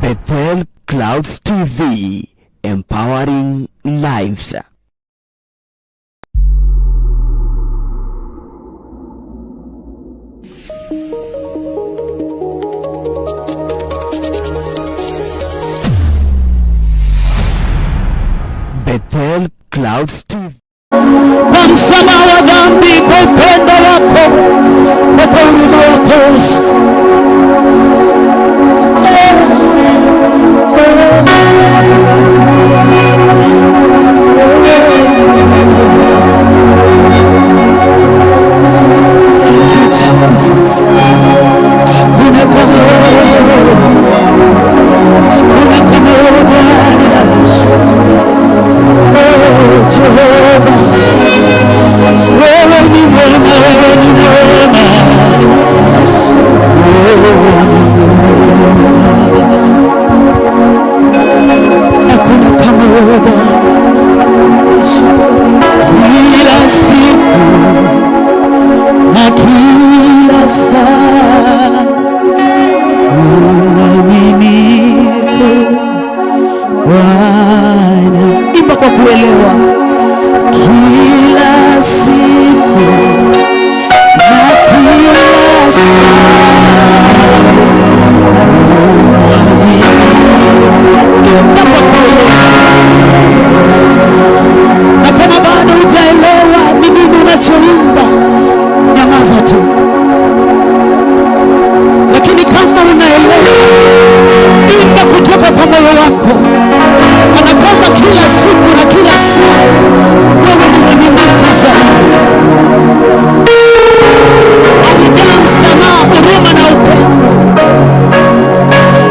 Bethel Clouds TV, empowering lives. Bethel Clouds TV. Kwa msamaha wa dhambi, kwa upendo wako na kwa huruma wako Yesu. Thank you, Jesus. Hakuna kama wewe, hakuna kama wewe Bwana. Oh, Jehova, wewe ni mwema, wewe ni mwema, wewe ni mwema. Hakuna kama wewe Bwana. Kila siku na kila saa mwaminifu Bwana. Imba kwa kuelewa. Kila siku na kila saa mwaminifu. Imba kwa kuelewa, na kama bado hujaelewa ni nini unachoimba, nyamaza tu, lakini kama unaelewa, imba kutoka kwa moyo wako, kana kwamba kila siku na kila saa wewe ni mwaminifu zaidi. Amejaa msamaha, huruma na upendo,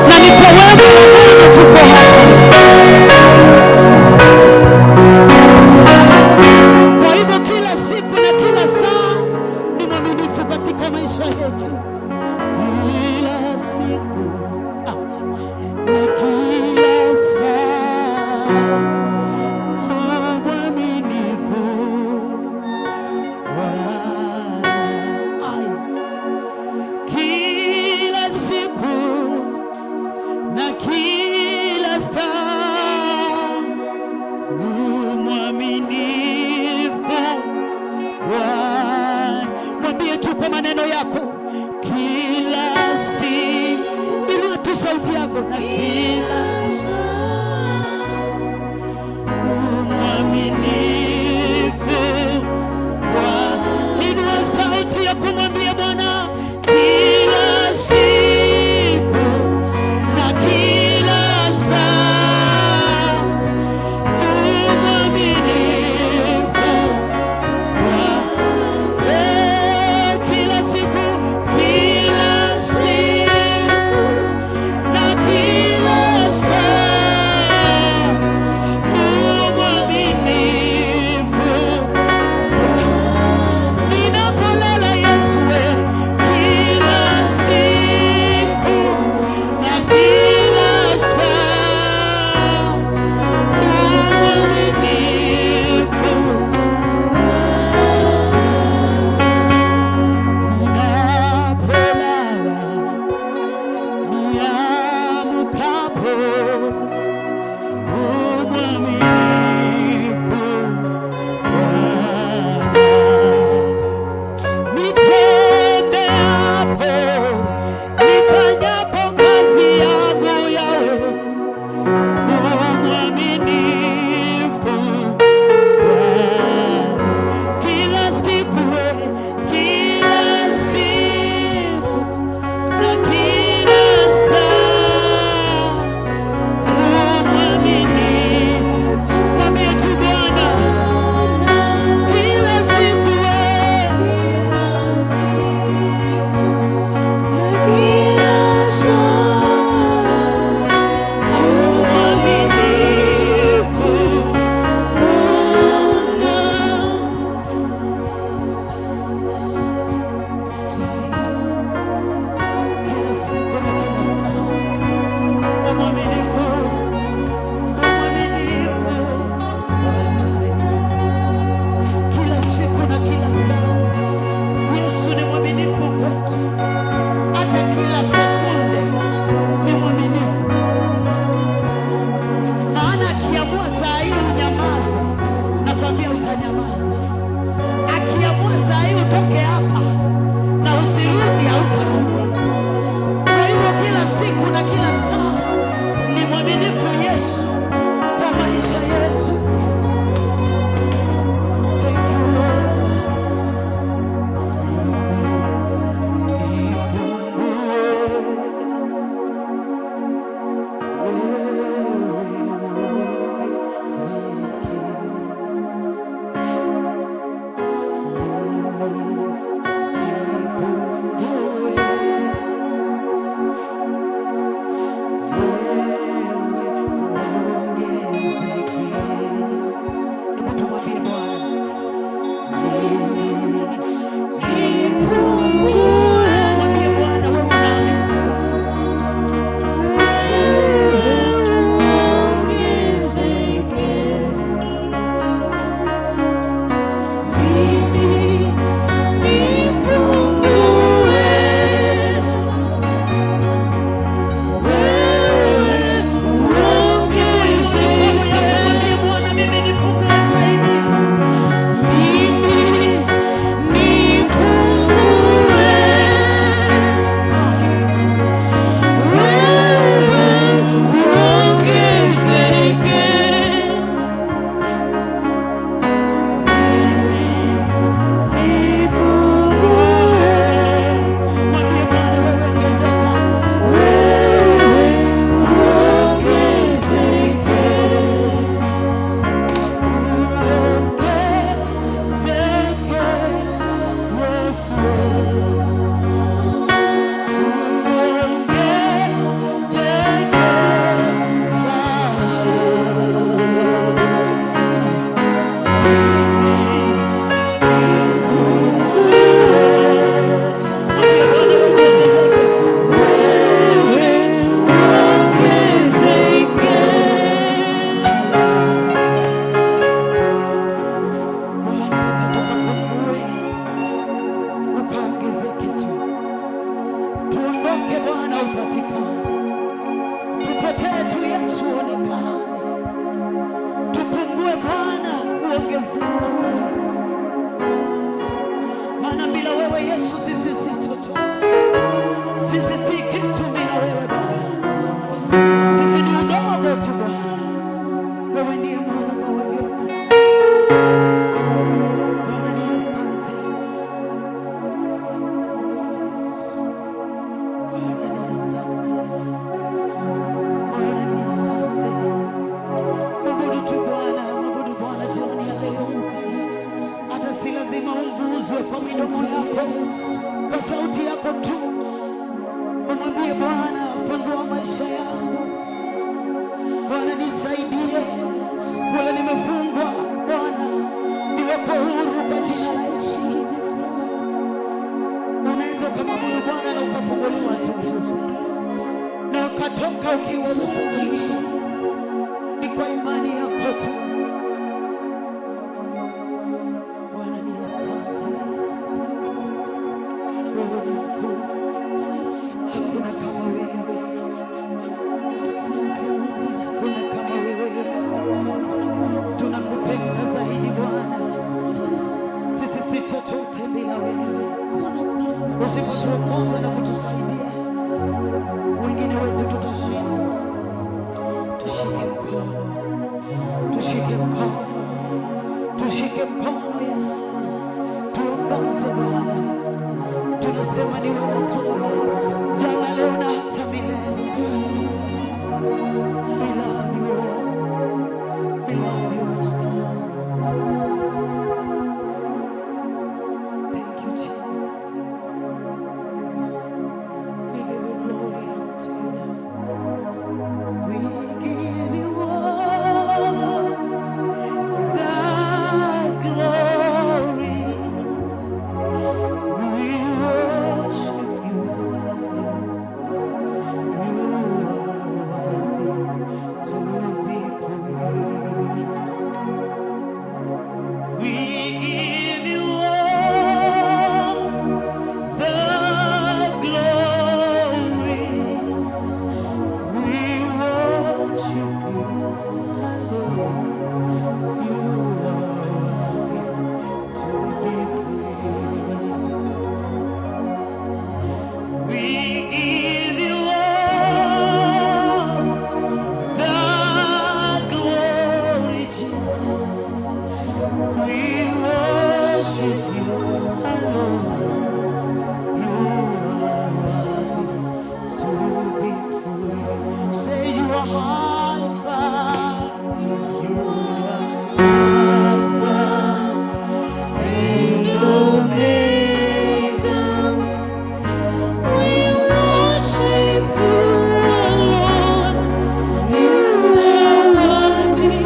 na ni kwa wewe Bwana tuko hapa. Kwa hivyo kila siku na kila saa ni mwaminifu katika maisha yetu, kila siku na kila saa mwaminifu Bwana. Ai. Kila siku na kila saa mwaminifu Bwana. Mwambie tu kwa maneno yako, kila siku, inua tu sauti yako, na kila saa mwaminifu Bwana. Inua sauti ya kumwambia Bwana kila siku na kila saa mwaminifu Bwana. Eh, kila siku na kila saa mwaminifu. Ninapolala Yesu, kila siku na kila saa mwaminifu. Ninapolala, niamkapo, mwaminifu Bwana. Nitembeapo, nifanyapo kazi yangu yawe mwaminifu Bwana. Kila siku, kila siku na kila saa. Wewe uongezeke. Mimi nipungue. Wewe uongezeke. Hebu tumwambie Bwana, mimi nipungue. Mwambie Bwana wewe unaamini kupungua. Wewe uongezeke. Mimi nipungue. Wewe uongezeke. Bwana, mimi nipungue zaidi. Mimi nipungue. Wewe uongezeke. Mimi nipungue. Mwambie Bwana wewe ongezeka. Wewe uongezeke. Uongezeke, Yesu. Uongezeke sasa. Wewe uongezeke. Bwana, wacha tukapungue, ukaongezeke tu. Tuondoke Bwana, upatikane. Tupotee tu, Yesu onekane. Tupungue Bwana, uongezeke kabisa. Maana bila wewe Yesu sisi si chochote, sisi si kitu bila wewe Bwana. Sisi ni udongo tu Bwana, wewe ndiye muumba wa vyote. Bwana ni asante. Bwana ni asante. Bwana ni asante. Mwabudu tu Bwana, mwabudu Bwana jioni ya leo. Hata si lazima unguzwe kwa midomo yako, kwa sauti yako tu umwambie Bwana, fungua maisha yangu. Bwana nisaidie, kule nimefungwa Bwana, niwekwe huru kwa jina la Yesu. Unaweza ukamwabudu Bwana na ukafunguliwa tu na ukatoka ukiwa umefunguliwa. Ni kwa imani yako tu. Bwana ni asante. Bwana wewe ni mkuu, hakuna kama wewe. Hakuna kama wewe Yesu. Tunakupenda zaidi Bwana, sisi si chochote bila wewe. Usipotuongoza na kutusaidia, wengine wetu tutashindwa. Tushike mkono, tushike mkono, tushike mkono Yesu, tuongoze Bwana. Tunasema ni wewe tu, jana, leo na hata milele. We love you, Lord. We love you, Master. Thank you, Jesus. We give you glory unto you, Lord. We give you all the glory. We worship are Alpha. You are Alpha and Omega. We worship you alone. You are worthy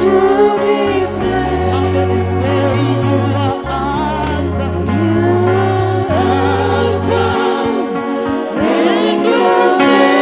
to be praised. Somebody say you are Alpha. You are Alpha and Omega.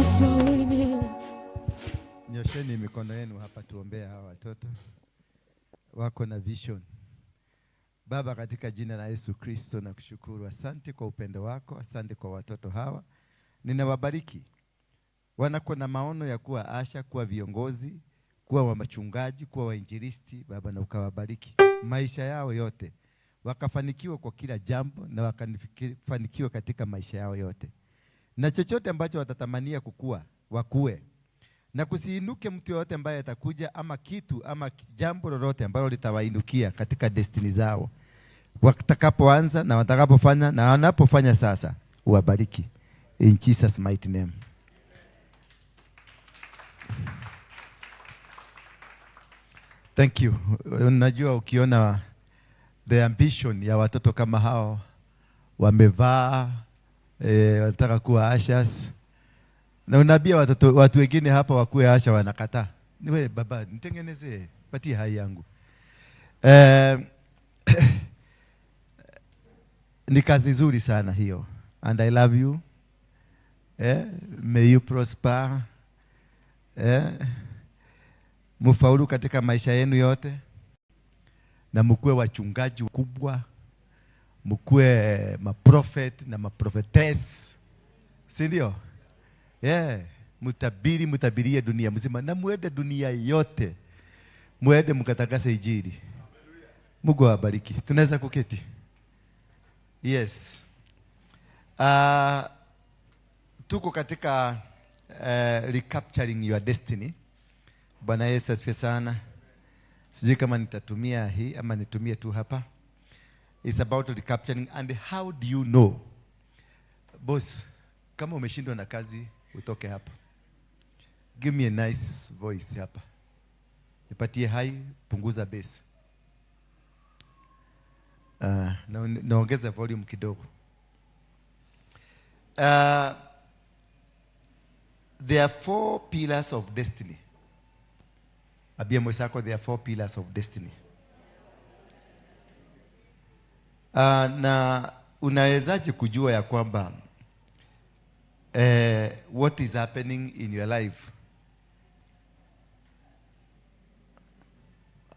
Bless your holy name. Nyosheni mikono yenu hapa, tuombee hawa watoto wako na vision. Baba, katika jina la Yesu Kristo nakushukuru, asante kwa upendo wako, asante kwa watoto hawa, ninawabariki. Wanakuwa na maono ya kuwa usher, kuwa viongozi, kuwa wachungaji, kuwa wainjilisti. Baba, na ukawabariki maisha yao yote, wakafanikiwa kwa kila jambo na wakafanikiwa katika maisha yao yote, na chochote ambacho watatamania kukua wakue, na kusiinuke mtu yoyote ambaye atakuja ama kitu ama jambo lolote ambalo litawainukia katika destiny zao watakapoanza na watakapofanya na wanapofanya sasa, uwabariki in Jesus mighty name. Thank you. Unajua, ukiona the ambition ya watoto kama hao wamevaa, wanataka kuwa ushers, na unaambia watoto watu wengine hapa wakuwe usher, wanakataa. Ni wewe baba, nitengenezee, patie hai yangu. Ni kazi nzuri sana hiyo, and I love you. May you prosper. Mufaulu katika maisha yenu yote, na mkuwe wachungaji wakubwa, mkuwe maprophet na maprophetess, si ndio? Yeah. Mutabiri, mutabirie dunia mzima na muende dunia yote, muende mkatangaze Injili. Mungu awabariki. Tunaweza kuketi. Yes. Tuko katika recapturing your destiny. Bwana Yesu asifiwe sana. Sijui kama nitatumia hii ama nitumie tu hapa. It's about recapturing and how do you know? Boss, kama umeshindwa na kazi utoke hapa. Give me a nice voice hapa. Nipatie high, punguza bass. Na naongeza volume kidogo. There are four pillars of destiny. Ambia mwenzako, there are four pillars of destiny. Na unawezaje kujua ya kwamba what is happening in your life?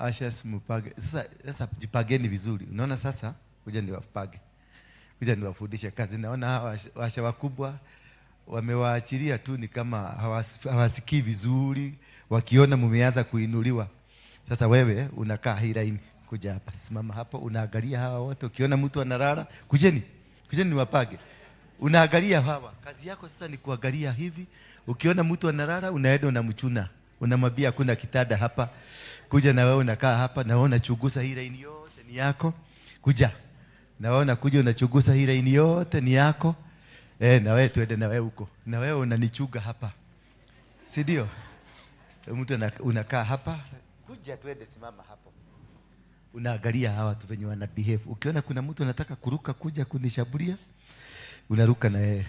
Ushers, mupage. Sasa jipageni vizuri. Unaona sasa? Kuja niwapage. Kuja niwafundishe kazi. Naona hawa usher wakubwa wamewaachilia tu, ni kama hawasikii vizuri, wakiona mumeanza kuinuliwa. Sasa wewe unakaa hii line, kuja hapa, simama hapo, unaangalia hawa wote. Ukiona mtu analala, kujeni, kujeni niwapage. Unaangalia hawa. Kazi yako sasa ni kuangalia hivi. Ukiona mtu analala, unaenda unamchuna, unamwambia hakuna kitanda hapa. Kuja na wewe unakaa hapa, na wewe unachunguza hii line yote ni yako. Kuja na wewe unakuja unachunguza hii line yote ni yako. Na wewe tuende na wewe huko. Na wewe unanichunga hapa. Si ndio? Mtu unakaa hapa, kuja tuende, simama hapo. Unaangalia hawa watu venye wana behave. Ukiona kuna mtu anataka kuruka kuja kunishambulia, unaruka na yeye.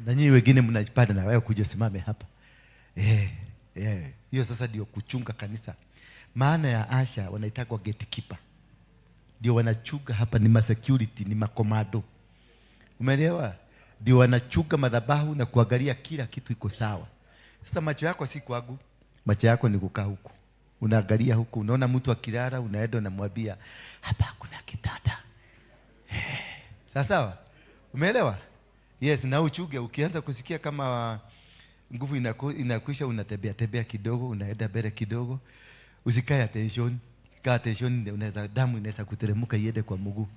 Na nyinyi wengine mnajipanda na wewe kuja simame hapa. Hiyo sasa ndio kuchunga kanisa. Maana ya usher wanaitagwa gatekeeper. Ndio wanachunga hapa, ni ma security, ni makomando. Umeelewa? Ndio wanachunga madhabahu na kuangalia kila kitu iko sawa. Sasa macho yako si kwangu, macho yako ni kukaa huku. Unaangalia huku, unaona mtu akilala, unaenda unamwambia hapa hakuna kitanda. Sawa sawa? Umeelewa? Yes, na uchuge ukianza kusikia kama nguvu inakwisha, unatembea tembea kidogo, unaenda mbele kidogo. Usikae attention. Kaa attention, unaweza damu inaweza kuteremka iende kwa mguu,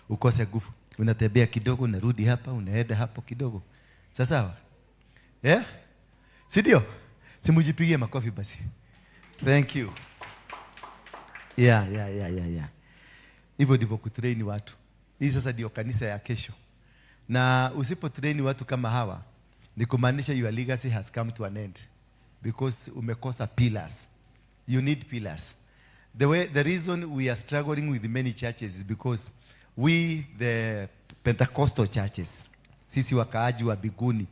ukose nguvu. Unatembea kidogo, unarudi hapa, unaenda hapo kidogo. Sawa sawa? Yeah? Si ndio? Simujipigie makofi basi. Thank you. Yeah. Hivyo ndivyo kutrain watu. Hii sasa ndio kanisa ya kesho. Na usipo train watu kama hawa, ni kumaanisha your legacy has come to an end because umekosa pillars. You need pillars. The reason we are struggling with many churches is because we, the Pentecostal churches, sisi wakaaji wa biguni.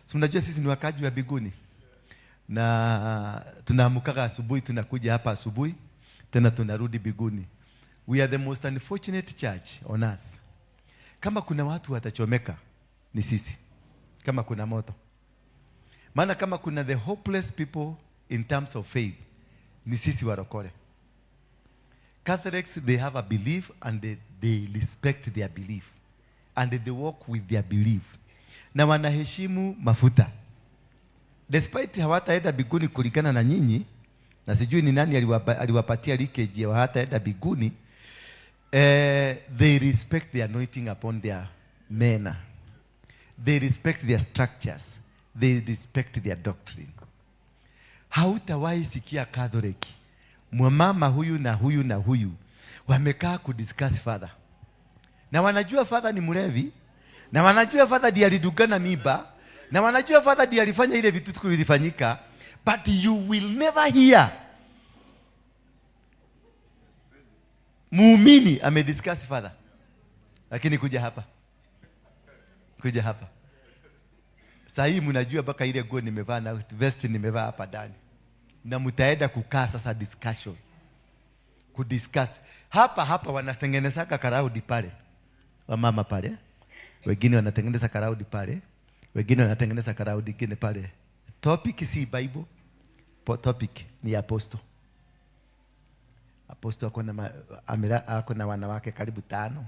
Si mnajua sisi ni wakaaji wa biguni? Na tunaamkaga asubuhi, tunakuja hapa asubuhi, tena tunarudi biguni. We are the most unfortunate church on earth. Kama kuna watu watachomeka ni sisi. Kama kuna moto. Maana kama kuna the hopeless people in terms of faith ni sisi warokore. Catholics, they have a belief and they respect their belief and they walk with their belief, na wanaheshimu mafuta despite hawataenda mbinguni kulingana na nyinyi, na sijui ni nani aliwapatia leakage ya hawataenda mbinguni. They respect the anointing upon their men, they respect their structures, they respect their doctrine. Hautawahi sikia Catholic mwamama huyu na huyu na huyu wamekaa kudiscuss father, na wanajua father ni mlevi, na wanajua father ndiye alidungana mimba, na wanajua father ndiye alifanya ile vitu vilifanyika, but you will never hear muumini amediscuss father. Lakini kuja hapa, kuja hapa saa hii mnajua mpaka ile nguo nimevaa na vest nimevaa hapa ndani, na mtaenda kukaa sasa discussion, kudiscuss hapa hapa. Wanatengenezaka crowd pale, wamama pale, wengine wanatengeneza crowd pale, wengine wanatengeneza crowd ingine pale. Topic si Bible, topic ni apostle. Apostle ako na wanawake karibu tano.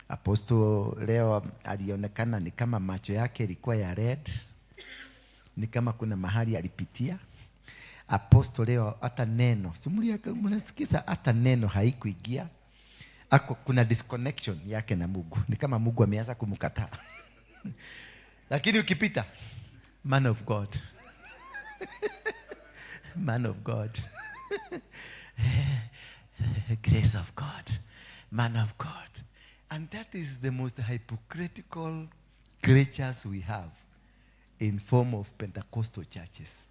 Apostle leo alionekana ni kama macho yake ilikuwa ya red, ni kama kuna mahali alipitia. Apostle leo hata neno, si mnasikiza, hata neno haikuingia. Ako, kuna disconnection yake na Mungu, ni kama Mungu ameanza kumkataa. Lakini ukipita, man of God, man of God, grace of God, man of God. And that is the most hypocritical creatures we have in form of Pentecostal churches.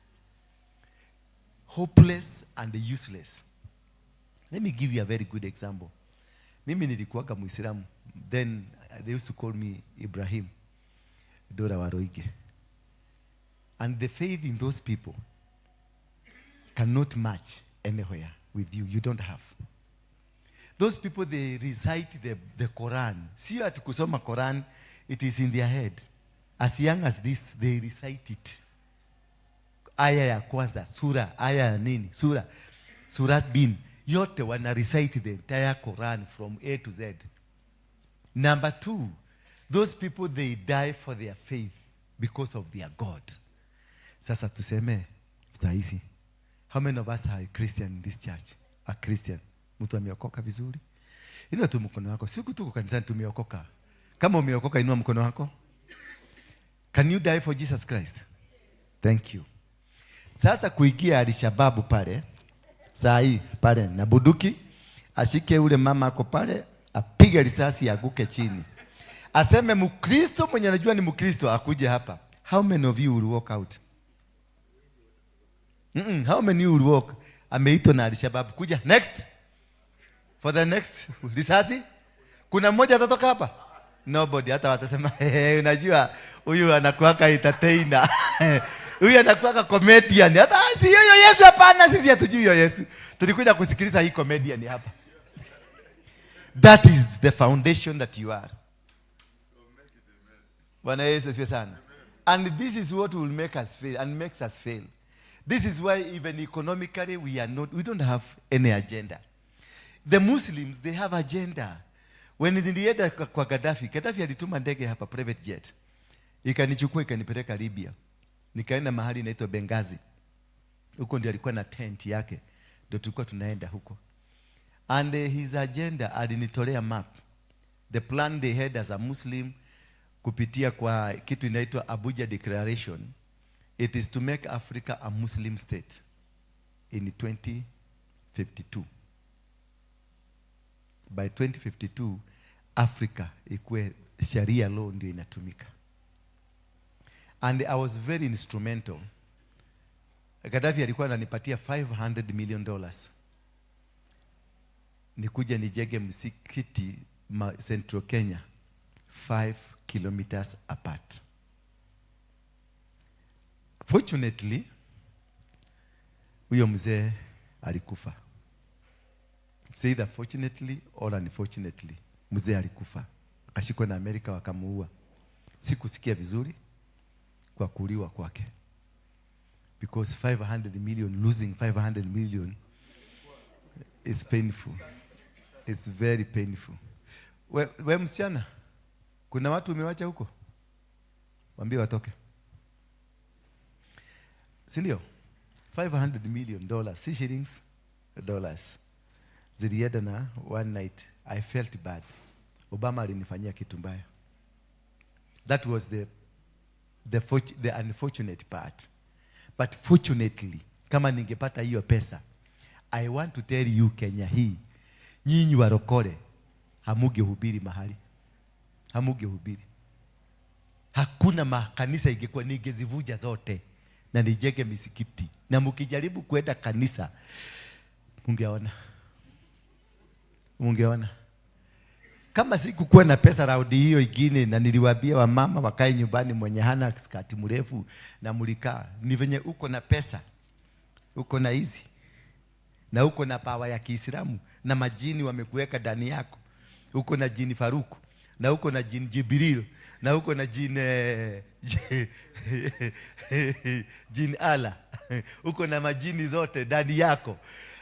Hopeless and useless. Let me give you a very good example. Mimi nilikuwaga Muislamu. Then they used to call me Ibrahim Dora Waroige. And the faith in those people cannot match anywhere with you. You don't have. Those people, they recite the Quran. Sio ati kusoma Quran, it is in their head. As young as this, they recite it. Aya ya kwanza, sura, aya ya nini, sura, surat bin, yote wana recite the entire Quran from A to Z. Number two, those people, they die for their faith because of their God. Sasa tuseme saa hizi, how many of us are Christian in this church? A Christian. Mtu ameokoka vizuri? Inua tu mkono wako. Siku tuko kanisani tumeokoka. Kama umeokoka inua mkono wako. Can you die for Jesus Christ? Thank you. Sasa kuingia Alishababu pale, saa hii pale na bunduki, ashike ule mama ako pale, apige risasi aguke chini. Aseme Mkristo mwenye anajua ni Mkristo akuje hapa. How many of you will walk out? How many will walk? Ameitwa na Alishababu. Kuja next. For the next risasi. Kuna mmoja atatoka hapa? Nobody. Hata watasema, hey, unajua huyu anakuwaka entertainer. Huyu anakuwaka comedian. Hata si hiyo Yesu, hapana, sisi hatujui hiyo Yesu. Tulikuja kusikiliza hii comedian hapa. That is the foundation that you are. Bwana Yesu asifiwe sana. And this is what will make us fail and makes us fail. This is why even economically we are not, we don't have any agenda. The Muslims, they have agenda. When nilienda kwa Gaddafi, Gaddafi alituma ndege hapa, private jet. Ikanichukua ikanipeleka Libya. Nikaenda mahali inaitwa Benghazi. Huko ndio alikuwa na tent yake. Ndio tulikuwa tunaenda huko. And his agenda, alinitolea map. The plan they had as a Muslim kupitia kwa kitu inaitwa Abuja Declaration, it is to make Africa a Muslim state in 2052. By 2052 Africa ikuwe Sharia law ndio inatumika. And I was very instrumental. Gaddafi alikuwa ananipatia $500 million nikuja nijenge msikiti Central Kenya 5 kilometers apart. Fortunately, huyo mzee alikufa. It's either fortunately or unfortunately, mzee alikufa. Akashikwa na Amerika wakamuua. Sikusikia vizuri kwa kuuliwa kwake. Because 500 million, losing 500 million is painful. It's very painful. We msichana, kuna watu umewacha huko? Waambie watoke. Si ndio? $500 million, si shillings, dollars. Zilienda na one night. I felt bad. Obama alinifanyia kitu mbaya. That was the unfortunate part. But fortunately, kama ningepata hiyo pesa, I want to tell you, Kenya hii, nyinyi warokore, hamungehubiri mahali. Hamungehubiri. Hakuna makanisa ingekuwa, ningezivunja zote na nijenge misikiti. Na mkijaribu kwenda kanisa, mungeona. Mungeona. Kama sikukuwa na pesa raundi hiyo ingine, na niliwaambia wamama wakae nyumbani, mwenye hana skati mrefu na mlikaa. Ni venye uko na pesa, uko na hizi, na uko na power ya Kiislamu, na majini wamekuweka ndani yako. Uko na jini Faruku, na uko na jini Jibril, na uko na jini Allah. Uko na majini zote ndani yako.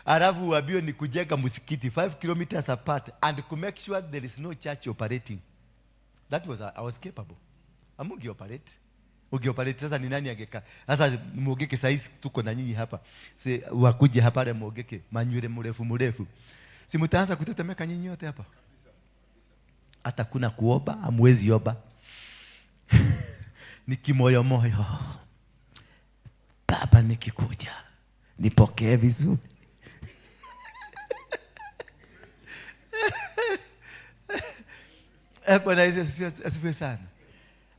Alafu uambiwe ni kujenga msikiti 5 kilometers apart and to make sure there is no church operating. That was, I was capable. Amungi operate. Ungeoperate sasa ni nani angeka? Sasa muogeke saizi tuko na nyinyi hapa. Si wakuje hapa pale muogeke manywele mrefu mrefu. Si mtaanza kutetemeka nyinyi wote hapa? Hata kuna kuomba, hamwezi omba. Ni kimoyo moyo. Baba, nikikuja nipokee vizuri. Bwana Yesu asifiwe sana.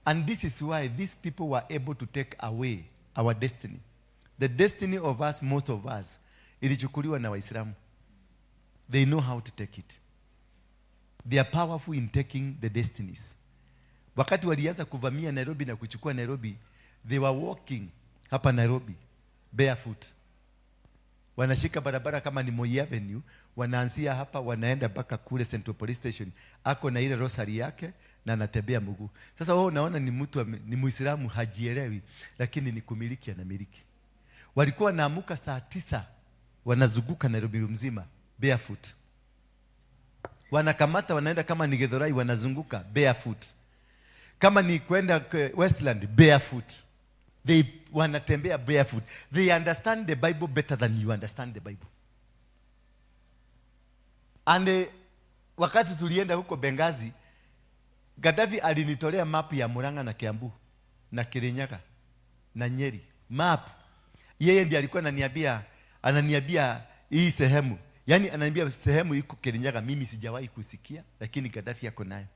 And this is why these people were able to take away our destiny. The destiny of us, most of us, ilichukuliwa na Waislamu. They know how to take it. They are powerful in taking the destinies. Wakati walianza kuvamia Nairobi na kuchukua Nairobi, they were walking hapa Nairobi barefoot. Wanashika barabara kama ni Moi Avenue, wanaanzia hapa wanaenda mpaka kule Central Police Station. Ako na ile rosary yake na anatembea mguu. Sasa wewe unaona ni mtu ni Muislamu hajielewi, lakini ni kumiliki anamiliki. Walikuwa wanaamuka saa 9 wanazunguka Nairobi mzima barefoot. Wanakamata wanaenda kama ni Githurai wanazunguka barefoot. Kama ni kwenda Westland barefoot. They wanatembea barefoot. They understand the Bible better than you understand the Bible. And wakati tulienda huko Benghazi, Gaddafi alinitolea map ya Murang'a na Kiambu na Kirinyaga na Nyeri. Map. Yeye ndiye alikuwa ananiambia hii sehemu. Yaani ananiambia sehemu iko Kirinyaga, mimi sijawahi kusikia, lakini Gaddafi ako nayo.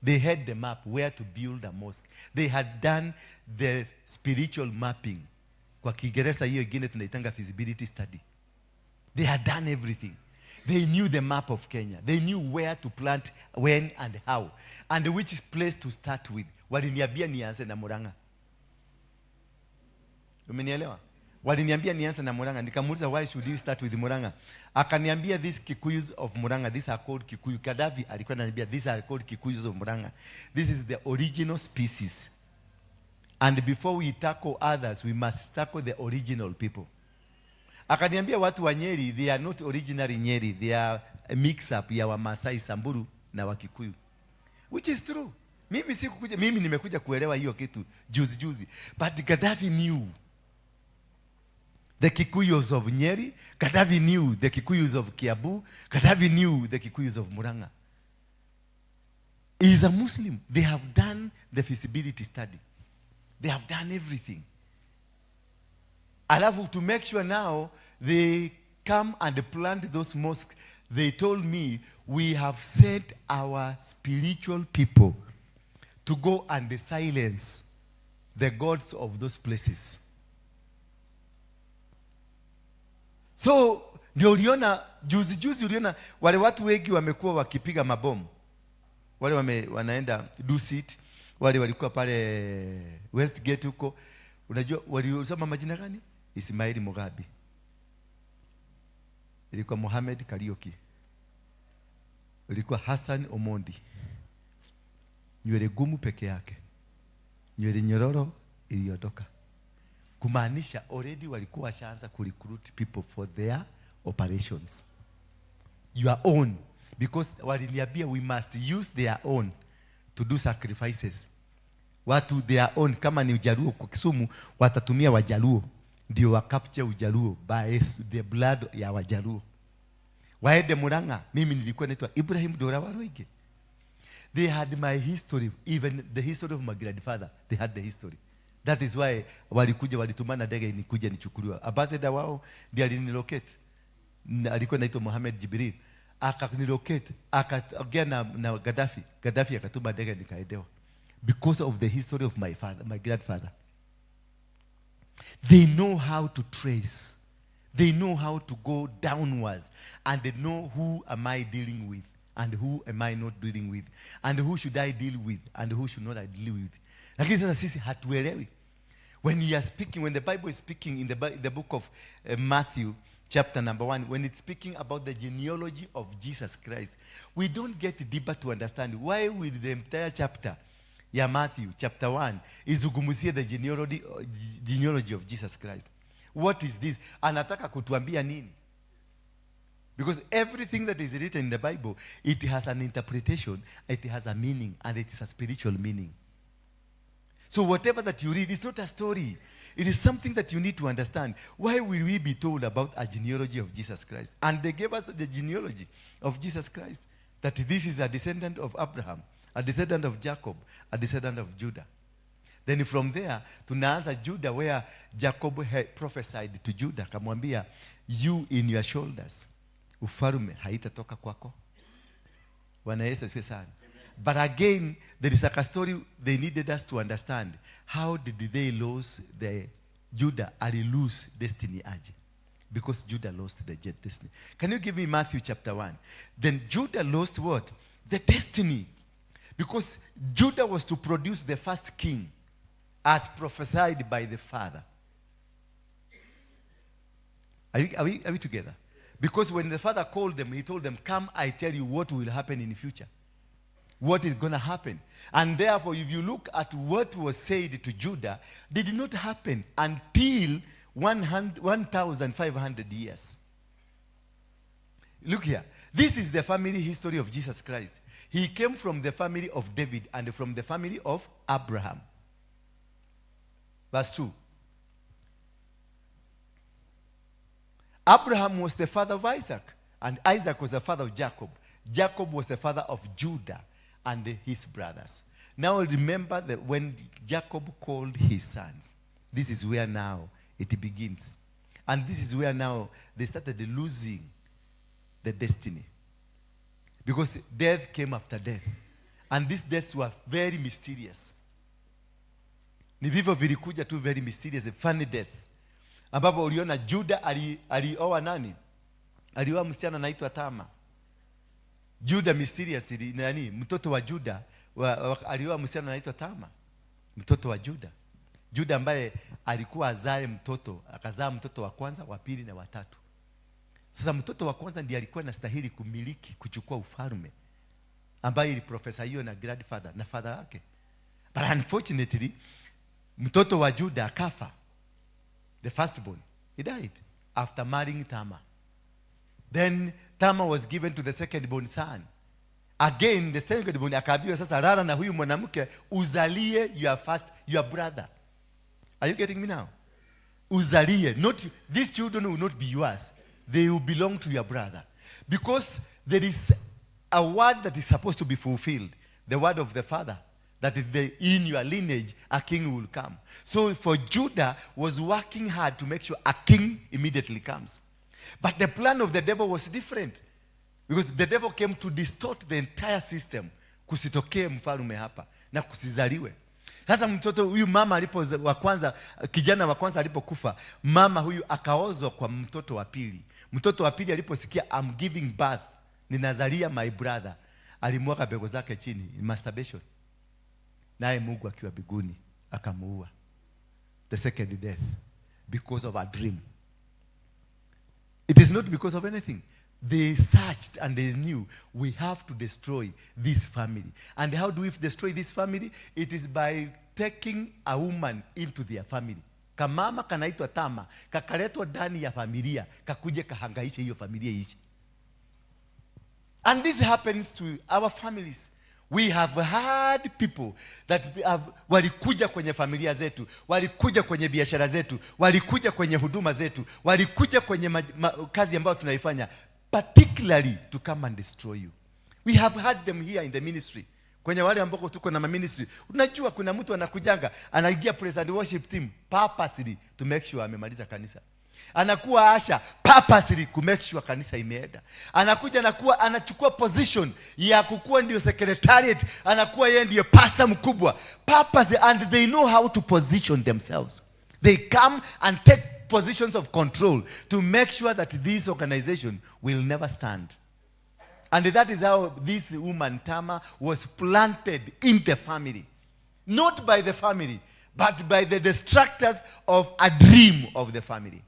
They had the map where to build a mosque. They had done the spiritual mapping. Kwa Kiingereza hiyo ingine tunaitanga feasibility study. They had done everything. They knew the map of Kenya. They knew where to plant, when and how. And which place to start with. Waliniambia nianze na Murang'a. Umenielewa? Waliniambia nianze na Murang'a. Nikamuuliza, why should you start with Murang'a? Akaniambia these Kikuyus of Murang'a, these are called Kikuyu. Gaddafi alikuwa ananiambia these are called Kikuyus of Murang'a. This is the original species. And before we tackle others, we must tackle the original people. Akaniambia watu wa Nyeri, they are not originally Nyeri, they are a mix up ya Wamasai, Samburu na Wakikuyu. Which is true. Mimi sikukuja, mimi nimekuja kuelewa hiyo kitu juzi juzi. But Gaddafi knew the Kikuyus of Nyeri, Gaddafi knew the Kikuyus of Kiambu, Gaddafi knew the Kikuyus of Murang'a. He is a Muslim. They have done the feasibility study. They have done everything. Alafu to make sure now they come and plant those mosques, they told me we have sent our spiritual people to go and silence the gods of those places. So ndio uliona juzi juzi, uliona wale watu wengi wamekuwa wakipiga mabomu. Wale wanaenda Dusit, wale walikuwa pale Westgate huko. Unajua walisoma majina gani? Ismaili Mugabe. Ilikuwa Mohamed Kariuki. Ilikuwa Hassan Omondi. Nywele gumu peke yake. Nywele nyororo iliondoka. Kumaanisha already walikuwa washaanza kurecruit people for their operations. Your own. Because waliniambia we must use their own to do sacrifices. Watu their own, kama ni Ujaluo kwa Kisumu, watatumia Wajaluo ndio wa capture Ujaluo by the blood ya Wajaluo. Waende Murang'a, mimi nilikuwa naitwa Ibrahim Dora Waruinge. They had my history, even the history of my grandfather, they had the history. That is why walikuja, walitumana ndege nikuja nichukuliwa. Ambassador wao ndiye alinilocate. Alikuwa anaitwa Mohamed Jibril. Akanilocate, akaongea na Gaddafi. Gaddafi akatuma ndege nikaendewa. Because of the history of my father, my grandfather. They know how to trace. They know how to go downwards. And they know who am I dealing with and who am I not dealing with. And who should I deal with and who should not I deal with. Lakini sasa sisi hatuelewi. When you are speaking, when the Bible is speaking in the book of Matthew, chapter number 1, when it's speaking about the genealogy of Jesus Christ, we don't get deeper to understand why will the entire chapter ya Matthew chapter 1 izungumzie the genealogy of Jesus Christ. What is this? Anataka kutuambia nini? Because everything that is written in the Bible, it has an interpretation, it has a meaning, and it is a spiritual meaning. So whatever that you read, it's not a story. It is something that you need to understand. Why will we be told about a genealogy of Jesus Christ? And they gave us the genealogy of Jesus Christ, that this is a descendant of Abraham, a descendant of Jacob, a descendant of Judah. Then from there, tunaanza Judah where Jacob had prophesied to Judah, akamwambia, you in your shoulders, ufalme haitatoka kwako. Bwana Yesu asifiwe sana. But again, there is a story they needed us to understand. How did they lose the Judah ali lose destiny aje? Because Judah lost the destiny. Can you give me Matthew chapter 1? Then Judah lost what? The destiny. Because Judah was to produce the first king as prophesied by the father. Are we together? Because when the father called them, he told them, "Come, I tell you what will happen in the future. What is going to happen." And therefore, if you look at what was said to Judah, did not happen until 100 1,500 years. Look here. This is the family history of Jesus Christ. He came from the family of David and from the family of Abraham. Verse 2. Abraham was the father of Isaac, and Isaac was the father of Jacob. Jacob was the father of Judah and his brothers. Now remember that when Jacob called his sons, this is where now it begins. And this is where now they started losing the destiny. Because death came after death. And these deaths were very mysterious. Ni vifo vilikuja tu very mysterious, funny deaths. Ambapo uliona Juda alioa nani? Alioa msichana anaitwa Tama. Juda mysterious, nani? Mtoto wa Juda alioa msichana anaitwa Tama. Mtoto wa Juda. Juda ambaye alikuwa azae mtoto, akazaa mtoto wa kwanza, wa pili na wa tatu. Sasa mtoto wa kwanza ndiye alikuwa anastahili kumiliki, kuchukua ufalme, ambaye iliprofesa hiyo na grandfather na father wake. But unfortunately, mtoto wa Juda akafa. The firstborn, he died after marrying Tamar. Then Tamar was given to the secondborn son. Again, the secondborn akaambiwa sasa lala na huyu mwanamke uzalie your brother. Are you getting me now? Uzalie. Not, these children will not be yours. They will belong to your brother. Because there is a word that is supposed to be fulfilled. The word of the father. That in your lineage, a king will come. So for Judah was working hard to make sure a king immediately comes. But the plan of the devil was different. Because the devil came to distort the entire system. Kusitokee mfalme hapa na kusizaliwe. Sasa mtoto huyu mama alipo wa kwanza, kijana wa kwanza alipokufa, mama huyu akaozwa kwa mtoto wa pili. Mtoto wa pili aliposikia I'm giving birth, ninazalia my brother, alimwaga mbegu zake chini, masturbation. Naye Mungu akiwa mbinguni akamuua. The second death because of a dream. It is not because of anything. They searched and they knew we have to destroy this family. And how do we destroy this family? It is by taking a woman into their family. Kamama kanaitwa Tama kakaletwa ndani ya familia kakuje kahangaishe hiyo familia iishi. And this happens to our families. We have had people that have, walikuja kwenye familia zetu, walikuja kwenye biashara zetu, walikuja kwenye huduma zetu, walikuja kwenye kazi ambayo tunaifanya, particularly to come and destroy you. We have had them here in the ministry. Kwenye wale ambao tuko na ministry, unajua kuna mtu anakujanga, anaingia praise and worship team purposely to make sure amemaliza kanisa. Anakuwa usher purposely ku make sure kanisa imeenda. Anakuja, anakuwa, anachukua position ya kukuwa ndio secretariat, anakuwa yeye ndiyo pastor mkubwa purposely, and they know how to position themselves. They come and take positions of control to make sure that this organization will never stand. And that is how this woman Tamar was planted in the family, not by the family, but by the destructors of a dream of the family.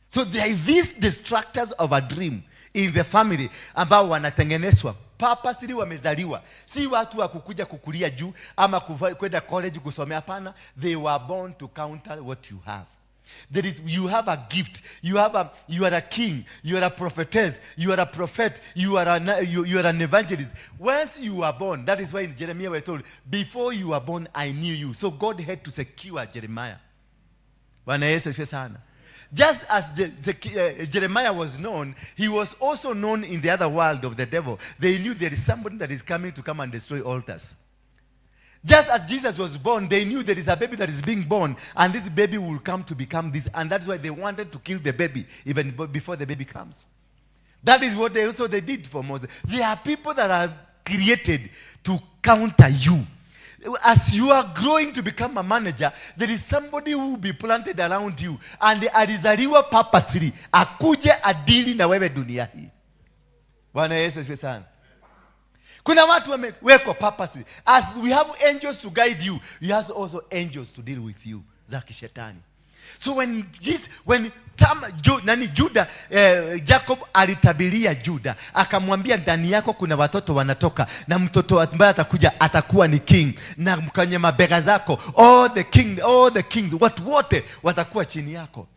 So there are these destructors of a dream in the family ambao wanatengenezwa purposely, wamezaliwa, si watu wa kukuja kukulia juu ama kwenda college kusomea. Hapana, they were born to counter what you have. There is, you have a gift. You are a king. You are a prophetess. You are a prophet. You are an evangelist. Once you are born, that is why in Jeremiah we're told, "Before you were born, I knew you." So God had to secure Jeremiah. Bwana Yesu asifiwe sana. Just as Jeremiah was known, he was also known in the other world of the devil. They knew there is somebody that is coming to come and destroy altars. Just as Jesus was born, they knew there is a baby that is being born, and this baby will come to become this. And that's why they wanted to kill the baby even before the baby comes. That is what they also they did for Moses. There are people that are created to counter you. As you are growing to become a manager, there is somebody who will be planted around you and alizaliwa purposely akuje adili na wewe dunia hii. Bwana Yesu asifiwe sana. Kuna watu wamewekwa purposely. As we have angels to guide you, you have also angels to deal with you za kishetani. So when Jesus, when Tam, Ju, nani Juda, Jacob alitabiria Juda, akamwambia, "Ndani yako kuna watoto wanatoka na mtoto ambaye atakuja atakuwa ni king, na kwenye mabega zako all the kings, watu wote watakuwa chini yako."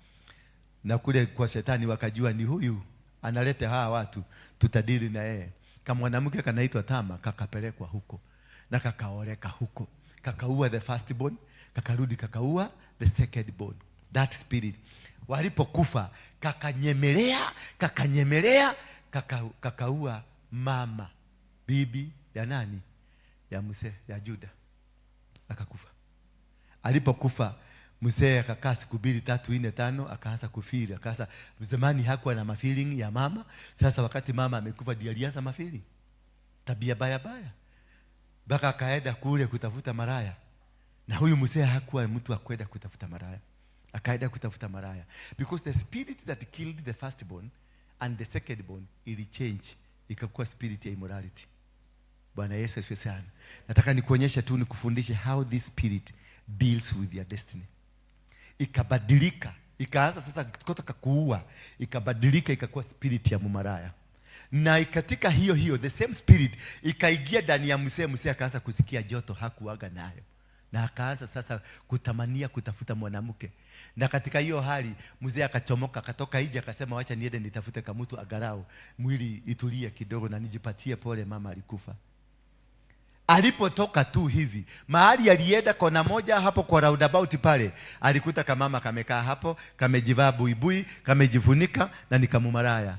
Na kule kwa shetani wakajua ni huyu analeta hawa watu, tutadili na yeye. Kama mwanamke kanaitwa Tama kakapelekwa huko na kakaoleka huko, kakaua the first born, kakarudi kakaua the second born. That spirit walipokufa, kakanyemelea, kakanyemelea, kakaua mama, bibi ya nani, ya mzee, ya Juda, akakufa. Alipokufa, mzee akakaa siku mbili, tatu, nne, tano, akaanza kufeel. Akaanza, zamani hakuwa na mafeeling ya mama. Sasa wakati mama amekufa ndiye alianza mafeeling, tabia baya baya, mpaka akaenda kule kutafuta maraya. Na huyu mzee hakuwa mtu wa kwenda kutafuta maraya, akaenda kutafuta maraya because the spirit that killed the firstborn and the secondborn ili change ikakuwa spirit ya immorality. Bwana Yesu asifiwe sana. Nataka nikuonyeshe tu, nikufundishe how this spirit deals with your destiny. Ikabadilika, ikaanza sasa kutoka kuua, ikabadilika ikakuwa spirit ya mumaraya. Na katika hiyo hiyo the same spirit ikaingia ndani ya mzee. Mzee akaanza kusikia joto hakuaga nayo, na akaanza sasa kutamania kutafuta mwanamke. Na katika hiyo hali mzee akachomoka, akatoka nje, akasema, "Wacha niende nitafute kamutu angalau mwili itulie kidogo na nijipatie pole, mama alikufa." Alipotoka tu hivi, mahali alienda kona moja hapo kwa roundabout pale, alikuta kamama kamekaa hapo, kamejivaa buibui, kamejifunika na ni kamumaraya.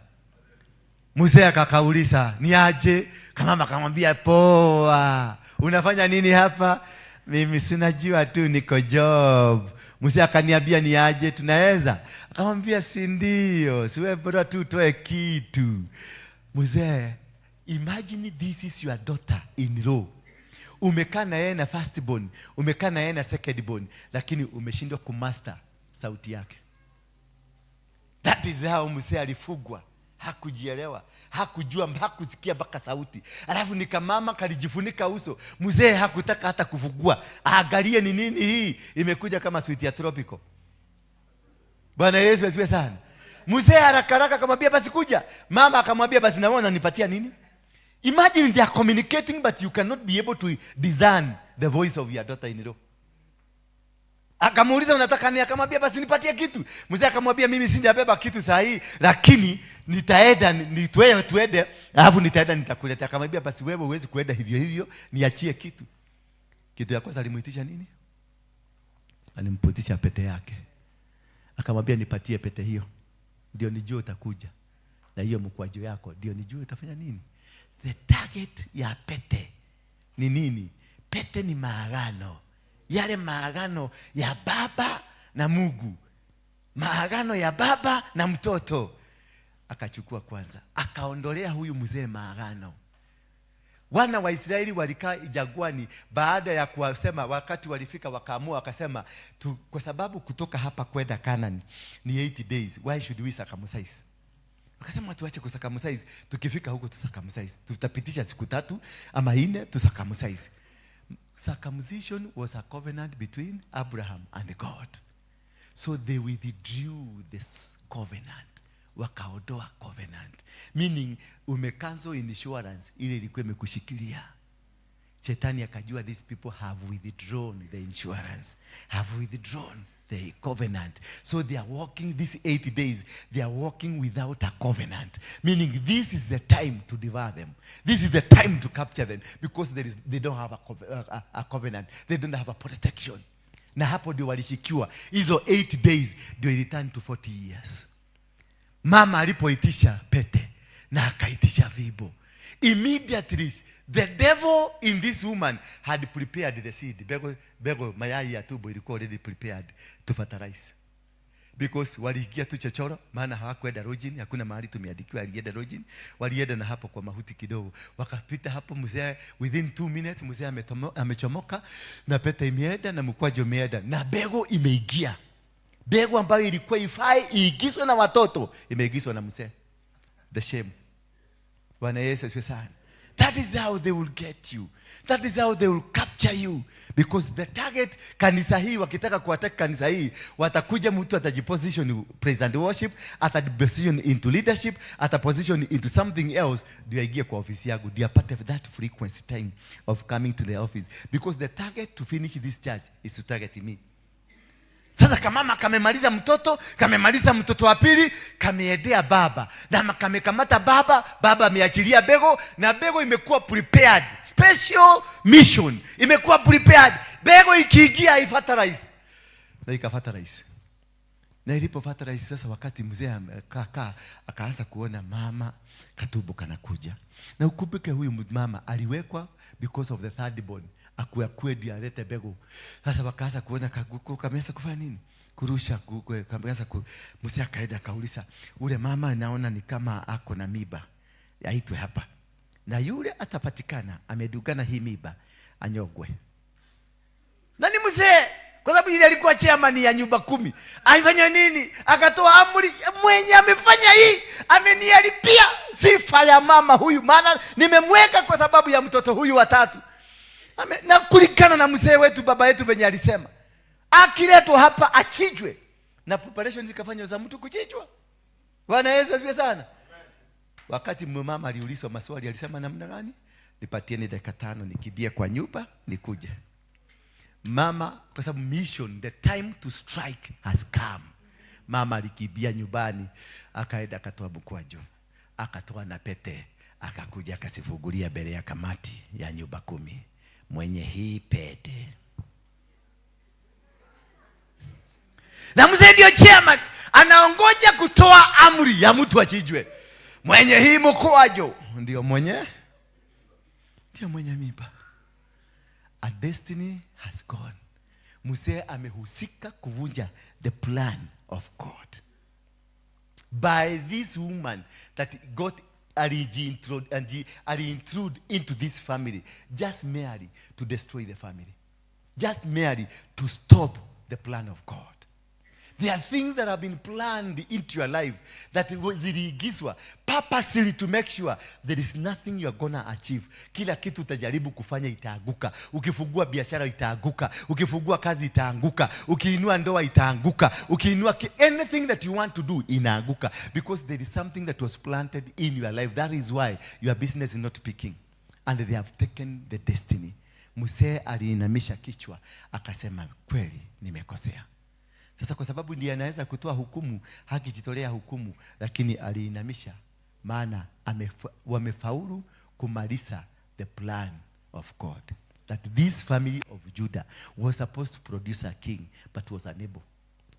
Mzee akakauliza, "Ni aje?" Kamama akamwambia, "Poa, unafanya nini hapa?" "Mimi sinajua tu niko job. Mzee akaniambia ni aje, tunaweza?" Akamwambia, "Si ndio, siwe bora tu utoe kitu." Mzee, imagine this is your daughter in law. Umekaa na yeye na first born, umekaa na yeye na second born, lakini umeshindwa kumaster sauti yake. That is how mzee alifugwa. Hakujielewa, hakujua, hakusikia mpaka sauti. Alafu ni kamama kalijifunika uso. Mzee hakutaka hata kufungua aangalie ni nini hii imekuja kama sweet ya tropical. Bwana Yesu asifiwe sana. Mzee haraka haraka akamwambia, "Basi kuja." Mama akamwambia, "Basi na wewe unanipatia nini?" Imagine they are communicating, but you cannot be able to discern the voice of your daughter in law. Akamuuliza, "Unataka nini?" Akamwambia, "Basi nipatie kitu." Mzee akamwambia, "Mimi sijabeba kitu saa hii, lakini nitaenda ni tuende, alafu nitaenda nitakuletea." Akamwambia, "Basi wewe huwezi kuenda hivyo hivyo, niachie kitu." Kitu ya kwanza alimuitisha nini? Alimputisha pete yake. Akamwambia, "Nipatie pete hiyo ndio nijue utakuja na hiyo mkwaju yako, ndio nijue utafanya nini." The target ya pete ni nini? Pete ni maagano, yale maagano ya baba na Mungu, maagano ya baba na mtoto. Akachukua kwanza, akaondolea huyu mzee maagano. Wana wa Israeli walikaa jangwani baada ya kuwasema, wakati walifika wakaamua wakasema kwa sababu kutoka hapa kwenda Canaan ni 80 days, why should we circumcise? Wakasema tuache kucircumcise, tukifika huko tucircumcise, tutapitisha siku 3 ama 4 tucircumcise. Circumcision was a covenant between Abraham and God. So they withdrew this covenant. Wakaondoa covenant. Meaning umecancel insurance ile ilikuwa imekushikilia. Shetani akajua these people have withdrawn the insurance, have withdrawn the covenant. So they are walking these 80 days, they are walking without a covenant. Meaning this is the time to devour them. This is the time to capture them because they don't have a covenant. They don't have a protection. Na hapo ndio walishikiwa. Hizo 8 days ndio iliturn to 40 years. Mama alipoitisha pete na akaitisha fimbo, immediately the devil in this woman had prepared the seed. Mbegu, mbegu, mayai ya tumbo ilikuwa already prepared to fertilize because waliingia tu chochoro, maana hawakwenda lodging. Hakuna mahali tumeandikiwa alienda lodging. Walienda na hapo kwa mahuti kidogo, wakapita hapo. Mzee, within 2 minutes mzee amechomoka na pete imeenda na mkwaju umeenda na mbegu imeingia. Mbegu ambayo ilikuwa ifai iingizwe na watoto imeingizwa na mzee. The shame. Bwana Yesu asifiwe sana. That is how they will get you. That is how they will capture you. Because the target, kanisa hii, wakitaka kuattack kanisa hii, watakuja, mtu atajiposition praise and worship, atajiposition into leadership, ataposition into something else, ndio aingie kwa ofisi yangu, ndio apate that frequency time of coming to the office. Because the target to finish this church is to target me. Sasa kamama kamemaliza mtoto, kamemaliza mtoto wa pili, kameendea baba na kamekamata baba. Baba ameachilia mbegu na mbegu imekuwa prepared, special mission imekuwa prepared. Mbegu ikiingia ifertilize na ikafertilize na ilipo fertilize sasa, wakati mzee amekaa akaanza kuona mama katumbo kanakuja, na ukumbuke huyu mama aliwekwa because of the third born akuakue ndio alete mbegu. Sasa wakaanza kuona kaguku kameanza kufanya nini? Kurusha kuku, kameanza ku mzee akaenda akauliza ule mama, "Naona ni kama ako na miba, aitwe hapa, na yule atapatikana amedugana hii miba anyongwe." Na ni mzee, kwa sababu yule alikuwa chairman ya nyumba kumi. Alifanya nini? Akatoa amri, "Mwenye amefanya hii ameniharibia sifa ya mama huyu, maana nimemweka kwa sababu ya mtoto huyu wa tatu." Na kulingana na mzee wetu, baba yetu venye alisema, akiletwa hapa achinjwe, na preparation zikafanywa za mtu kuchinjwa. Bwana Yesu asifiwe sana. Wakati mama aliulizwa maswali, alisema namna gani? "Nipatieni dakika 5 nikimbie kwa nyumba nikuje." Mama, kwa sababu mission, the time to strike has come. Mama alikimbia nyumbani, akaenda akatoa mkwaju, akatoa na pete, akakuja akasifungulia mbele ya kamati ya nyumba kumi. "Mwenye hii pete," na mzee ndio chairman, anaongoja kutoa amri ya mtu achinjwe. "Mwenye hii mkwaju ndio mwenye mimba." A destiny has gone. Mzee amehusika kuvunja the plan of God by this woman that got aliintrude into this family just merely to destroy the family, just merely to stop the plan of God. There are things that have been planned into your life that ziliingizwa purposely to make sure there is nothing you are gonna achieve. Kila kitu utajaribu kufanya itaanguka. Ukifungua biashara itaanguka, ukifungua kazi itaanguka, ukiinua ndoa itaanguka, ukiinua anything that you want to do inaanguka because there is something that was planted in your life. That is why your business is not picking and they have taken the destiny. Mzee aliinamisha kichwa akasema, kweli nimekosea. Sasa kwa sababu ndiye anaweza kutoa hukumu, hakijitolea hukumu, lakini aliinamisha, maana wamefaulu kumaliza the plan of God that this family of Judah was supposed to produce a king but was unable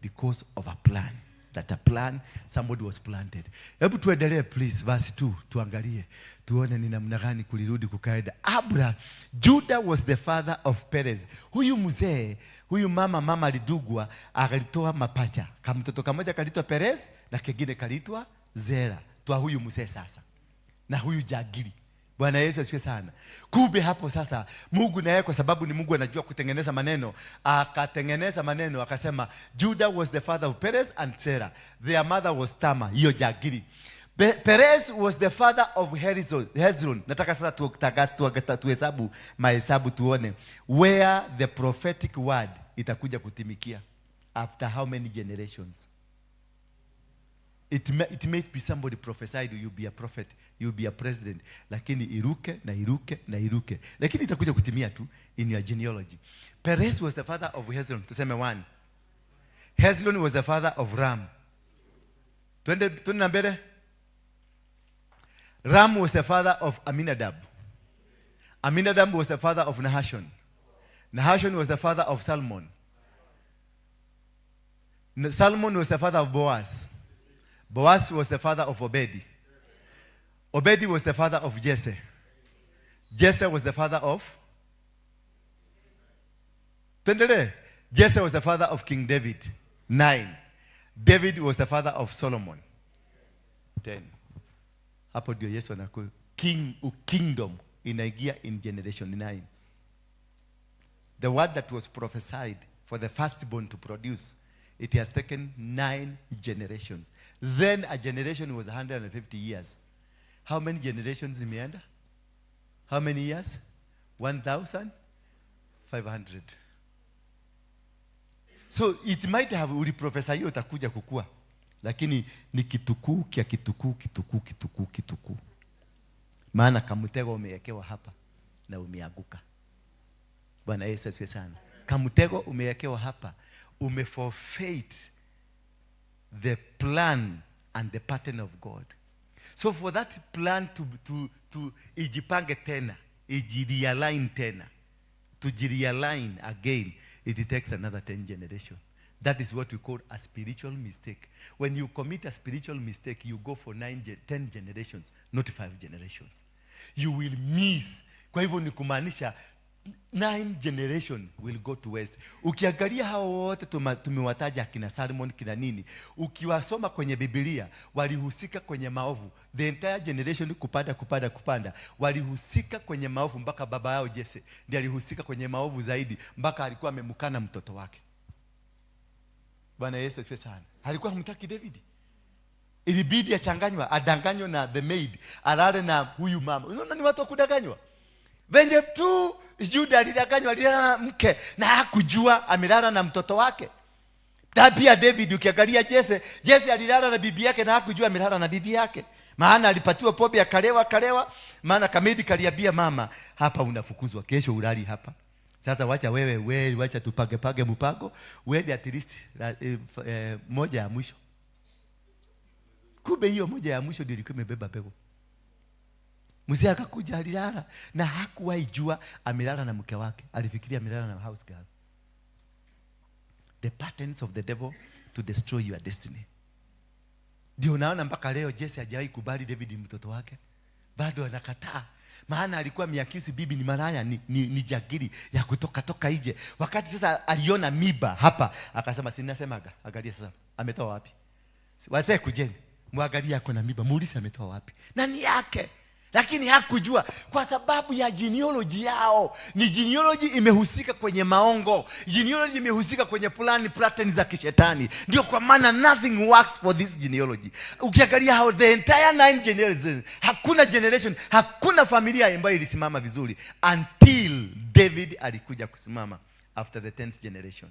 because of a plan, that a plan somebody was planted. Hebu tuendelee please, verse 2, tuangalie tuone ni namna gani kulirudi kukaenda. Abraham, Judah was the father of Perez. Huyu mzee, huyu mama alidugwa, akalitoa mapacha. Kamtoto kamoja kalitwa Perez na kengine kalitwa Zera. Twa huyu mzee sasa na huyu jagiri. Bwana Yesu asifiwe sana. Kumbe hapo sasa Mungu naye kwa sababu ni Mungu anajua kutengeneza maneno, akatengeneza maneno akasema Judah was the father of Perez and Zerah. Their mother was Tamar, hiyo jagiri. Perez was the father of Hezron. Nataka sasa tuhesabu mahesabu tuone where the prophetic word itakuja kutimikia after how many generations. It may be somebody prophesied you'll be a prophet, you'll be a president, lakini iruke na iruke na iruke, lakini itakuja kutimia tu in your genealogy. Perez was the father of Hezron, tuseme one. Hezron was the father of Ram. Twende na mbele. Ram was the father of Aminadab. Aminadab was the father of Nahashon. Nahashon was the father of Salmon. Salmon was the father of Boaz. Boaz was the father of Obedi. Obedi was the father of Jesse. Jesse was the father of, tuendelee. Jesse was the father of King David. 9. David was the father of Solomon. 10. Hapo ndio Yesu anaku king, kingdom inaingia in generation 9. The word that was prophesied for the firstborn to produce, it has taken 9 generations. Then a generation was 150 years. How many generations imeenda? How many years? 1,500. So it might have uliprophesy hiyo utakuja kukua, lakini ni kitukuu kia kitukuu kitukuu kitukuu kitukuu, maana kamtego umewekewa hapa na umeanguka. Bwana Yesu asifiwe sana. Kamtego umewekewa hapa, umeforfeit the plan and the pattern of God. So for that plan to ijipange tena, ijirealign tena, to realign again, it takes another 10 generation. That is what we call a spiritual mistake. When you commit a spiritual mistake, you go for 10 generations, not 5 generations. You will miss. Kwa hivyo ni kumaanisha 9 generation will go to waste. Ukiangalia hao wote tumewataja kina Salmon, kina nini, ukiwasoma kwenye Biblia walihusika kwenye maovu. The entire generation kupanda kupanda kupanda walihusika kwenye maovu, mpaka baba yao Jesse ndiye alihusika kwenye maovu zaidi, mpaka alikuwa amemkana mtoto wake. Bwana Yesu asifiwe sana. Alikuwa hamtaki David. Ilibidi achanganywa, adanganywe na the maid, alale na huyu mama. Unaona ni watu wa kudanganywa. Venye tu Juda alidanganywa, alilala na mke na hakujua amelala na mtoto wake. Ta pia David, ukiangalia Jesse, Jesse alilala na bibi yake na hakujua amelala na bibi yake. Maana alipatiwa pombe akalewa kalewa, maana kamaid kaliambia mama, hapa unafukuzwa, kesho ulali hapa. Sasa wacha wewe, wewe wacha tupage page mpango, wewe at least moja ya mwisho. Kumbe hiyo moja ya mwisho ndio ilikuwa imebeba mbegu. Mzee akakuja alilala na hakuwahi jua amelala na mke wake. Alifikiria amelala na house girl. The patterns of the devil to destroy your destiny. Ndio unaona mpaka leo Jesse hajawahi kubali David mtoto wake. Bado anakataa. Maana alikuwa ameaccuse bibi ni malaya, ni jagiri ya kutoka toka nje. Wakati sasa aliona miba hapa, akasema si nasemaga, angalia sasa ametoa wapi? Wazee kujeni, muangalie ako na miba, muulize ametoa wapi? Nani yake? Lakini hakujua kwa sababu ya genealogy yao. Ni genealogy imehusika kwenye maongo. Genealogy imehusika kwenye plan pattern za kishetani. Ndio kwa maana nothing works for this genealogy. Ukiangalia how the entire 9 generations, hakuna generation, hakuna familia ambayo ilisimama vizuri until David alikuja kusimama after the 10th generation.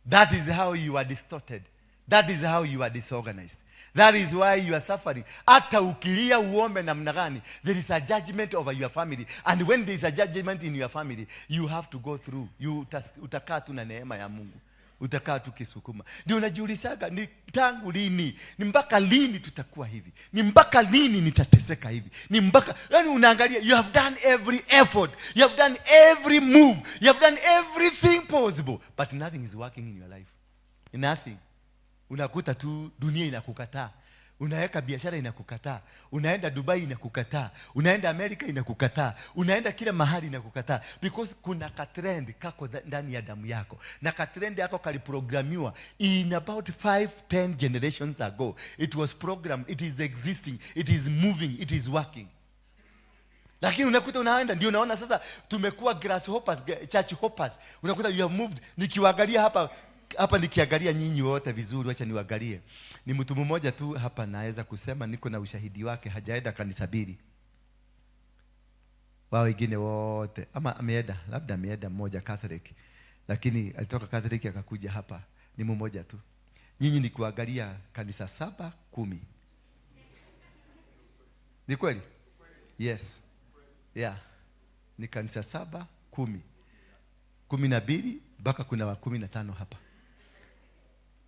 That is how you are distorted That is how you are disorganized. That is why you are suffering. Hata ukilia uombe namna gani, there is a judgment over your family. And when there is a judgment in your family, you have to go through. You utakaa tu na neema ya Mungu. Utakaa tu kisukuma. Ndio unajiulizaga, ni tangu lini? Ni mpaka lini tutakuwa hivi? Ni mpaka lini nitateseka hivi? Ni mpaka yani, unaangalia, you have done every effort, you have done every move, you have done everything possible, but nothing is working in your life. Nothing. Unakuta tu dunia inakukataa. Unaweka biashara, inakukataa. Unaenda Dubai, inakukataa. Unaenda Amerika, inakukataa. Unaenda kila mahali, inakukataa, because kuna katrend kako ndani ya damu yako, na katrend yako kaliprogramiwa in about 5 10 generations ago. It was programmed, it is existing, it is moving, it is working. Lakini unakuta unaenda, ndio unaona sasa tumekuwa grasshoppers, church hoppers. Unakuta you have moved. Nikiwaangalia hapa hapa, nikiangalia nyinyi wote vizuri, wacha niwaangalie, ni mtu mmoja tu hapa naweza kusema niko na ushahidi wake, hajaenda kanisa mbili. Wao wengine wote, ama ameenda, labda ameenda mmoja Catholic, lakini alitoka Catholic akakuja hapa, ni mmoja tu. Nyinyi ni kuangalia kanisa saba, 10. Ni kweli? Yes, yeah, ni kanisa saba, 10, 12, mpaka kuna wa 15 hapa,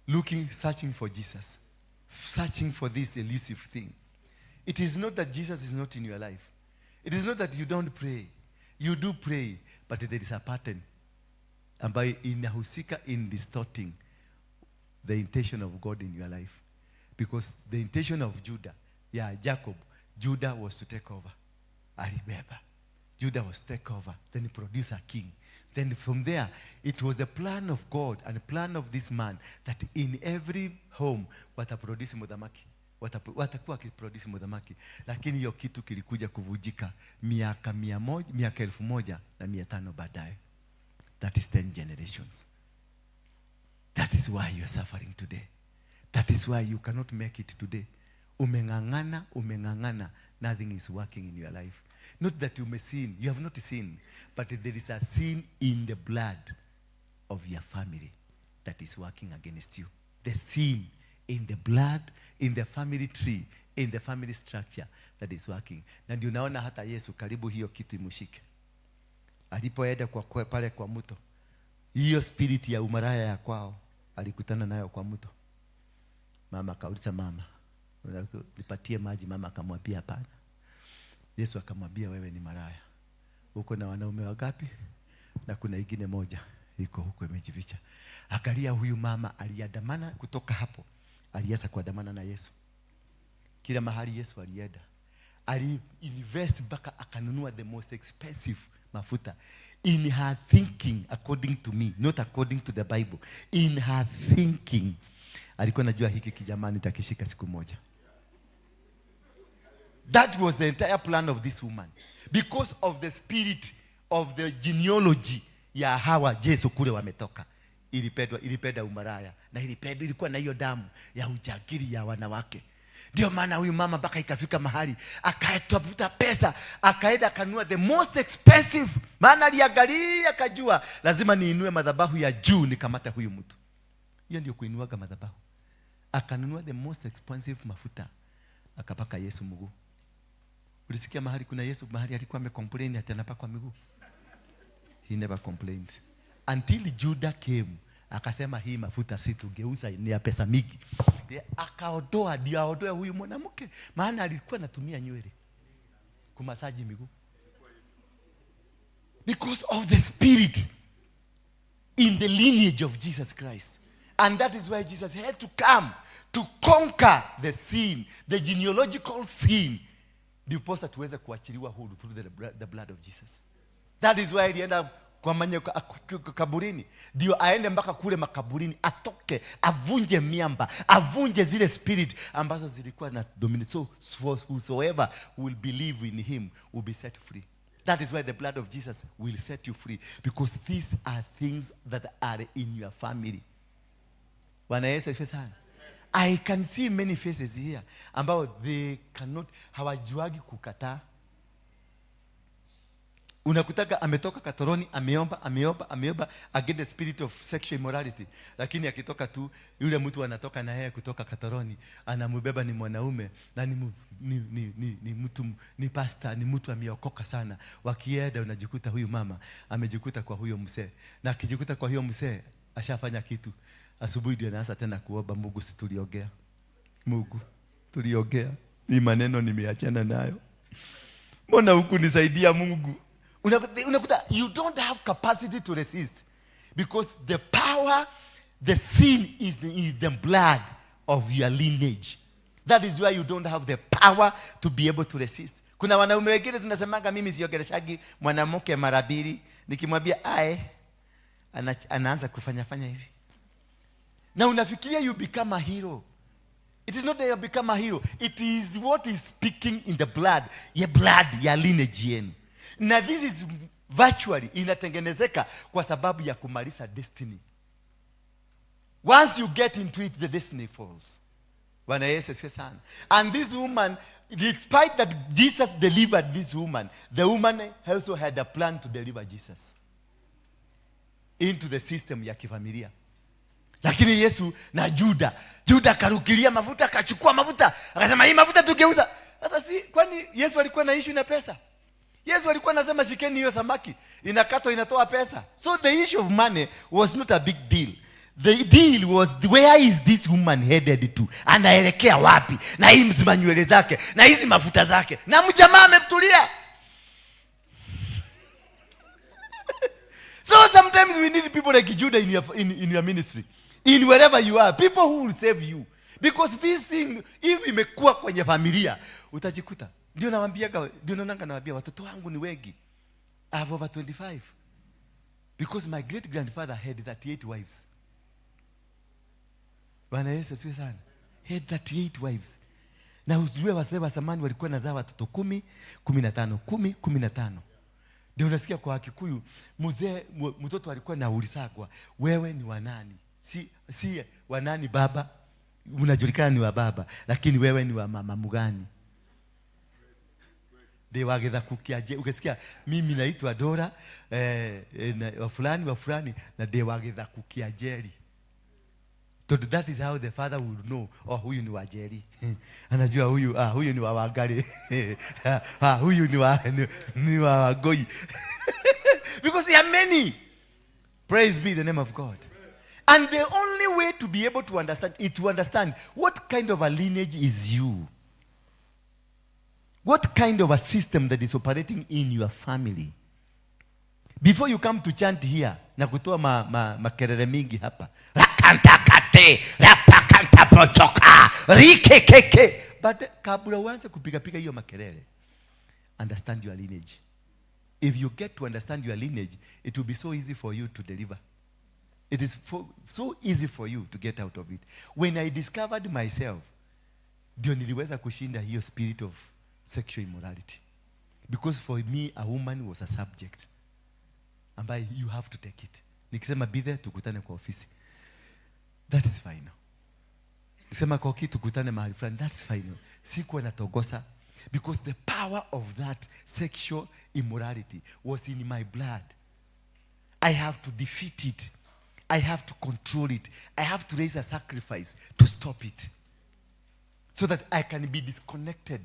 looking, searching for Jesus, searching for this elusive thing. It is not that Jesus is not in your life. It is not that you don't pray. You do pray, but there is a pattern ambayo inahusika in distorting the intention of God in your life, because the intention of Judah, yeah, Jacob, Judah was to take over. Alibeba. Judah was to take over, then he produce a king. Then from there, it was the plan of God and the plan of this man that in every home wataproduce muthamaki. Watakuwa wakiproduce muthamaki. Lakini hiyo kitu kilikuja kuvujika miaka 100, miaka 1500 baadaye. That is 10 generations. That is why you are suffering today. That is why you cannot make it today. Umeng'ang'ana, umeng'ang'ana, nothing is working in your life. Not that you may sin, you have not sinned, but there is a sin in the blood of your family that is working against you. The sin in the blood, in the family tree, in the family structure that is working. Na ndio unaona hata Yesu karibu hiyo kitu imushike. Alipoenda kwa pale kwa mto, hiyo spirit ya umaraya ya kwao alikutana nayo kwa mto. Mama akauliza, "Mama, nipatie maji." Mama akamwambia, "Hapana." Yesu akamwambia, "Wewe ni maraya, uko na wanaume wangapi? Na kuna ingine moja iko huko imejificha." Angalia, huyu mama aliandamana kutoka hapo, alianza kuandamana na Yesu kila mahali Yesu alienda. Ali invest mpaka akanunua the most expensive mafuta. In her thinking, according to me, not according to the Bible, in her thinking, alikuwa najua hiki kijamaa nitakishika siku moja. That was the entire plan of this woman. Because of the spirit of the genealogy ya hawa Jesu kule wametoka. Ilipendwa, ilipenda umaraya na ilipenda, ilikuwa na hiyo damu ya ujangili ya wanawake. Ndio maana huyu mama mpaka ikafika mahali akatafuta pesa, akaenda akanunua the most expensive, maana aliangalia akajua lazima niinue madhabahu ya juu nikamata huyu mtu. Hiyo ndio kuinuaga madhabahu. Akanunua the most expensive mafuta, akapaka Yesu mguu. Ulisikia mahali kuna Yesu mahali alikuwa amecomplain ati anapakwa miguu? He never complained until Judah came, akasema, "Hii mafuta si tugeuza, ni ya pesa mingi." Akaondoa, ndio aondoe huyu mwanamke, maana alikuwa anatumia nywele kumasaji miguu because of the spirit in the lineage of Jesus Christ. And that is why Jesus had to come to conquer the sin, the genealogical sin, ndiposa tuweze kuachiliwa huru through the blood of Jesus. That is why alienda kwa manye kaburini, ndio aende mpaka kule makaburini, atoke, avunje miamba, avunje zile spirit ambazo zilikuwa na dominate. So for whosoever will believe in him will be set free. That is why the blood of Jesus will set you free, because these are things that are in your family. Bwana Yesu asifiwe sana. I can see many faces here ambao they cannot, hawajuagi kukataa. Unakutaka ametoka katoroni, ameomba, ameomba, ameomba against the spirit of sexual immorality, lakini akitoka tu, yule mtu anatoka na yeye kutoka katoroni, anamubeba, ni mwanaume na ni mtu, ni pastor, ni mtu ameokoka sana. Wakienda, unajikuta huyu mama amejikuta kwa huyo mzee, na akijikuta kwa huyo mzee, ashafanya kitu. Asubuhi ndio anaanza tena kuomba, "Mungu, si tuliongea? Mungu, tuliongea, ni maneno nimeachana nayo, mbona huku nisaidia Mungu?" Unakuta you don't have capacity to resist because the power, the sin is in the blood of your lineage. That is why you don't have the power to be able to resist. Kuna wanaume wengine tunasemanga, "Mimi siongeleshagi mwanamke mara mbili. Nikimwambia ae, anaanza kufanya fanya hivi." Na unafikiria you become a hero. It is not that you become a hero. It is what is speaking in the blood, ya blood ya lineage yenu. Na this is virtually inatengenezeka kwa sababu ya kumaliza destiny. Once you get into it, the destiny falls. Bwana Yesu asifiwe sana. And this woman, despite that Jesus delivered this woman, the woman also had a plan to deliver Jesus into the system ya kifamilia. Lakini Yesu na Juda, Juda akarukilia mafuta, akachukua mafuta, akasema, "Hii mafuta tugeuza." Sasa si kwani Yesu alikuwa na issue na pesa? Yesu alikuwa anasema, "Shikeni hiyo samaki, inakatwa, inatoa pesa." So the issue of money was not a big deal. The deal was, where is this woman headed to? Anaelekea wapi na hii mzima nywele zake na hizi mafuta zake? Na mjamaa ametulia. So sometimes we need people like Judah in your ministry, in wherever you are, people who will save you. Because this thing, if imekuwa kwenye familia, utajikuta. Ndio nawambiaga, ndio naonanga nawambia watoto wangu ni wengi. I have over 25. Because my great grandfather had 38 wives. Bwana Yesu asifiwe sana. He had 38 wives. Na ujue wazee wa zamani walikuwa nazaa watoto 10, 15, 10, 15. Ndio unasikia kwa Kikuyu mzee, mtoto alikuwa naulizagwa, "Wewe ni wa nani?" Si wa nani baba, unajulikana ni wa baba, lakini wewe ni wa mama mgani? Ndĩ wa gĩthaku kĩa ukisikia mimi naitwa Dora, na, wa fulani wa fulani, na ndĩ wa gĩthaku kĩa Njeri. Tondu that is how the father would know, "Oh, huyu ni wa Njeri." Anajua huyu, ah, huyu ni wa Wangari. Ah, huyu ni wa Wangoi. Because there are many. Praise be the name of God. And the only way to be able to understand is to understand what kind of a lineage is you. What kind of a system that is operating in your family. Before you come to chant here na kutoa makelele mingi hapa. Rakantakate, rapakantapochoka, rikekeke. But kabla uanze kupiga piga hiyo makelele, understand your lineage. If you get to understand your lineage, it will be so easy for you to deliver. It is so easy for you to get out of it. When I discovered myself, ndio niliweza kushinda hiyo spirit of sexual immorality. Because for me, a woman was a subject ambaye you have to take it. Nikisema be there, tukutane kwa ofisi. That is final. Nikisema koki, tukutane mahali fulani, that's final. Sikuwa natogosa because the power of that sexual immorality was in my blood. I have to defeat it. I have to control it. I have to raise a sacrifice to stop it so that I can be disconnected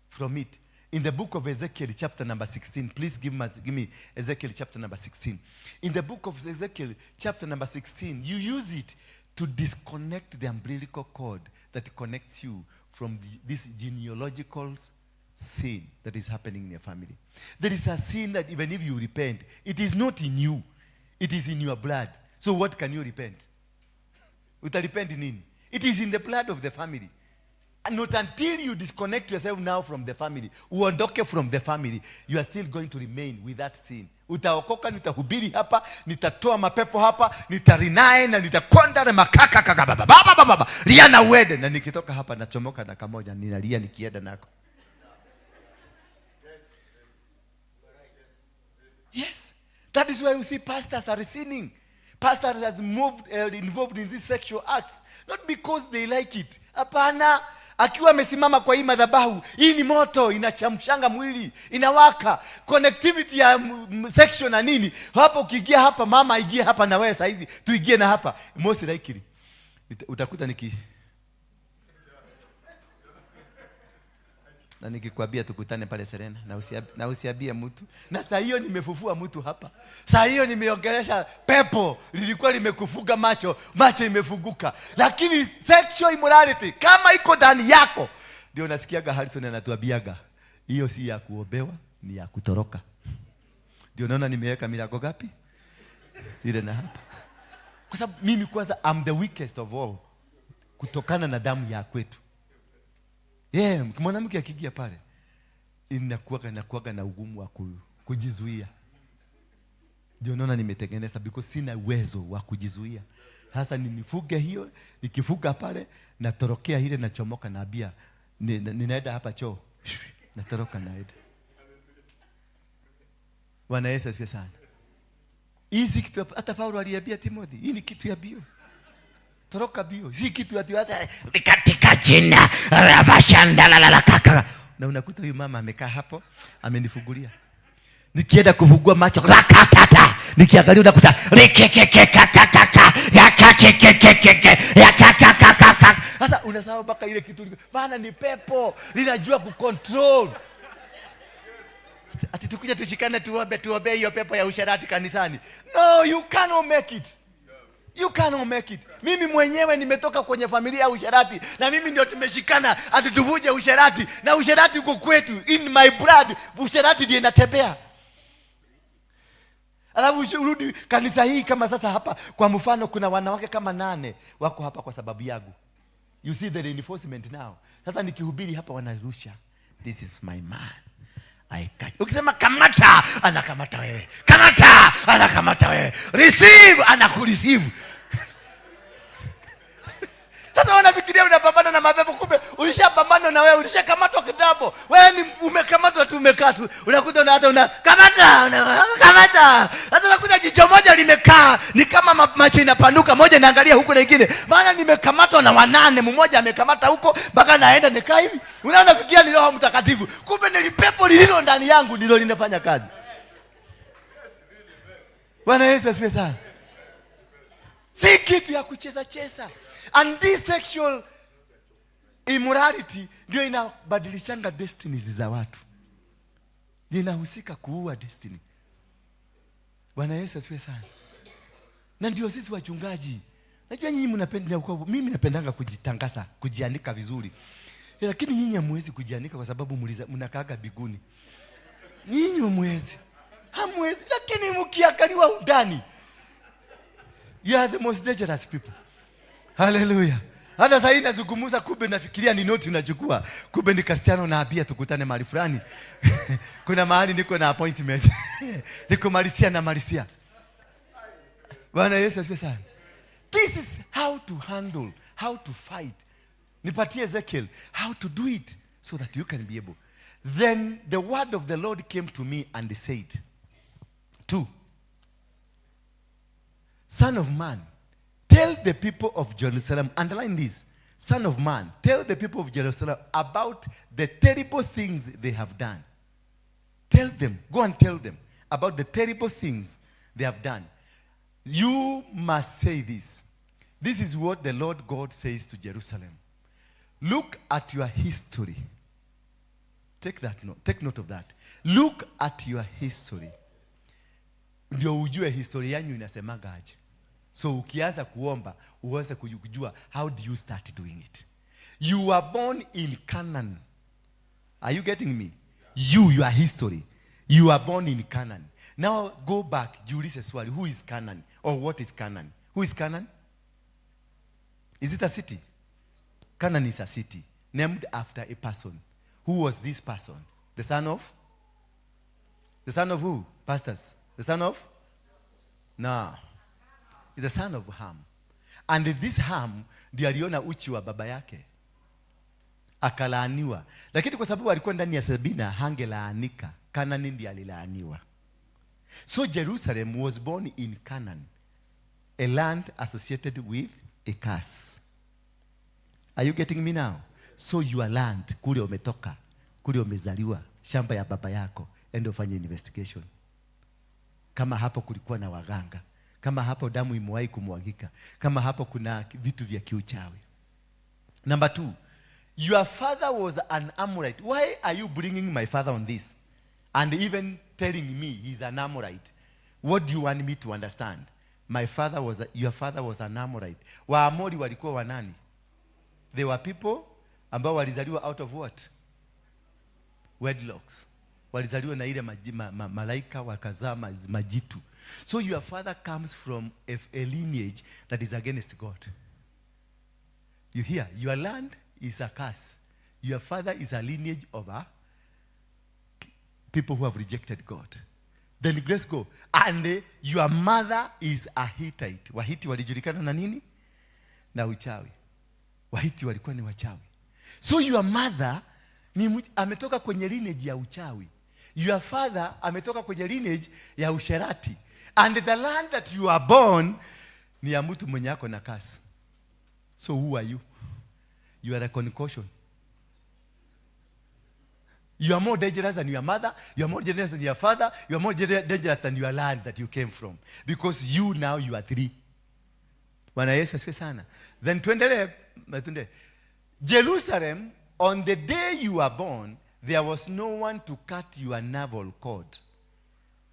from it. In the book of Ezekiel, chapter number 16, please give me Ezekiel chapter number 16. In the book of Ezekiel, chapter number 16, you use it to disconnect the umbilical cord that connects you from this genealogical sin that is happening in your family. There is a sin that even if you repent, it is not in you, it is in your blood. So what can you repent? Utarepent nini? It is in the blood of the family. And not until you disconnect yourself now from the family, uondoke from the family, you are still going to remain with that sin. Utaokoka, nitahubiri hapa, nitatoa mapepo hapa, nitarinae na nitakonda na makaka kaka baba baba baba baba lia na uende, na nikitoka hapa nachomoka na kamoja, ninalia nikienda nako. Yes, that is why you see pastors are sinning. Pastors has moved, involved in these sexual acts, not because they like it. Hapana, Akiwa amesimama kwa hii madhabahu, hii ni moto inachamshanga mwili, inawaka connectivity ya section na nini hapo. Ukiingia hapa, mama aingie hapa na wewe saizi tuingie na hapa, most likely utakuta niki na nikikwambia tukutane pale Serena na usiambie mtu. Na saa hiyo nimefufua mtu hapa, saa hiyo nimeongelesha pepo lilikuwa limekufuga macho, macho imefunguka. Lakini sexual immorality kama iko ndani yako, ndio nasikiaga Harrison anatuambiaga hiyo si ya kuombewa, ni ya kutoroka. Ndio naona nimeweka milango gapi ile na hapa, kwa sababu mimi kwanza I'm the weakest of all kutokana na damu ya kwetu. Yeah, mwanamke akiingia pale inakuwaga na ugumu wa kujizuia. Ndio naona nimetengeneza because sina uwezo wa kujizuia. Sasa ninifuge hiyo, nikifuga pale natorokea ile, nachomoka naambia ninaenda hapa choo. Natoroka naenda. Bwana Yesu asifiwe sana. Hii si kitu hata Paulo aliambia Timothy, hii ni kitu ya bio. Toroka bio. Si kitu ati sasa Katika jina rabashandalalakaka. Na unakuta huyu mama amekaa hapo amenifungulia. Nikienda kufungua macho rakatata, nikiangalia unakuta Rikekekekakakaka, yakakekekekeke, yakakakakaka. Sasa unasahau mpaka ile kitu, maana ni pepo linajua kucontrol. Ati tukuja tushikane tuombe, tuombe hiyo pepo ya usherati kanisani. No, you cannot make it. You cannot make it. Mimi mwenyewe nimetoka kwenye familia ya usherati na mimi ndio tumeshikana ati tuvuje usherati, na usherati uko kwetu, in my blood, usherati ndio inatembea. Alafu urudi kanisa hii kama sasa hapa kwa mfano kuna wanawake kama 8 wako hapa kwa sababu yangu. You see the reinforcement now. Sasa nikihubiri hapa wanarusha. This is my man. I catch. Ukisema kamata, anakamata wewe. Kamata, anakamata wewe. Receive, anakureceive. Sasa wanafikiria unapambana na mapepo, kumbe ulishapambana na wewe, ulishakamatwa kitambo. Wewe ni umekamatwa tu, umekaa tu. Unakuta una hata una kamata, una kamata. Sasa unakuta jicho moja limekaa, ni kama macho inapanuka, moja inaangalia huku na ingine. Maana nimekamatwa na 8, mmoja amekamata huko mpaka naenda nikaa hivi. Unaona fikiria ni Roho Mtakatifu. Kumbe ni pepo lililo ndani yangu ndilo linafanya kazi. Bwana Yesu asifiwe sana. Si kitu ya kucheza cheza. And this sexual immorality ndio inabadilishanga destinies za watu. Ndio inahusika kuua destiny. Bwana Yesu asifiwe sana. Na ndio sisi wachungaji. Najua nyinyi mnapenda, mimi napendanga kujitangaza, kujiandika vizuri. Lakini nyinyi hamwezi kujiandika kwa sababu mnakaaga biguni. Nyinyi hamwezi. Hamwezi, lakini mkiangaliwa undani, you are the most dangerous people. Hallelujah. Hata sasa hivi nazungumza, kumbe nafikiria ni noti unachukua. Kumbe ni Cristiano naambia tukutane mahali fulani. Kuna mahali niko na appointment. Niko malisia na malisia. Bwana Yesu asifiwe sana. This is how to handle, how to fight. Nipatie Ezekiel how to do it so that you can be able. Then the word of the Lord came to me and said, 2, Son of man, tell the people of Jerusalem, underline this, Son of man, tell the people of Jerusalem about the terrible things they have done. Tell them, go and tell them about the terrible things they have done. You must say this. This is what the Lord God says to Jerusalem. Look at your history. Take that note. Take note of that. Look at your history. Ndio ujue historia yanyu inasemaga aje. So ukianza kuomba, uanze kujua how do you start doing it. You were born in Canaan. Are you getting me? You, your history. You were born in Canaan. Now go back, jiulize swali, who is Canaan? Or what is Canaan? Who is Canaan? Is it a city? Canaan is a city named after a person. Who was this person? The son of? The son of who? Pastors. The son of? No. The son of Ham. And this Ham ndiye aliona uchi wa baba yake. Akalaaniwa. Lakini kwa sababu alikuwa ndani ya Sabina hangelaanika. Canaan ndiye alilaaniwa. So Jerusalem was born in Canaan, a land associated with a curse. Are you getting me now? So your land, kule umetoka, kule umezaliwa, shamba ya baba yako, ende ufanye investigation kama hapo kulikuwa na waganga, kama hapo damu imewahi kumwagika, kama hapo kuna vitu vya kiuchawi. Number two, your father was an Amorite. Why are you bringing my father on this? And even telling me he's an Amorite. What do you want me to understand? My father was a, your father was an Amorite. Waamori walikuwa wanani? They were people ambao walizaliwa out of what? Wedlocks. Walizaliwa na ile malaika wakazaa majitu. So your father comes from a lineage that is against God. You hear? Your land is a curse. Your father is a lineage of a people who have rejected God. Then let's go. And your mother is a Hittite. Wahiti walijulikana na nini? Na uchawi. Wahiti walikuwa ni wachawi. So your mother ametoka kwenye lineage ya uchawi. Your father ametoka kwenye lineage ya usherati. And the land that you are born ni ya mtu mwenye ako na curse. So who are you? You are a concoction. You are more dangerous than your mother. You are more dangerous than your father. You are more dangerous than your land that you came from. Because you now, you are three. Bwana Yesu asifiwe sana. Then tuendelee, tuendelee. Jerusalem, on the day you were born, there was no one to cut your navel cord.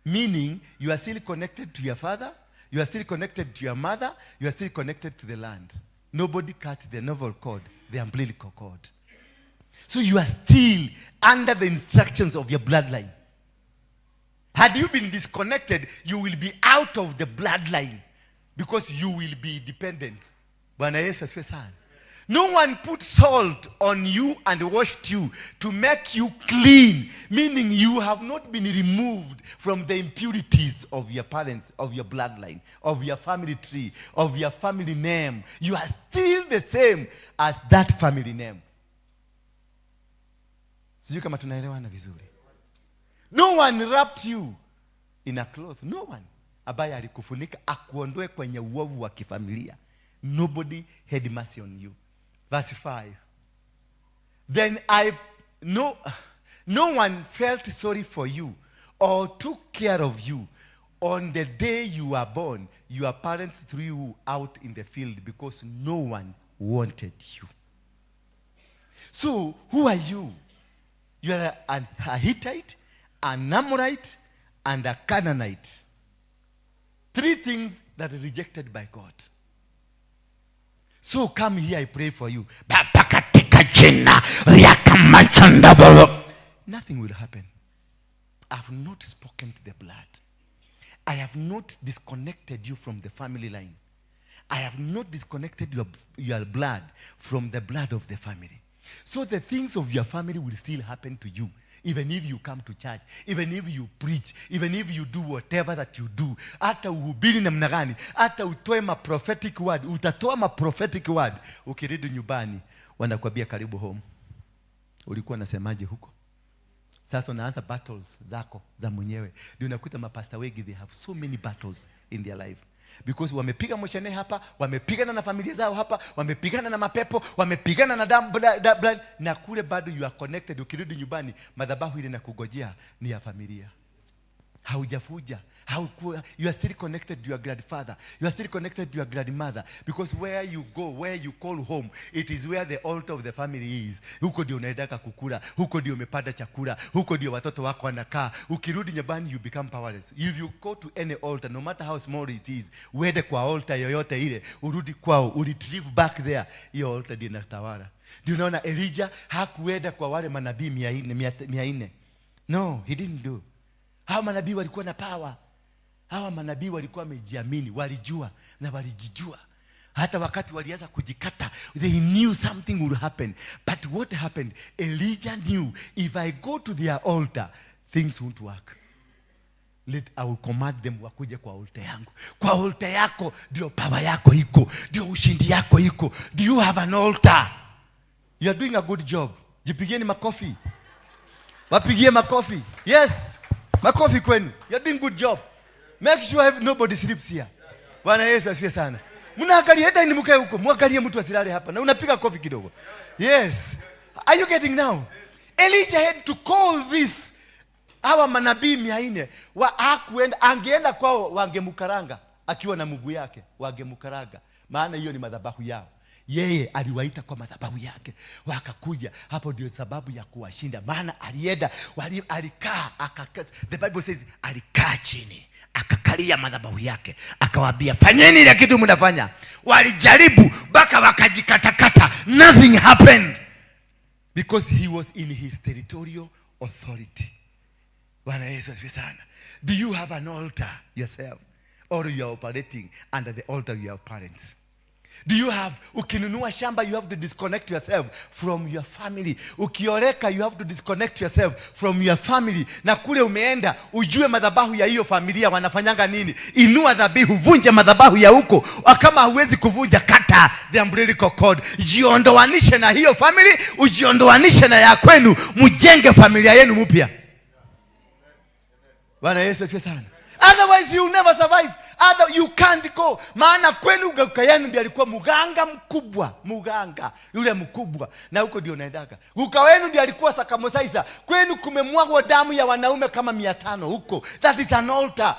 Meaning, you are still connected to your father, you are still connected to your mother, you are still connected to the land. Nobody cut the navel cord, the umbilical cord. So you are still under the instructions of your bloodline. Had you been disconnected, you will be out of the bloodline because you will be dependent. Bwana Yesu asifiwe sana. No one put salt on you and washed you to make you clean, meaning you have not been removed from the impurities of your parents, of your bloodline, of your family tree, of your family name. You are still the same as that family name. Sijui kama tunaelewana vizuri. No one wrapped you in a cloth. No one ambaye alikufunika akuondoe kwenye uovu wa kifamilia. Nobody had mercy on you. Verse 5. Then I no one felt sorry for you or took care of you. On the day you were born, your parents threw you out in the field because no one wanted you. So, who are you? You are a Hittite, an Amorite, and a Canaanite. Three things that are rejected by God. So come here, I pray for you. Baba, katika jina riakamachandabolo. Nothing will happen. I have not spoken to the blood. I have not disconnected you from the family line. I have not disconnected your blood from the blood of the family. So the things of your family will still happen to you, even if you come to church, even if you preach, even if you do whatever that you do. Hata uhubiri namna gani, hata utoe ma prophetic word, utatoa ma prophetic word. Ukirudi nyumbani, wanakwambia, "Karibu home. Ulikuwa unasemaje huko?" Sasa unaanza battles zako za mwenyewe. Ndio unakuta mapasta wengi, they have so many battles in their life because wamepiga moshene hapa, wamepigana na familia zao hapa, wamepigana na mapepo, wamepigana na damu, blood, na kule bado you are connected. Ukirudi nyumbani, madhabahu ile nakugojea ni ya familia. Haujafuja, you are still connected to your grandfather, you are still connected to your grandmother, because where you go, where you call home, it is where the altar of the family is. Huko ndio unaendaka kukula, huko ndio umepata chakula, huko ndio watoto wako wanakaa. Ukirudi nyumbani, you become powerless. If you go to any altar, no matter how small it is, uende kwa altar yoyote ile, urudi kwao, uretrieve back there, hiyo altar ndio inatawala. Ndio unaona Elijah hakuenda kwa wale manabii 400, 400. No, he didn't do. Hawa manabii walikuwa na power. Hawa manabii walikuwa wamejiamini, walijua na walijijua. Hata wakati walianza kujikata, they knew something would happen. But what happened? Elijah knew, "If I go to their altar, things won't work. Let I will command them wakuje kwa altar yangu." Kwa altar yako ndio power yako iko, ndio ushindi yako iko. Do you have an altar? You are doing a good job. Jipigieni makofi. Wapigie makofi. Yes. Makofi kwenu. You are doing good job. Make sure nobody sleeps here. Bwana Yesu asifiwe sana. Mnaangalia, hata ni mkae huko, mwangalie mtu asilale hapa na unapiga kofi kidogo. Yes. Are you getting now? Elijah had to call this hawa manabii 400 wa hakuenda, angeenda kwao wangemkaranga akiwa na mguu yake, wangemkaranga, maana hiyo ni madhabahu yao. Yeye aliwaita kwa madhabahu yake, wakakuja. Hapo ndio sababu ya kuwashinda, maana alienda, alikaa, the Bible says alikaa chini akakalia madhabahu yake, akawaambia fanyeni ile kitu mnafanya. Walijaribu mpaka wakajikatakata, nothing happened because he was in his territorial authority. Bwana Yesu asifiwe sana. Do you have an altar yourself, or you are operating under the altar of your parents? Do you have, ukinunua shamba you have to disconnect yourself from your family. Ukioleka you have to disconnect yourself from your family. Na kule umeenda ujue madhabahu ya hiyo familia wanafanyanga nini. Inua dhabihu, vunja madhabahu ya huko. Kama huwezi kuvunja, kata the umbilical cord. Jiondoanishe na hiyo family, ujiondoanishe na ya kwenu, mjenge familia yenu mpya. Bwana Yesu asifiwe sana. Otherwise you never survive. Other, you can't go. Maana kwenu guka yenu ndiye alikuwa mganga mkubwa, mganga yule mkubwa, na huko ndio unaendaga. Guka wenu ndiye alikuwa sakamosaisa. Kwenu kumemwagwa damu ya wanaume kama 500 huko. That is an altar.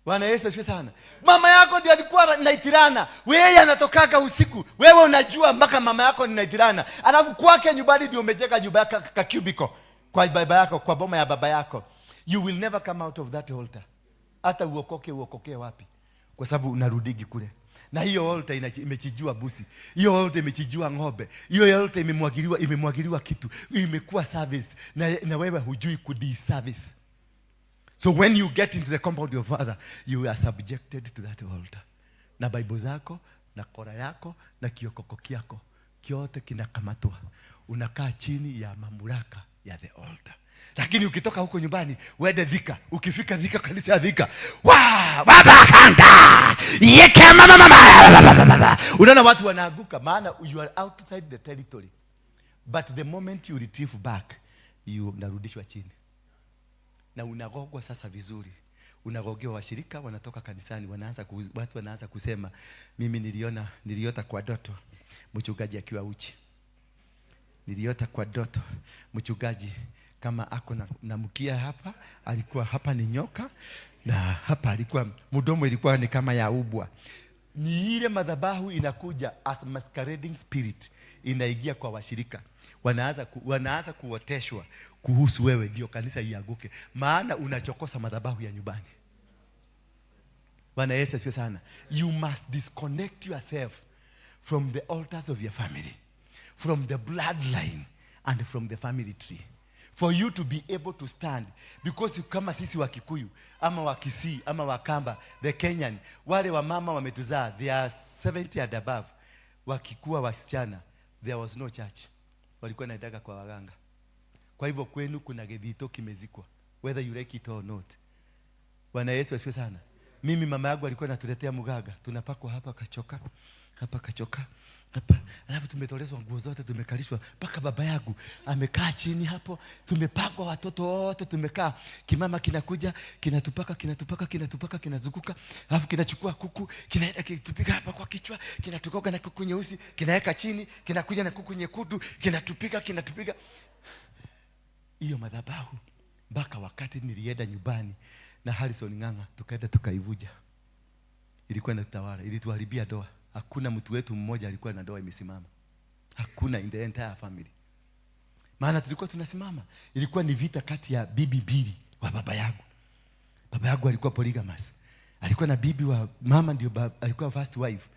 Bwana Yesu asifiwe sana. Mama yako ndiye alikuwa naitirana. Wewe anatokaga usiku. Wewe unajua mpaka mama yako ni naitirana. Alafu kwake nyumbani ndio umejenga nyumba yako ka cubicle kwa baba yako, kwa boma ya baba yako. You will never come out of that altar. Hata uokoke, uokokee wapi? Kwa sababu unarudigi kule. Na hiyo altar imechijua busi. Hiyo altar imechijua ng'ombe. Hiyo altar imemwagiliwa kitu. Imekuwa service. Na wewe hujui kudiservice. So when you get into the compound of your father, you are subjected to that altar. Na Bible zako, na kora yako, na kiokoko kyako, kyote kinakamatwa. Unakaa chini ya mamlaka ya the altar. Lakini ukitoka huko nyumbani, uende Thika, ukifika Thika, kanisa ya Thika, wa, baba kanda, yeke mama mama. Unaona watu wanaanguka, maana you are outside the territory. But the moment you retrieve back, you unarudishwa chini. Na unagogwa sasa vizuri. Unagogewa, washirika wanatoka kanisani, watu wanaanza kusema, mimi niliota kwa ndoto mchungaji akiwa uchi. Niliota kwa ndoto mchungaji kama ako na mkia hapa, alikuwa hapa ni nyoka, na hapa alikuwa mdomo ilikuwa ni kama ya ubwa. Ni ile madhabahu inakuja as masquerading spirit, inaingia kwa washirika. Wanaanza kuoteshwa kuhusu wewe ndio kanisa ianguke, maana unachokosa madhabahu ya nyumbani. Bwana Yesu asifiwe sana. You must disconnect yourself from the altars of your family, from the bloodline and from the family tree, for you to be able to stand. Because kama sisi wa Kikuyu ama wa Kisii ama wa Kamba, the Kenyan, wale wa mama wametuzaa, they are 70 and above, wakikuwa wasichana, there was no church, walikuwa wanaendaga kwa waganga. Kwa hivyo kwenu kuna gethito kimezikwa, whether you like it or not. Bwana Yesu asifiwe sana. Mimi mama yangu alikuwa anatuletea mganga, tunapakwa hapa kachoka, hapa kachoka, hapa. Alafu tumetolezwa nguo zote, tumekalishwa mpaka baba yangu amekaa chini hapo, tumepakwa watoto wote, tumekaa. Kimama kinakuja, kinatupaka, kinatupaka, kinatupaka, kinazunguka. Alafu kinachukua kuku, kinaenda kinatupiga hapa kwa kichwa, kinatukoga na kuku nyeusi, kinaweka chini, kinakuja na kuku nyekundu, kinatupiga, kinatupiga. Hiyo madhabahu mpaka wakati nilienda nyumbani na Harrison Ng'ang'a, tukaenda tukaivuja. Ilikuwa inatawala, ilituharibia ndoa. Hakuna mtu wetu mmoja alikuwa na ndoa imesimama. Hakuna in the entire family. Maana tulikuwa tunasimama. Ilikuwa ni vita kati ya bibi mbili wa baba yangu. Baba yangu alikuwa polygamous. Alikuwa na bibi wa mama, ndio alikuwa first wife.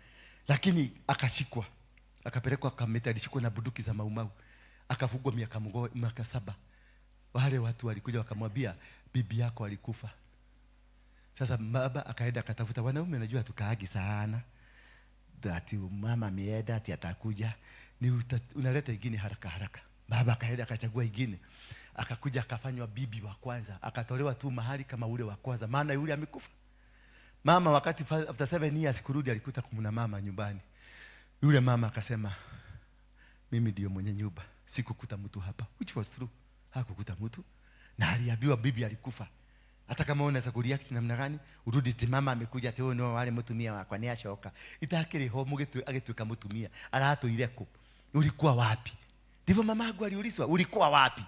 Lakini akashikwa. Akapelekwa Kamete, alishikwa na bunduki za Mau Mau. Akafungwa miaka 7. Wale watu walikuja wakamwambia bibi yako alikufa. Sasa baba akaenda akatafuta wanaume, unajua tukaagi sana. Ati mama ameenda, ati atakuja. Ni unaleta ingine haraka haraka. Baba akaenda akachagua ingine. Akakuja akafanywa bibi wa kwanza. Akatolewa tu mahali kama ule wa kwanza, maana yule amekufa. Mama wakati after 7 years kurudi alikuta kuna mama nyumbani. Yule mama akasema mimi ndio mwenye nyumba, sikukuta mtu hapa, which was true. Hakukuta mtu. Na aliambiwa bibi alikufa. Hata kama unaweza kureact namna gani, urudi ti mama amekuja ati huyu no wale mutumia wakwa ni acoka. Itakiri ho mugitu agituika mutumia, aratuire ku? Ulikuwa wapi? Ndivyo mama yangu aliulizwa, ulikuwa wapi?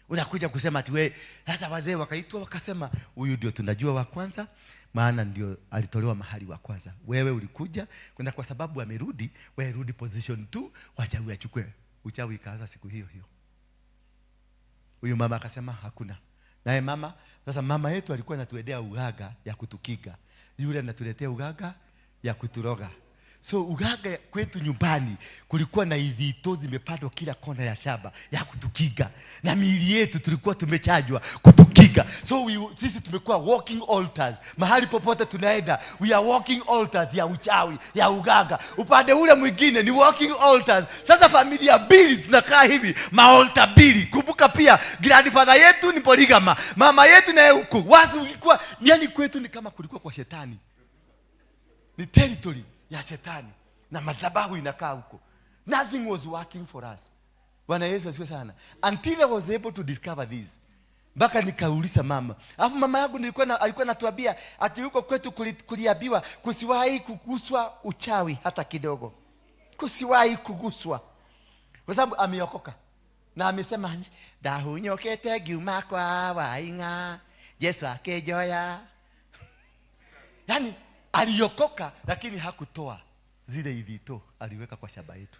Unakuja kusema ati wewe. Sasa wazee wakaitwa wakasema, huyu ndio tunajua wa kwanza, maana ndio alitolewa mahali wa kwanza. Wewe ulikuja kwenda kwa sababu amerudi, wewe rudi position 2, wachawi achukue. Uchawi ikaanza siku hiyo hiyo. Huyu mama akasema hakuna. Naye mama, sasa mama yetu alikuwa anatuendea ugaga ya kutukiga. Yule anatuletea ugaga ya kuturoga. So ugaga kwetu nyumbani kulikuwa na ivito zimepandwa kila kona ya shamba ya kutukiga. Na miili yetu tulikuwa tumechajwa kutukiga. So sisi tumekuwa walking altars. Mahali popote tunaenda, we are walking altars ya uchawi, ya ugaga. Upande ule mwingine ni walking altars. Sasa familia mbili zinakaa hivi, maaltar mbili. Kumbuka pia grandfather yetu ni polygama, mama yetu naye huko. Watu ilikuwa, yani kwetu ni kama kulikuwa kwa shetani. Ni territory ya shetani na madhabahu inakaa huko. Nothing was working for us. Bwana Yesu asifiwe sana. Until I was able to discover this. Mpaka nikauliza mama. Alafu mama yangu alikuwa anatuambia ati huko kwetu kuliambiwa kusiwahi kuguswa uchawi hata kidogo. Kusiwahi kuguswa. Kwa sababu ameokoka. Na amesema ndahunyokete ngiuma kwa waing'a Yesu akinjoya. Yaani aliokoka lakini hakutoa zile ithito, aliweka kwa shamba yetu.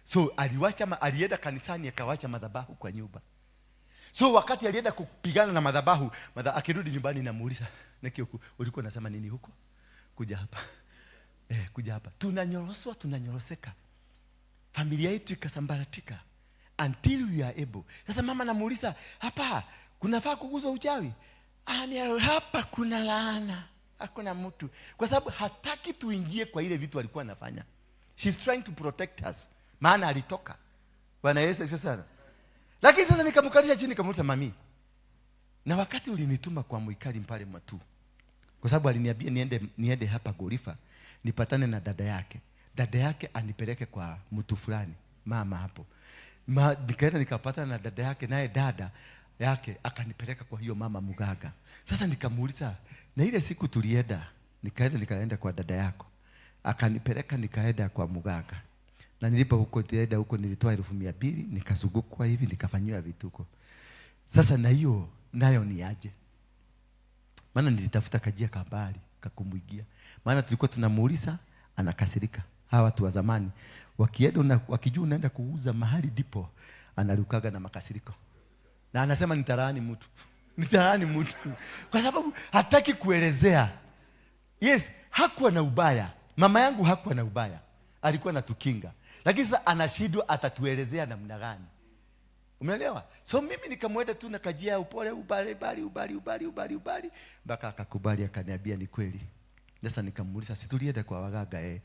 So alienda kanisani akawacha madhabahu kwa nyumba. So wakati alienda kupigana na madhabahu, akirudi nyumbani namuuliza, Nekioku, ulikuwa unasema nini huko? Kuja hapa. Kuja hapa. Tunanyoroswa, tunanyoroseka. Familia yetu ikasambaratika until we are able. Sasa mama namuuliza, hapa kunafaa kuguswa uchawi? Ani, hapa kuna laana. Hakuna mtu. Kwa sababu hataki tuingie kwa ile vitu alikuwa anafanya. She's trying to protect us. Maana alitoka. Bwana Yesu asifiwe sana. Lakini sasa nikamkalisha chini nikamuuliza, mami, na wakati ulinituma kwa mwikali pale Matu, kwa sababu aliniambia niende hapa Gorifa nipatane na dada yake. Dada yake anipeleke kwa mtu fulani, mama hapo. Nikaenda nikapatana na dada yake, naye dada yake akanipeleka kwa hiyo mama mganga. Sasa nikamuuliza, na ile siku tulienda, nikaenda kwa dada yako. Akanipeleka nikaenda kwa mganga. Na nilipo huko nilienda huko nilitoa 200,000, nikazungukwa hivi nikafanyiwa vituko. Sasa na hiyo nayo ni aje? Maana nilitafuta kajia kabali kakumuigia. Maana tulikuwa tunamuuliza anakasirika. Hawa watu wa zamani wakijua unaenda kuuza mahali ndipo analukaga na makasiriko. Na anasema nitalaani mtu. Nitalaani mtu. Kwa sababu hataki kuelezea. Yes, hakuwa na ubaya. Mama yangu hakuwa na ubaya. Alikuwa anatukinga. Lakini sasa anashindwa atatuelezea namna gani. Umeelewa? So mimi nikamwenda tu nakajia upole, ubali, ubali, ubali, ubali, ubali, ubali, mpaka akakubali akaniambia ni kweli. Sasa nikamuuliza, si tulienda kwa waganga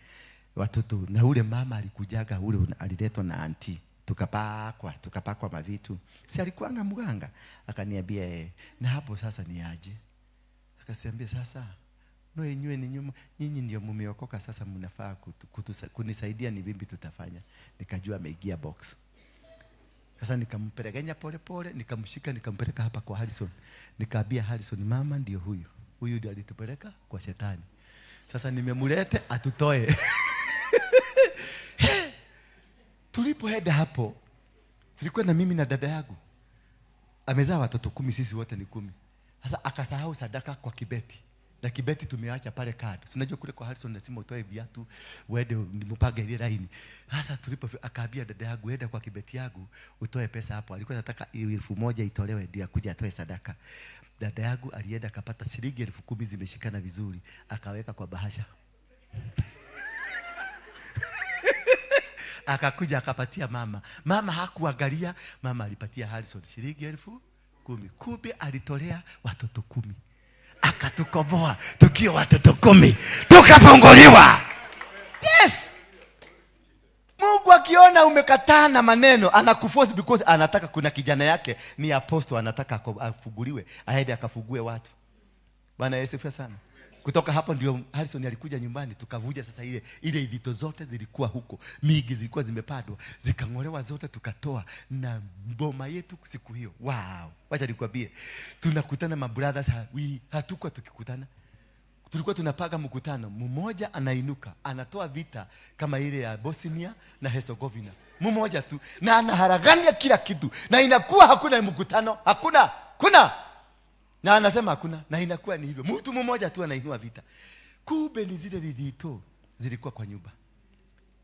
watoto, na ule mama alikujaga, ule aliletwa na auntie. Tukapakwa mavitu. Si alikuwa na mganga? Akaniambia na hapo sasa ni aje? Akasiambia sasa no yenyewe ni nyuma, nyinyi ndio mmeokoka sasa mnafaa kunisaidia ni vipi tutafanya. Nikajua ameingia box. Sasa nikamperegenya pole pole, nikamshika nikampeleka hapa kwa Harrison. Nikaambia Harrison, mama ndio huyu. Huyu ndio alitupeleka kwa shetani. Sasa nimemlete atutoe. Tulipoenda hapo, tulikuwa na mimi na dada yangu. Amezaa watoto 10, sisi wote ni 10. Sasa akasahau sadaka kwa kibeti. Na kibeti tumeacha pale kando. Si unajua kule kwa Harrison lazima utoe viatu, uende mpage ile line. Sasa tulipo akaambia dada yangu, enda kwa kibeti yangu utoe pesa hapo. Alikuwa anataka 1,000 itolewe ndio akuje atoe sadaka. Dada yangu alienda akapata shilingi 10,000 zimeshikana vizuri, akaweka kwa bahasha. Akakuja akapatia mama. Mama hakuangalia, mama alipatia Harrison shilingi 10,000. Kumbe alitolea watoto 10. Akatukomboa tukiwa watoto 10. Tukafunguliwa. Yes. Mungu akiona umekataa na maneno anakuforce, because anataka, kuna kijana yake ni apostle, anataka afunguliwe, aende akafungue watu. Bwana Yesu asifiwe sana. Kutoka hapo ndio Harrison alikuja nyumbani, tukavuja sasa ile vito zote zilikuwa huko, mingi zilikuwa zimepandwa, zikang'olewa zote tukatoa na boma yetu siku hiyo. Wow, wacha nikwambie, tunakutana ma brothers, hatukuwa tukikutana. Tulikuwa tunapanga mkutano, mmoja anainuka, anatoa vita kama ile ya Bosnia na Herzegovina. Mmoja tu, na anaharagania kila kitu, na inakuwa hakuna mkutano, hakuna kuna, na anasema hakuna, na inakuwa ni hivyo. Mtu mmoja tu anainua vita. Kumbe ni zile vidhito zilikuwa kwa nyumba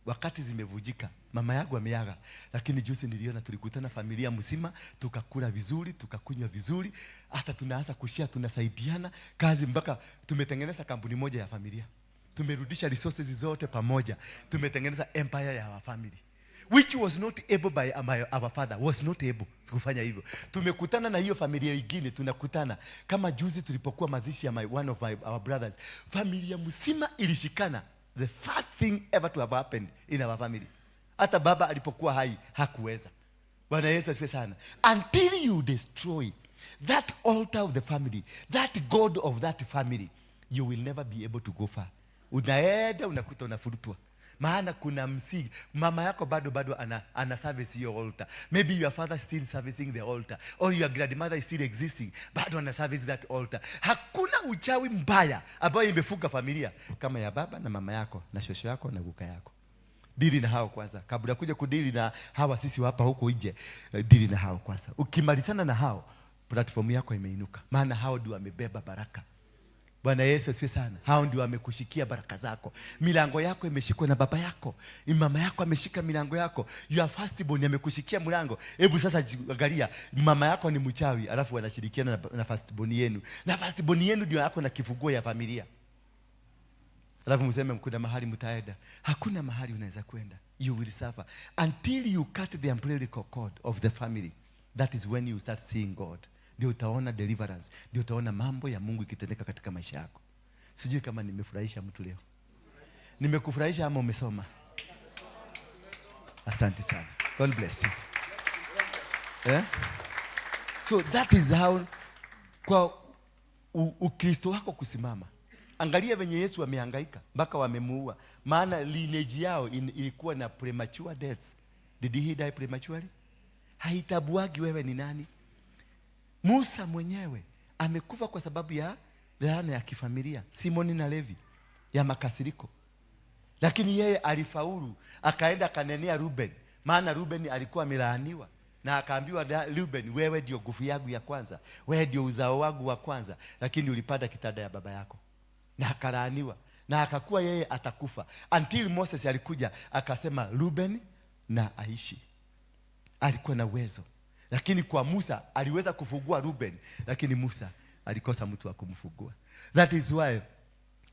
wakati zimevujika. Mama yangu ameaga, lakini juzi niliona tulikutana familia mzima, tukakula vizuri, tukakunywa vizuri, hata tunaanza kushare, tunasaidiana kazi, mpaka tumetengeneza kampuni moja ya familia. Tumerudisha resources zote pamoja, tumetengeneza empire ya our family, which was not able by our father was not able kufanya hivyo. Tumekutana na hiyo familia ingine, tunakutana kama juzi tulipokuwa mazishi ya one of our brothers, familia mzima ilishikana. The first thing ever to have happened in our family. Hata baba alipokuwa hai hakuweza. Bwana Yesu asifiwe sana. Until you destroy that altar of the family, that God of that family, you will never be able to go far. Unaenda unakuta unafurutwa. Maana kuna msingi. Mama yako bado ana service hiyo altar. Maybe your father still servicing the altar, or your grandmother is still existing, bado ana service that altar. Hakuna uchawi mbaya ambayo imefuka familia kama ya baba na mama yako na shosho yako na guka yako. Dili na hao kwanza kabla kuja kudili na hawa sisi hapa huko nje. Dili na hao kwanza. Ukimalizana na hao, platform yako imeinuka, maana hao ndio wamebeba baraka. Bwana Yesu asifiwe sana. Hao ndio wamekushikia baraka zako. Milango yako imeshikwa na baba yako. Mama yako ameshika milango yako. Your firstborn amekushikia mlango. Hebu sasa angalia, mama yako ni mchawi, alafu wanashirikiana na firstborn yenu. Na firstborn yenu ndio yako na kifunguo ya familia. Alafu mseme kuna mahali mtaenda. Hakuna mahali unaweza kwenda. You will suffer until you cut the umbilical cord of the family. That is when you start seeing God. Ndio utaona deliverance. Ndio utaona mambo ya Mungu ikitendeka katika maisha yako. Sijui kama nimefurahisha mtu leo. Nimekufurahisha ama umesoma? Asante sana. God bless you. Eh? So that is how kwa Ukristo wako kusimama. Angalia venye Yesu amehangaika mpaka wamemuua. Maana lineage yao ilikuwa na premature deaths. Did he die prematurely? Haitabuagi wewe ni nani. Musa mwenyewe amekufa kwa sababu ya laana ya kifamilia, Simoni na Levi, ya makasiriko. Lakini yeye alifaulu, akaenda akanenea Ruben, maana Ruben alikuwa amelaaniwa na akaambiwa, "Ruben, wewe ndio nguvu yangu ya kwanza, wewe ndio uzao wangu wa kwanza, lakini ulipanda kitanda ya baba yako." Na akalaaniwa na akakuwa yeye atakufa until Moses alikuja akasema Ruben na aishi. Alikuwa na uwezo, lakini kwa Musa aliweza kufungua Ruben, lakini Musa alikosa mtu wa kumfungua. That is why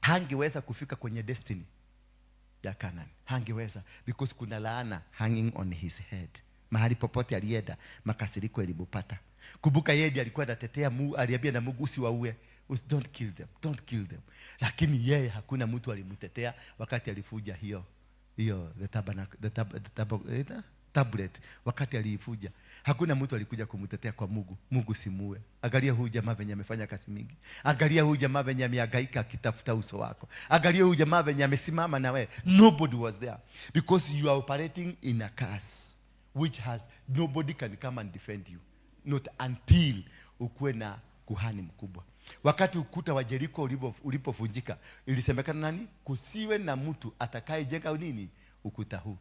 hangeweza kufika kwenye destiny ya Canaan. Hangeweza, because kuna laana hanging on his head. Mahali popote alienda, makasiriko yalimupata. Kumbuka yeye ndiye alikuwa anatetea Mungu, aliambia na Mungu, "Usiwaue. Don't kill them, don't kill them." Lakini yeye hakuna mtu alimtetea wakati alifuja hiyo hiyo the tabernacle, the tab, the tab, eh, tablet wakati aliifuja. Hakuna mtu alikuja kumtetea kwa Mungu. "Mungu, simuue. Angalia huyu jamaa venye amefanya kazi mingi. Angalia huyu jamaa venye amehangaika akitafuta uso wako. Angalia huyu jamaa venye amesimama na wewe." Nobody was there because you are operating in a curse which has nobody can come and defend you, not until ukuwe na kuhani mkubwa. Wakati ukuta wa Jeriko ulipovunjika, ilisemekana nani? Kusiwe na mtu atakayejenga nini ukuta huu.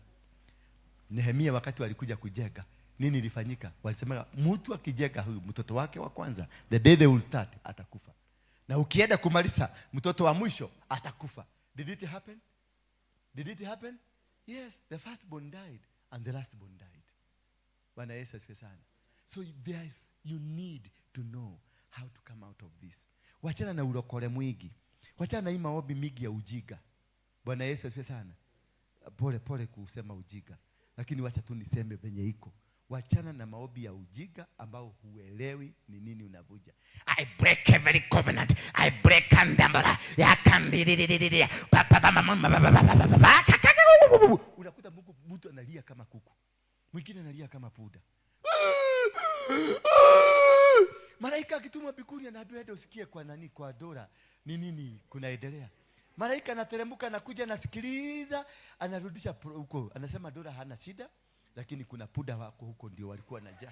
Nehemia wakati walikuja kujenga, nini ilifanyika? Walisema mtu akijenga huyu, mtoto wake wa kwanza, the day they will start, atakufa, na ukienda kumaliza, mtoto wa mwisho atakufa. Did it happen? Did it happen? Yes, the firstborn died and the lastborn died. Bwana Yesu asifiwe sana. So there is, you need to know how to come out of this. Wachana na urokore mwingi, wachana na hii maombi mingi ya ujiga. Bwana Yesu asifiwe sana. Pole pole kusema ujiga, lakini wacha tu niseme venye iko. Wachana na maombi ya ujiga ambao huelewi ni nini unavuja. I break every covenant. I break kandambara. Ya kandididididi. Pa pa pa ma ma ma ma ma ma ma ma ma. Unakuta Mungu, mtu analia kama kuku, mwingine analia kama puda. Malaika akitumwa mbinguni anaambiwa, "Enda usikie kwa nani, kwa Dora ni nini kunaendelea." Malaika anateremka, anakuja, anasikiliza, anarudisha huko, anasema Dora hana shida, lakini kuna puda wako huko ndio walikuwa na njaa.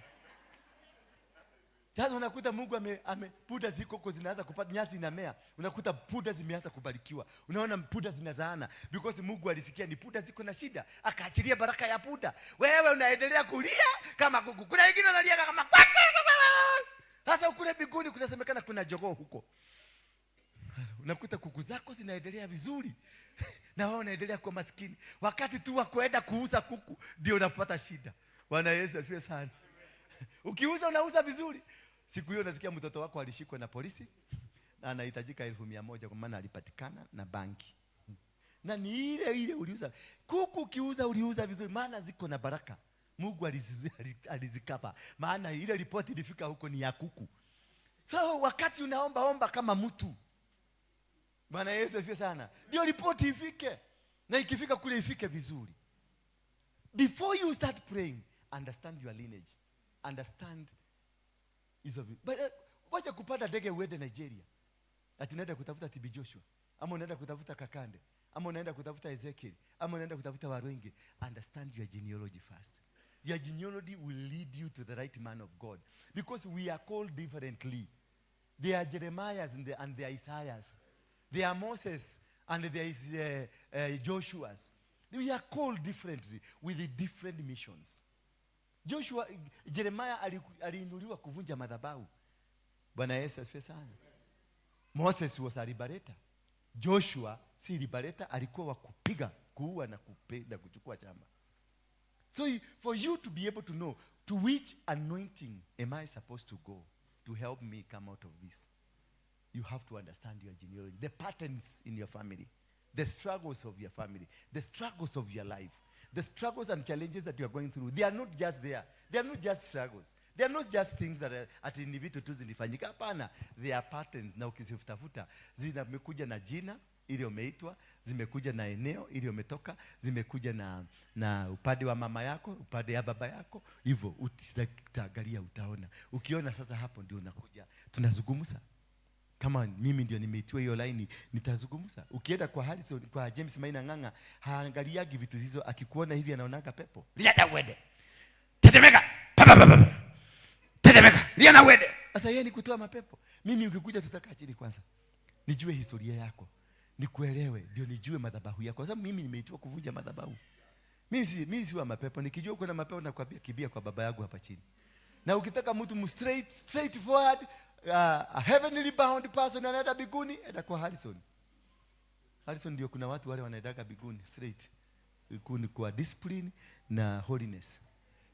Sasa unakuta Mungu ame punda ziko huko zinaanza kupata nyasi inamea. Unakuta punda zimeanza kubarikiwa. Unaona punda zinazaana because Mungu alisikia ni punda ziko na shida, akaachilia baraka ya punda. Wewe unaendelea kulia kama kuku. Kuna wengine wanalia kama sasa kule mbinguni kunasemekana kuna jogoo huko. Unakuta kuku zako zinaendelea vizuri na wewe unaendelea kuwa maskini. Wakati tu wa kuenda kuuza kuku ndio unapata shida. Bwana Yesu asifiwe sana. Ukiuza unauza vizuri. Siku hiyo unasikia mtoto wako alishikwa na polisi na anahitajika 100,000 kwa maana alipatikana na banki. Na ni ile ile uliuza. Kuku ukiuza uliuza vizuri maana ziko na baraka. Mungu alizikapa. Maana ile ripoti ilifika huko ni ya kuku. So wakati unaomba omba kama mtu. Bwana Yesu asifiwe sana. Ndio ripoti ifike. Na ikifika kule ifike vizuri. Before you start praying, understand your lineage. Understand hizo vitu. But wacha kupanda ndege uende Nigeria. Ati unaenda kutafuta TB Joshua, ama unaenda kutafuta Kakande, ama unaenda kutafuta Ezekiel, ama unaenda kutafuta Warwengi. Understand your genealogy first. Your genealogy will lead you to the right man of God. Because we are called differently. There are Jeremiahs and there are Isaiahs. There are Moses and there is Joshuas. We are called differently with the different missions. Joshua, Jeremiah aliinuliwa kuvunja madhabahu. Bwana Yesu asifiwe sana. Moses was a liberator. Joshua si liberator, alikuwa wa kupiga, kuua na na kuchukua shamba. So for you to be able to know to which anointing am I supposed to go to help me come out of this, you have to understand your genealogy, the patterns in your family, the struggles of your family, the struggles of your life, the struggles and challenges that you are going through. They are not just there. They are not just struggles. They are not just things that are ati ni vitu tu zilifanyika. Hapana, they are patterns. Na ukizitafuta zimekuja na jina ili umeitwa, zimekuja na eneo ili umetoka, zimekuja na upande wa mama yako, upande ya baba yako. Hivyo utaangalia, utaona. Ukiona sasa, hapo ndio unakuja tunazungumza. Kama mimi ndio nimeitiwa hiyo laini, nitazungumza. Ukienda kwa Harrison, kwa James Maina Ng'ang'a, haangaliagi vitu hizo. Akikuona hivi anaonaga pepo. Lia na uende. Tetemeka. Pa, pa, pa, pa, pa. Tetemeka. Lia na uende. Sasa yeye ni kutoa mapepo. Mimi ukikuja tutakaa chini kwanza, nijue historia yako, nikuelewe, ndio nijue madhabahu yako, kwa sababu mimi nimeitiwa kuvunja madhabahu. Mimi si wa mapepo. Nikijua uko na mapepo nakwambia kimbia kwa baba yangu hapa chini. Na ukitaka mtu mu straight forward, a heavenly bound person anaenda mbinguni, enda kwa Harrison. Harrison ndio kuna watu wale wanaendaga mbinguni straight. Kuni kwa discipline na holiness.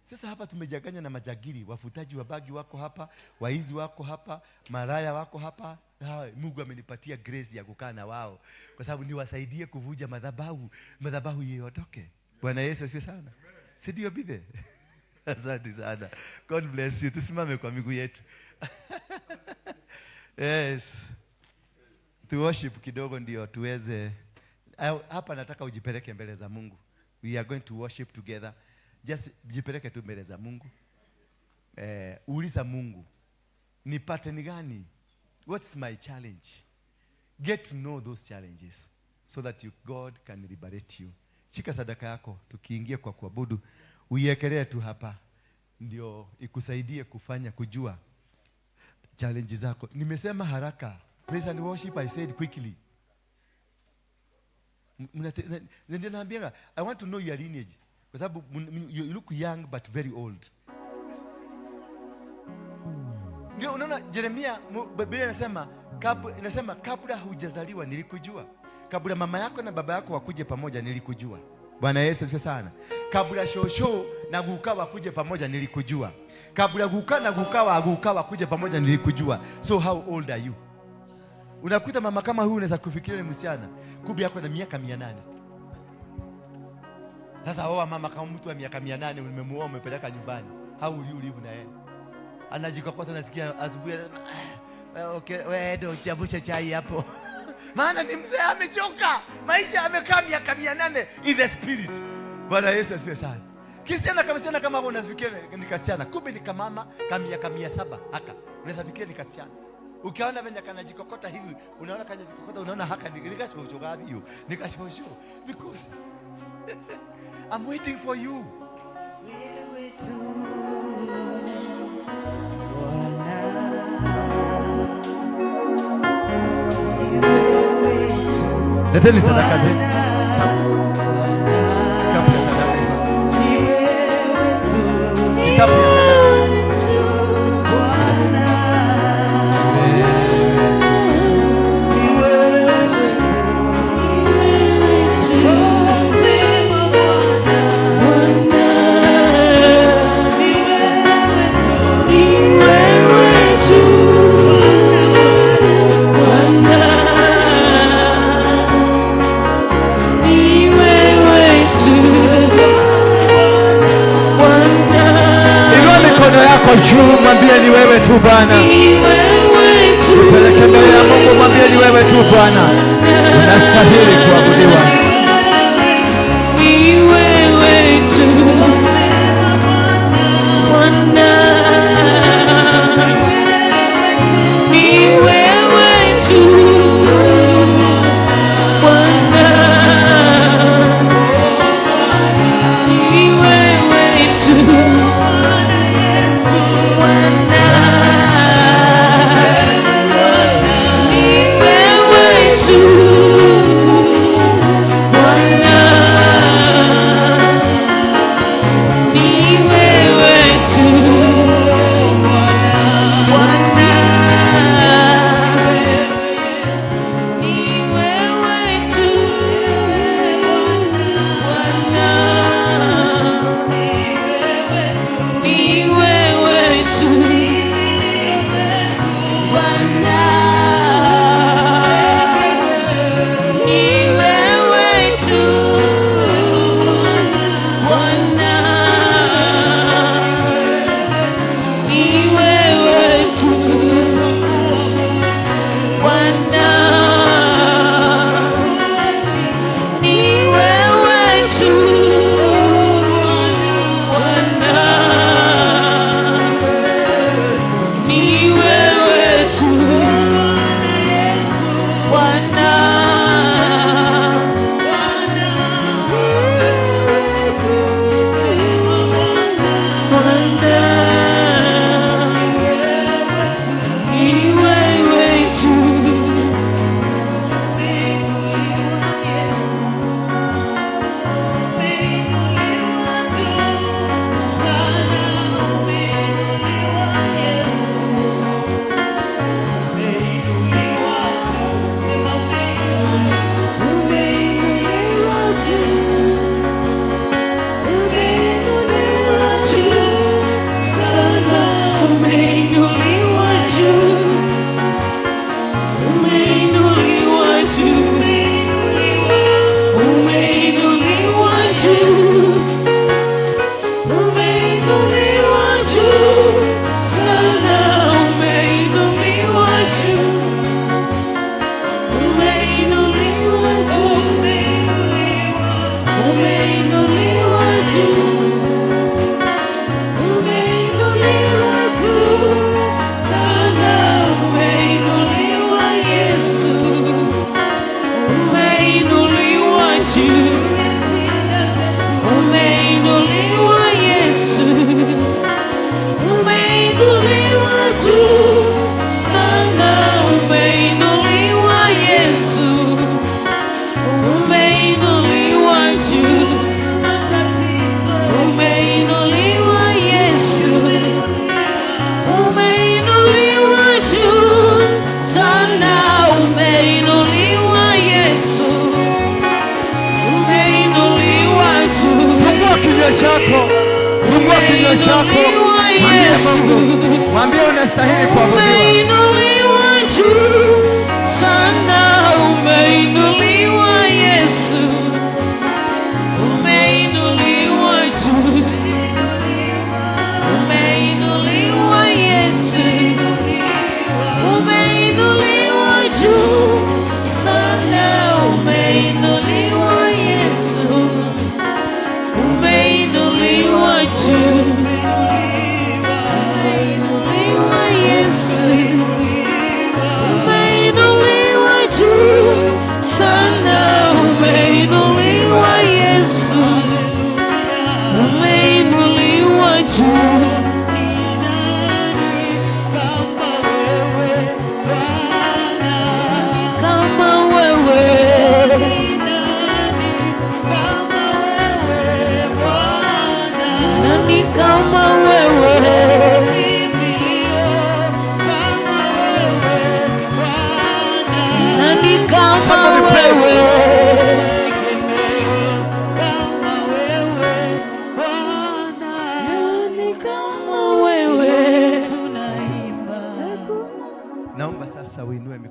Sasa hapa tumejanganya na majagiri, wafutaji wa bagi wako hapa, waizi wako hapa, maraya wako hapa. Ha, Mungu amenipatia grace ya kukaa na wao kwa sababu niwasaidie kuvunja madhabahu, madhabahu iondoke. Bwana Yesu asifiwe sana. Si ndio bidhe? Asante sana. God bless you. Tusimame kwa miguu yetu. Yes. Tu worship kidogo ndio tuweze. Hapa nataka ujipeleke mbele za Mungu. We are going to worship together. Just jipeleke tu mbele za Mungu. Uliza Mungu, ni pattern gani? What's my challenge? Get to know those challenges so that God can liberate you. Shika sadaka yako, tukiingia kwa kuabudu, uiekelee tu hapa ndio ikusaidie kufanya kujua challenge zako. Nimesema haraka. Praise and worship, I said quickly. Ndio naambianga, I want to know your lineage. Kwa sababu you look young but very old. Ndio unaona Jeremia, Biblia inasema kabla hujazaliwa nilikujua. Kabla mama yako na baba yako wakuje pamoja nilikujua. Bwana Yesu asifiwe sana. Kabla shosho na guka wakuje pamoja nilikujua. Kabla guka na guka wa guka wakuje pamoja nilikujua. So how old are you? Unakuta mama kama huyu unaweza kufikiria ni msichana, kumbe yako na miaka 800. Sasa oa mama kama mtu wa miaka 800, umemuoa umepeleka nyumbani. How will you live na yeye? Anajikokota, unasikia asubuhi anasema, ah, okay, wewe ndio uchemshe chai hapo. Maana ni mzee amechoka. Maisha amekaa miaka 800 in the spirit. Bwana Yesu asifiwe sana. Kisichana kama msichana kama hapo unafikiria ni kasichana, kumbe ni kamama ka miaka 700 haka. Unaweza fikiria ni kasichana. Ukiona venye kanajikokota hivi, unaona kanajikokota, unaona haka ni nikashosho gapi hiyo? Nikashosho. Because I'm waiting for you. Wewe tu Bwana. Leteni sadaka zenu. Kikapu ya sadaka iko wapi? Kikapu ya sadaka. Inua mikono yako juu, mwambie ni wewe tu Bwana. Peleke mbele ya Mungu, mwambie ni wewe tu Bwana, unastahili kuabudiwa. Ni wewe tu Bwana, ni wewe tu Bwana, ni wewe tu Bwana, ni wewe tu Bwana. Ni wewe tu Bwana, ni wewe tu Bwana, ni wewe tu Bwana, ni wewe tu Bwana, ni wewe tu Bwana, ni wewe tu Bwana, ni wewe tu Bwana, ni wewe tu Bwana, ni wewe tu. Umeinuliwa juu sana, umeinuliwa juu, umeinuliwa juu, umeinuliwa juu, umeinuliwa juu sana, umeinuliwa juu, umeinuliwa juu, umeinuliwa juu. Umeinuliwa juu sana, umeinuliwa Yesu, umeinuliwa juu, umeinuliwa Yesu, umeinuliwa juu sana, umeinuliwa Yesu, umeinuliwa juu. Umeinuliwa Yesu, umeinuliwa juu sana, umeinuliwa Yesu, umeinuliwa juu. Fungua kinywa chako, fungua kinywa chako, mwambie Yesu. Mungu, mwambie unastahili kuabudiwa. Umeinuliwa juu sana, umeinuliwa Yesu, umeinuliwa juu, umeinuliwa Yesu, umeinuliwa juu sana, umeinuliwa Yesu, umeinuliwa juu. Umeinuliwa Yesu, umeinuliwa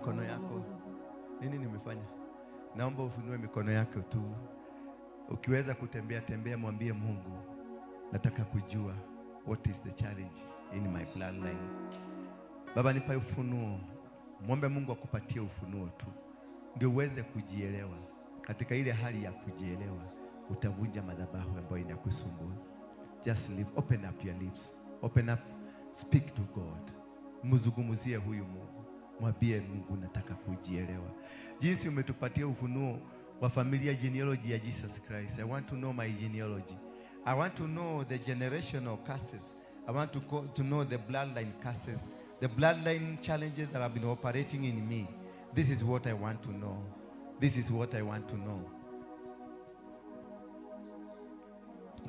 mikono yako. Nini nimefanya? Naomba ufunue mikono yako tu. Ukiweza kutembea tembea, mwambie Mungu, nataka kujua what is the challenge in my bloodline. Baba, nipa ufunuo. Mwombe Mungu akupatie ufunuo tu, ndio uweze kujielewa. Katika ile hali ya kujielewa, utavunja madhabahu ambayo inakusumbua. Just live, open up your lips. Open up, speak to God. Mzungumzie huyu Mungu. Mwambie Mungu, nataka kujielewa. Jinsi umetupatia ufunuo wa familia genealogy ya Jesus Christ. I want to know my genealogy. I want to know the generational curses. I want to know the bloodline curses, the bloodline challenges that have been operating in me. This is what I want to know. This is what I want to know.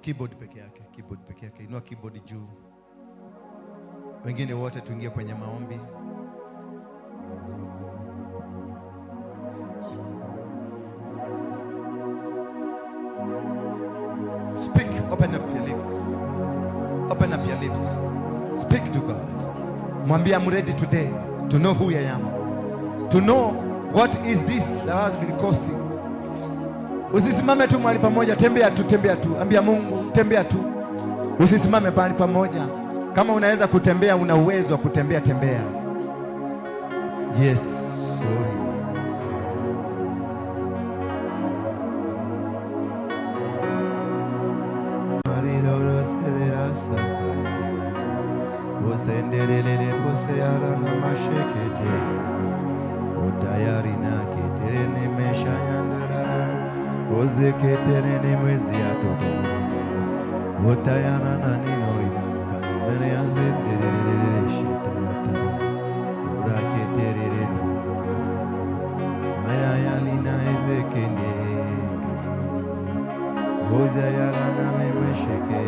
Keyboard peke yake, keyboard peke yake. Inua keyboard juu. Wengine wote tuingie kwenye maombi. Speak, open up your lips. Open up your lips. Speak to God. Mwambie, I'm ready today to know who I am. To know what is this that has been causing. Usisimame tu mahali pamoja, tembea tu, tembea tu. Ambia Mungu, tembea tu. Usisimame pahali pamoja. Kama unaweza kutembea, una uwezo wa kutembea, tembea. Yes. Sorry. Osenderere bose yara na mashekete Otayari na ketere ne mesha yandarara Ozeketere ne mwezi ya toto Otayara na ninori na kamere ya zenderere shita yata Uraketerere nozara Maya ya nina ezekende Ozayara na memesheke.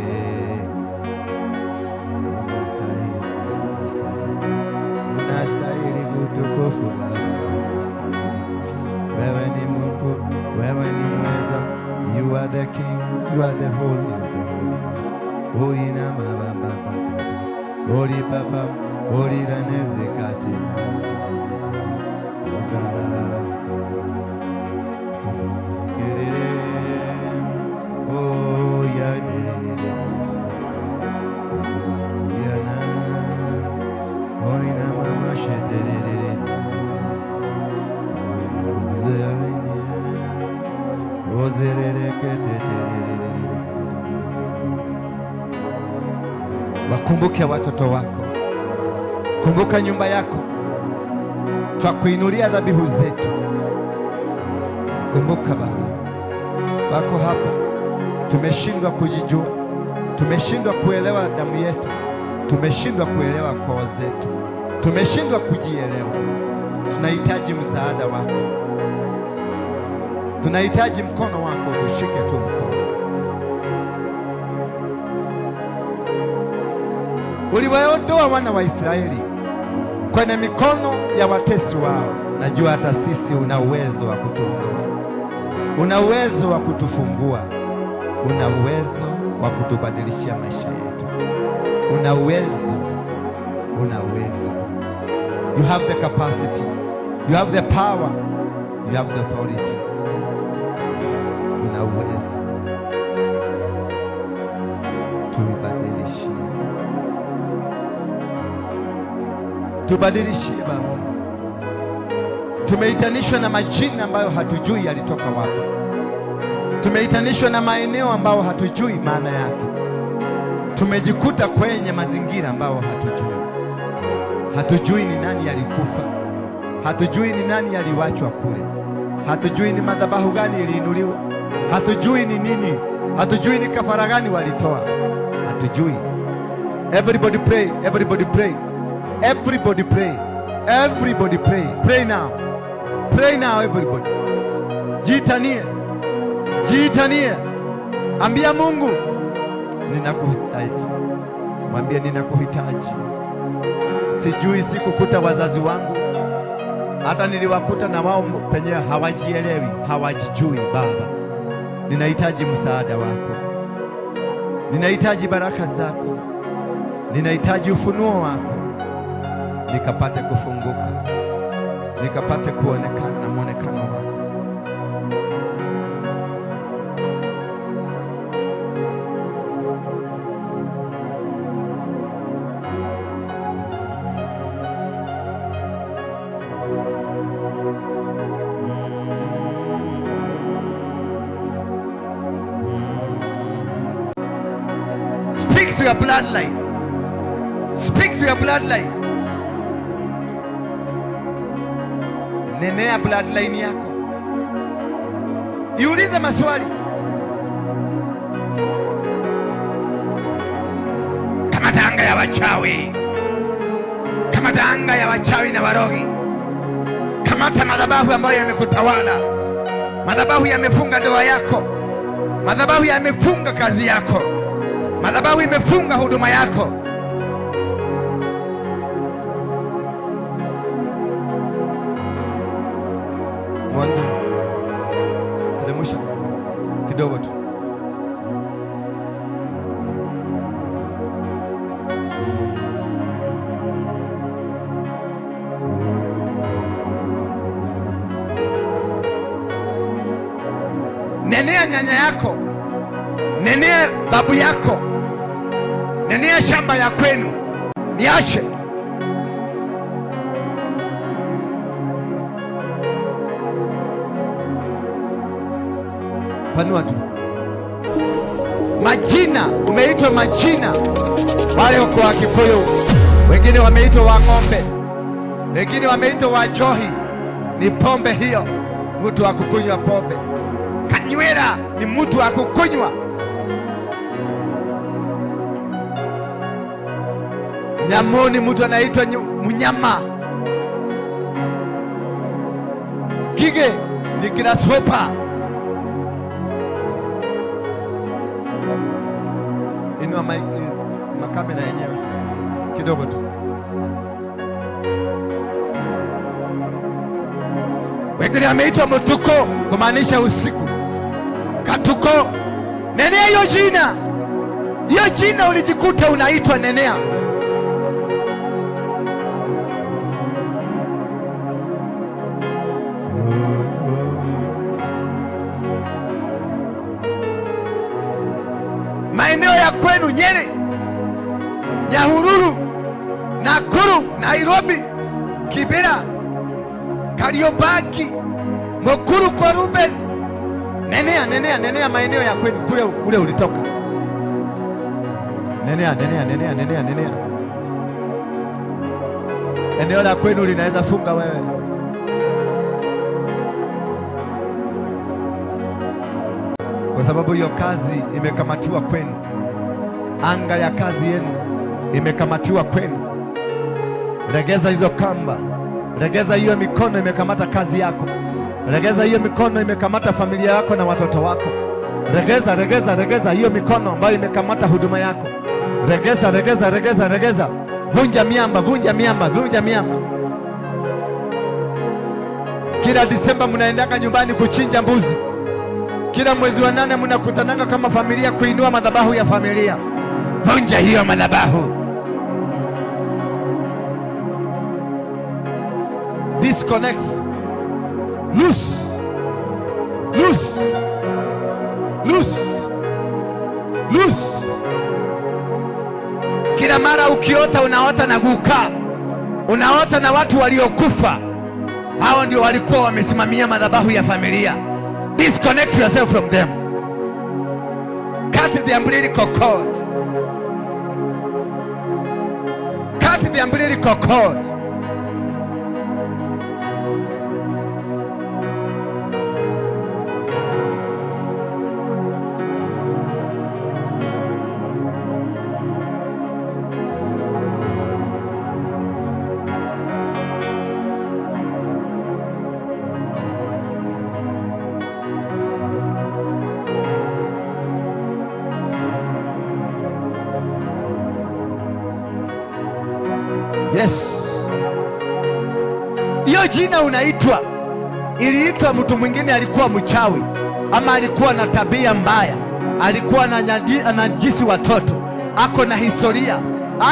Unastahili, unastahili, unastahili utukufu Baba, unastahili. Wewe ni Mungu, wewe ni mweza. You are the King, you are the Holy of the Holies. Ori na mama baba, ori papa, ori raneze kati. Oh, ya yana ori na mama sheterere. Ozerere ozerere keteterere. Wakumbuke watoto wako, kumbuka nyumba yako, twakuinulia dhabihu zetu. Kumbuka Baba, wako hapa, tumeshindwa kujijua, tumeshindwa kuelewa damu yetu, tumeshindwa kuelewa koo zetu, tumeshindwa kujielewa. Tunahitaji msaada wako, tunahitaji mkono wako, tushike tu mkono. Uliwaondoa wana wa Israeli kwenye mikono ya watesi wao. Najua hata sisi una uwezo wa kutuondoa, una uwezo wa kutufungua, una uwezo wa kutubadilishia maisha yetu, una uwezo, una uwezo. You have the capacity, you have the power, you have the authority. Una uwezo, tuibadilishie, tubadilishie Baba. Tumeitanishwa na majina ambayo hatujui yalitoka wapi. Tumeitanishwa na maeneo ambayo hatujui maana yake. Tumejikuta kwenye mazingira ambayo hatujui. Hatujui ni nani alikufa, hatujui ni nani aliwachwa kule, hatujui ni madhabahu gani iliinuliwa, hatujui ni nini, hatujui ni kafara gani walitoa, hatujui. Everybody pray, everybody pray, everybody pray, everybody pray. Pray now, pray now everybody. Jiitanie, jiitanie, ambia Mungu ninakuhitaji, mwambie ninakuhitaji. Sijui sikukuta wazazi wangu, hata niliwakuta na wao penyewe hawajielewi, hawajijui. Baba, ninahitaji msaada wako, ninahitaji baraka zako, ninahitaji ufunuo wako, nikapate kufunguka. Nikapate kuonekana na mwonekano wako. Speak to your bloodline. Speak to your bloodline. Nenea bloodline yako, iulize maswali. Kamata anga ya wachawi, kamata anga ya wachawi na warogi, kamata madhabahu ambayo yamekutawala, madhabahu yamefunga ndoa yako, madhabahu yamefunga kazi yako, madhabahu imefunga huduma yako. Mwangi, teremsha kidogo tu. Nenea nyanya yako, nenea babu yako, nenea shamba ya kwenu, niache. Panua tu. Majina, umeitwa majina. Wale wako wa Kikuyu, wengine wameitwa wa ng'ombe, wengine wameitwa wa johi. Ni pombe hiyo, mtu wa kukunywa pombe. Kanywera ni mtu wa kukunywa. Nyamuni, mtu anaitwa mnyama. Gige ni grasshopper. Inua mic, makamera yenyewe kidogo tu. Wengine wameitwa mtuko kumaanisha usiku. Katuko, nenea hiyo jina, hiyo jina ulijikuta unaitwa, nenea. Maeneo ya kwenu Nyeri, Nyahururu, Nakuru, Nairobi, Kibera, Kariobangi, Mukuru kwa Ruben. Nenea, nenea, nenea maeneo ya kwenu kule ule ulitoka. Nenea, nenea, nenea, nenea, nenea. Eneo la kwenu linaweza funga wewe. Kwa sababu hiyo kazi imekamatiwa kwenu. Anga ya kazi yenu imekamatiwa kwenu. Regeza hizo kamba, regeza hiyo mikono imekamata kazi yako, regeza hiyo mikono imekamata familia yako na watoto wako. Regeza, regeza, regeza hiyo mikono ambayo imekamata huduma yako. Regeza, regeza, regeza, regeza. Vunja miamba, vunja miamba, vunja miamba. Kila Disemba mnaendanga nyumbani kuchinja mbuzi. Kila mwezi wa 8 mnakutananga kama familia kuinua madhabahu ya familia. Vunja hiyo madhabahu. Disconnect. Loose. Loose. Loose. Loose. Kila mara ukiota unaota na guka, unaota na watu waliokufa. Hao ndio walikuwa wamesimamia madhabahu ya familia. Disconnect yourself from them. Cut the umbilical cord. Cut the umbilical cord. Yes. Hiyo jina unaitwa, iliitwa mtu mwingine alikuwa mchawi ama alikuwa na tabia mbaya, alikuwa anajisi watoto, ako na historia,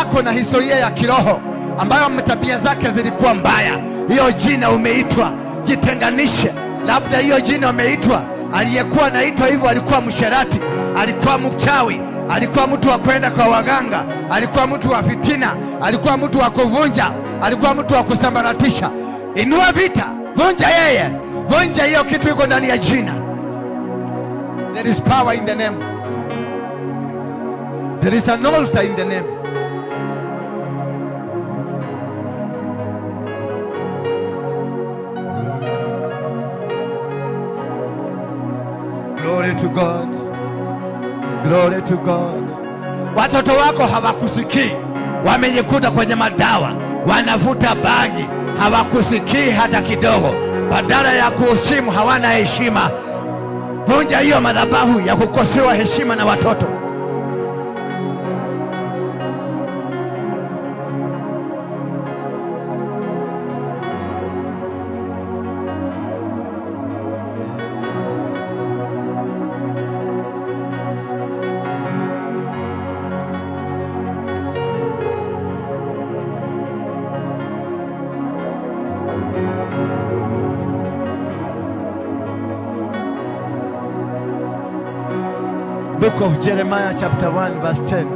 ako na historia ya kiroho. ambayo tabia zake zilikuwa mbaya. Hiyo jina umeitwa, jitenganishe. Labda hiyo jina umeitwa, aliyekuwa anaitwa hivyo alikuwa msherati, alikuwa mchawi, alikuwa mtu wa kwenda kwa waganga, alikuwa mtu wa fitina, alikuwa mtu wa kuvunja, alikuwa mtu wa kusambaratisha. Inua vita, vunja yeye, vunja hiyo kitu iko ndani ya jina. There is power in the name. There is an altar in the name. Glory to God. Glory to God. Watoto wako hawakusikii, wamejikuta kwenye madawa, wanavuta bangi, hawakusikii hata kidogo. Badala ya kuheshimu, hawana heshima. Vunja hiyo madhabahu ya kukosewa heshima na watoto. Book of Jeremiah chapter 1 verse 10.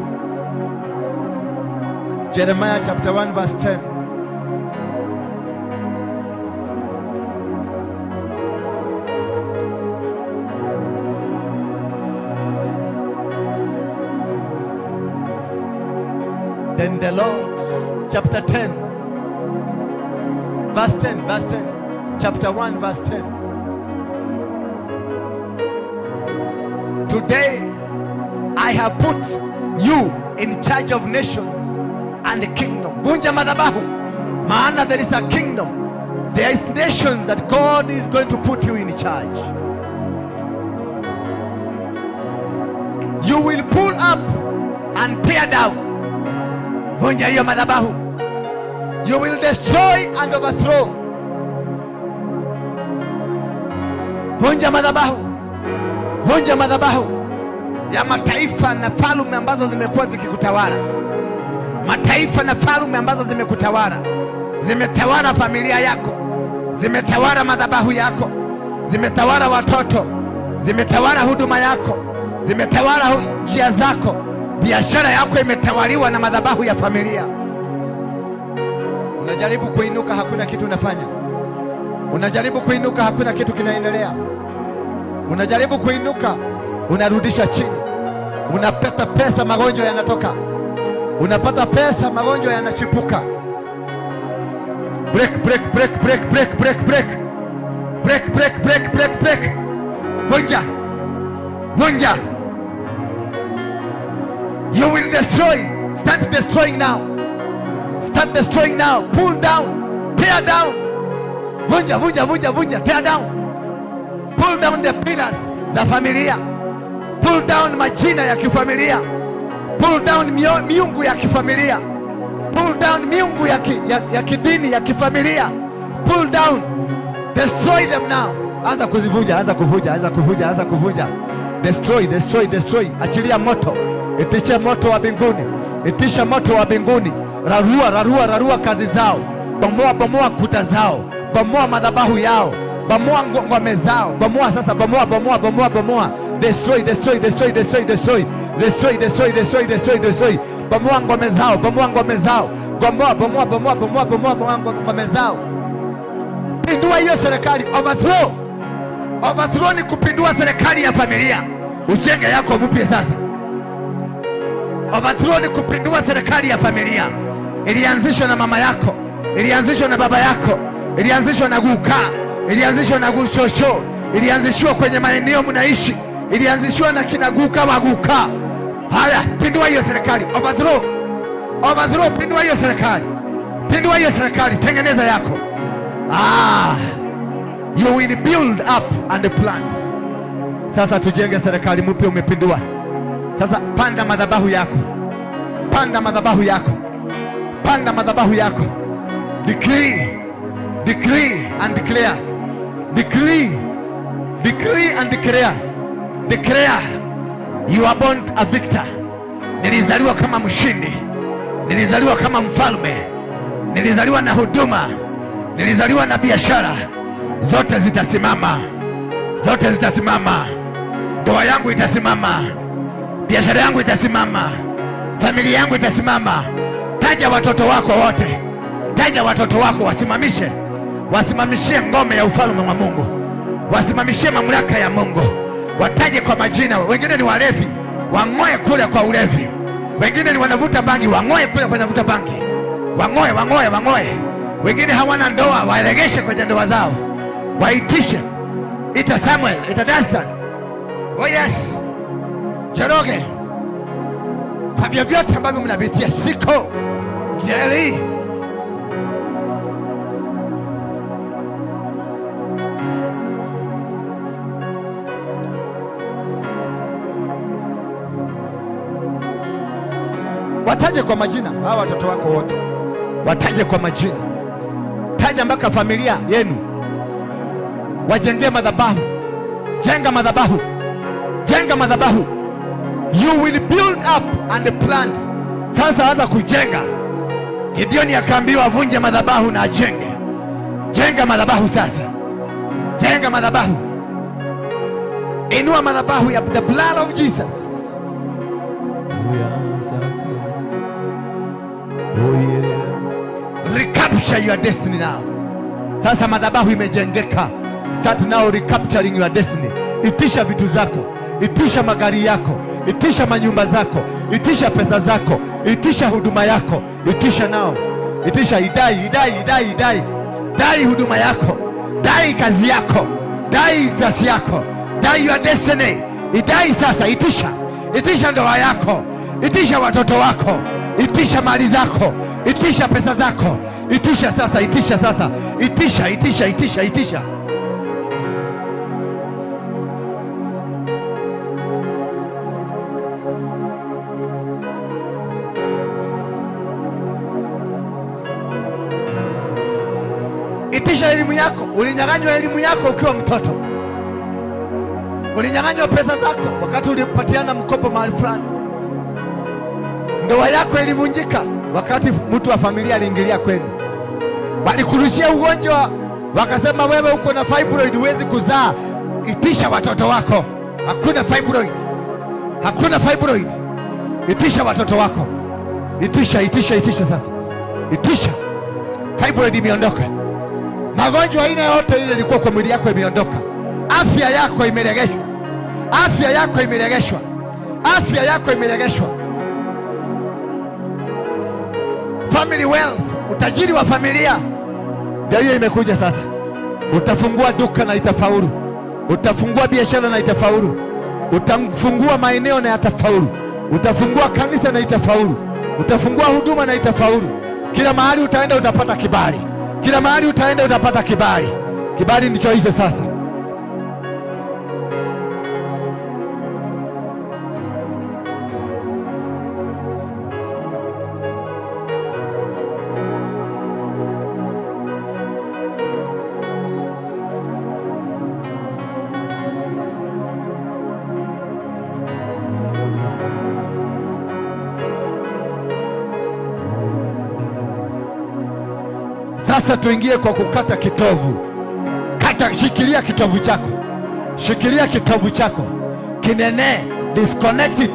Jeremiah chapter 1 verse 10. Then the Lord, chapter 10, verse 10, verse 10, chapter 1, verse 10. Today, I have put you in charge of nations and the kingdom. Vunja madhabahu, maana there is a kingdom. There is nations that God is going to put you in charge. You will pull up and tear down. Vunja hiyo madhabahu. You will destroy and overthrow. Vunja madhabahu. Vunja madhabahu ya mataifa na falme ambazo zimekuwa zikikutawala. Mataifa na falme ambazo zimekutawala, zimetawala familia yako, zimetawala madhabahu yako, zimetawala watoto, zimetawala huduma yako, zimetawala njia zako. Biashara yako imetawaliwa na madhabahu ya familia. Unajaribu kuinuka, hakuna kitu unafanya. Unajaribu kuinuka, hakuna kitu kinaendelea. Unajaribu kuinuka, unarudishwa chini. Unapata pesa, magonjwa yanatoka. Unapata pesa, magonjwa yanachipuka. Break, break, break, break, break, break, break. Break, break, break, break, break. Vunja, vunja. You will destroy. Start destroying now. Start destroying now. Pull down. Tear down. Vunja, vunja, vunja, vunja. Tear down. Pull down the pillars za familia. Pull down majina ya kifamilia. Pull down miungu ya kifamilia. Pull down miungu ya kidini ya kifamilia. Pull down. Destroy them now. Anza kuzivunja, anza kuvunja, anza kuvunja, anza kuvunja. Destroy, destroy, destroy. Achilia moto. Itisha moto wa mbinguni. Itisha moto wa mbinguni. Rarua, rarua, rarua kazi zao. Bomoa, bomoa kuta zao. Bomoa madhabahu yao. Bomoa ngome zao. Bomoa sasa, bomoa, bomoa, bomoa, bomoa. Destroy, destroy, destroy, destroy, destroy. Destroy, destroy, destroy, destroy, destroy. Bomoa ngome zao, bomoa ngome zao. Bomoa, bomoa, bomoa, bomoa, bomoa, bomoa ngome zao. Pindua hiyo serikali, overthrow. Overthrow ni kupindua serikali ya familia. Ujenge yako mpya sasa. Overthrow ni kupindua serikali ya familia. Ilianzishwa na mama yako, ilianzishwa na baba yako, ilianzishwa na guka, ilianzishwa na gushosho, ilianzishwa kwenye maeneo mnaishi, ilianzishwa na kina guka wa guka. Haya, pindua hiyo serikali, overthrow, overthrow, pindua hiyo serikali, pindua hiyo serikali, tengeneza yako. Ah, you will build up and plant. Sasa tujenge serikali mpya, umepindua. Sasa panda madhabahu yako, panda madhabahu yako, panda madhabahu yako. Decree, decree and declare, decree, decree and declare, declare you are born a victor. Nilizaliwa kama mshindi, nilizaliwa kama mfalme. Nilizaliwa na huduma, nilizaliwa na biashara. Zote zitasimama, zote zitasimama. Ndoa yangu itasimama, biashara yangu itasimama, familia yangu itasimama. Taja watoto wako wote, taja watoto wako, wasimamishe, wasimamishie ngome ya ufalme wa Mungu, wasimamishie mamlaka ya Mungu, wataje kwa majina. Wengine ni walevi, wang'oe kule kwa ulevi. Wengine ni wanavuta bangi, wang'oe kule kwa wanavuta bangi, wang'oe, wang'oe, wang'oe. Wengine hawana ndoa, waregeshe kwenye ndoa zao, waitishe. Ita Samuel, ita Dastan. Oh yes, Njoroge, kwa vyovyote ambavyo mnapitia, siko Jeli. Wataje kwa majina hawa watoto wako wote, wataje kwa majina, taja mpaka familia yenu, wajengee madhabahu. Jenga madhabahu, jenga madhabahu. You will build up and plant. Sasa anza kujenga. Gideoni akaambiwa avunje madhabahu na ajenge. Jenga madhabahu sasa, jenga madhabahu, inua madhabahu ya the blood of Jesus. Recapture your destiny now. Sasa madhabahu imejengeka. Start now recapturing your destiny. Itisha vitu zako, itisha magari yako, itisha manyumba zako, itisha pesa zako, itisha huduma yako, itisha nao, itisha, idai, idai, idai, idai, dai huduma yako, dai kazi yako, dai kazi yako, dai your destiny, idai sasa, itisha, itisha ndoa yako, itisha watoto wako, itisha mali zako, itisha pesa zako, itisha sasa, itisha sasa, itisha, itisha, itisha, itisha. Itisha elimu yako. Ulinyang'anywa elimu yako ukiwa mtoto, ulinyang'anywa pesa zako wakati ulipatiana mkopo mahali fulani. Ndoa yako ilivunjika wakati mtu wa familia aliingilia kwenu. Walikurushia ugonjwa wakasema wewe uko na fibroid, huwezi kuzaa. Itisha watoto wako, hakuna fibroid, hakuna fibroid. Itisha watoto wako, itisha, itisha, itisha sasa, itisha. Fibroid imeondoka. Magonjwa aina yote ile ilikuwa kwa mwili yako imeondoka. Afya yako imeregeshwa, afya yako imeregeshwa, afya yako imeregeshwa. Family wealth, utajiri wa familia ndio hiyo imekuja sasa. Utafungua duka na itafaulu, utafungua biashara na itafaulu, utafungua maeneo na yatafaulu, utafungua kanisa na itafaulu, utafungua huduma na itafaulu. Kila mahali utaenda utapata kibali, kila mahali utaenda utapata kibali. Kibali ndicho hicho sasa. Sasa tuingie kwa kukata kitovu. Kata, shikilia kitovu chako, shikilia kitovu chako kinene, disconnect it.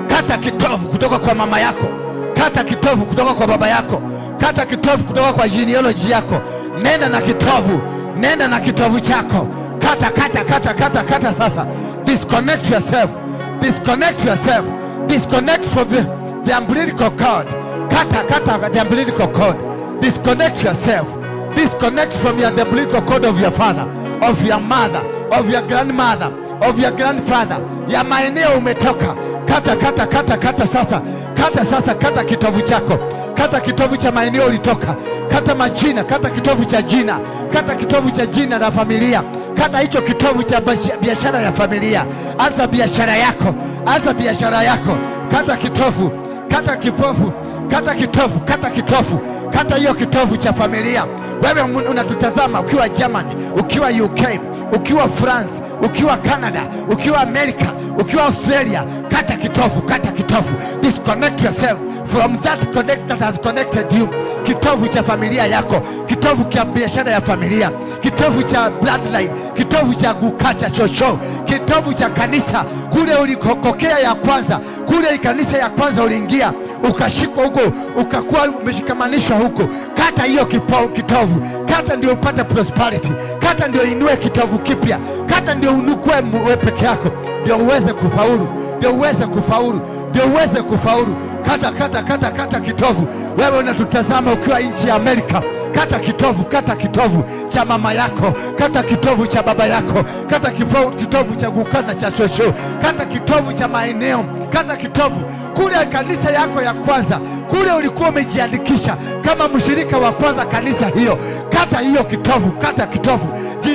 Kata kitovu kutoka kwa mama yako, kata kitovu kutoka kwa baba yako, kata kitovu kutoka kwa genealogy yako. Nenda na kitovu, nenda na kitovu chako, kata, kata, kata, kata, kata. Sasa disconnect yourself, disconnect yourself, disconnect from the umbilical cord. Kata, kata the umbilical cord. Disconnect yourself. Disconnect from your the umbilical cord of your father, of your mother, of your grandmother, of your grandfather. Ya maeneo umetoka. Kata, kata, kata, kata sasa. Kata sasa, kata kitovu chako. Kata kitovu cha maeneo ulitoka. Kata majina, kata kitovu cha jina. Kata kitovu cha jina la familia. Kata hicho kitovu cha biashara ya familia. Anza biashara yako, anza biashara yako. Kata kitovu, kata kipofu, kata kitovu, kata kitovu, kata hiyo kitovu cha familia. Wewe unatutazama ukiwa Germany, ukiwa UK, ukiwa France, ukiwa Canada, ukiwa America, ukiwa Australia, Kata kitovu, kata kitovu. Disconnect yourself from that connect that has connected you. Kitovu cha familia yako, kitovu cha biashara ya familia, kitovu cha bloodline, kitovu cha gukacha chocho, kitovu cha kanisa kule ulikokokea ya kwanza, kule kanisa ya kwanza uliingia ukashikwa huko, ukakuwa umeshikamanishwa huko. Kata hiyo kitovu, kata ndio upate prosperity, kata ndio inue kitovu kipya, kata ndio unukue wewe peke yako, ndio uweze kufaulu, ndio uweze kufaulu, ndio uweze kufaulu. Kata, kata, kata, kata kitovu. Wewe unatutazama ukiwa nchi ya Amerika, kata kitovu, kata kitovu cha mama yako, kata kitovu cha baba yako, kata kitovu cha gukana cha shosho, kata kitovu cha maeneo, kata kitovu kule kanisa yako ya kwanza, kule ulikuwa umejiandikisha kama mshirika wa kwanza kanisa hiyo. Kata hiyo kitovu, kata kitovu,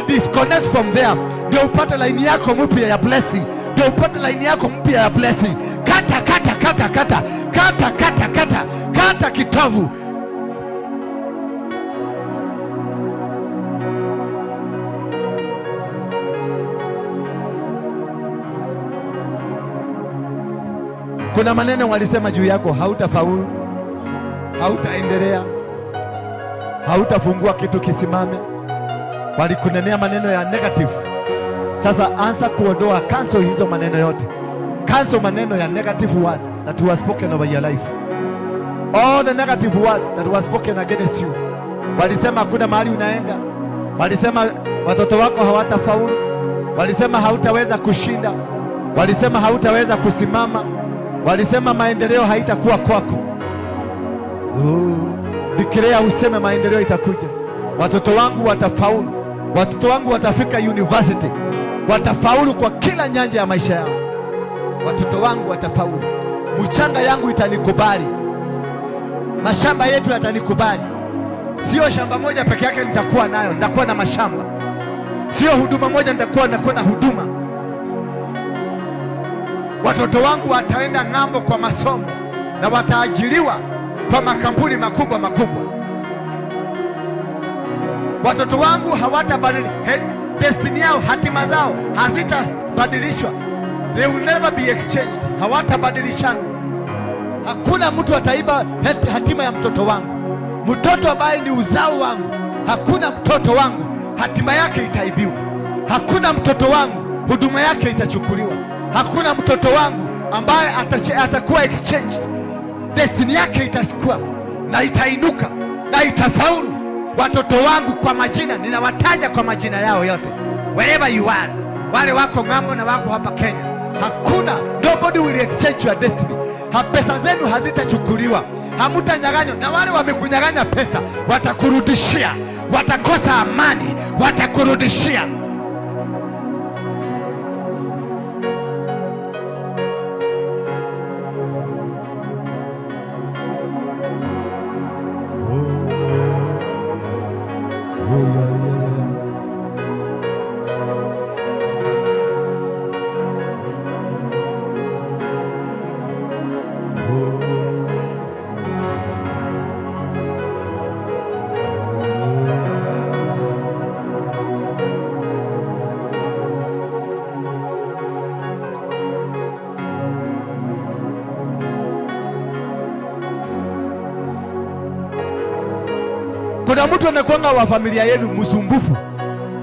disconnect from there, ndio upate laini yako mpya ya blessing, ndio upate laini yako mpya ya blessing. Kata, kata, kata, kata, kata, kata, kata, kata kitovu. Kuna maneno walisema juu yako, hautafaulu, hautaendelea, hautafungua kitu kisimame. Walikunenea maneno ya negative. Sasa anza kuondoa, cancel hizo maneno yote. Cancel maneno ya negative words that were spoken over your life. All the negative words that were spoken against you. Walisema hakuna mahali unaenda. Walisema watoto wako hawatafaulu. Walisema hautaweza kushinda. Walisema hautaweza kusimama. Walisema maendeleo haitakuwa kwako. Oh, declare useme maendeleo itakuja. Watoto wangu watafaulu. Watoto wangu watafika university. Watafaulu kwa kila nyanja ya maisha yao. Watoto wangu watafaulu. Mchanga yangu itanikubali. Mashamba yetu yatanikubali. Sio shamba moja peke yake nitakuwa nayo, nitakuwa na mashamba. Sio huduma moja nitakuwa, nitakuwa na huduma. Watoto wangu wataenda ng'ambo kwa masomo na wataajiriwa kwa makampuni makubwa makubwa. Watoto wangu hawatabadili destiny yao, hatima zao hazitabadilishwa. They will never be exchanged. Hawatabadilishana. Hakuna mtu ataiba hatima ya mtoto wangu. Mtoto ambaye ni uzao wangu, hakuna mtoto wangu hatima yake itaibiwa. Hakuna mtoto wangu huduma yake itachukuliwa. Hakuna mtoto wangu ambaye atakuwa exchanged. Destiny yake itakuwa na itainuka na itafaulu. Watoto wangu kwa majina, ninawataja kwa majina yao yote, wherever you are, wale wako ng'ambo na wako hapa Kenya, hakuna, nobody will exchange your destiny. Ha, pesa zenu hazitachukuliwa, hamutanyang'anywa, na wale wamekunyang'anya pesa watakurudishia, watakosa amani, watakurudishia. Kuna mtu anakuanga wa familia yenu msumbufu,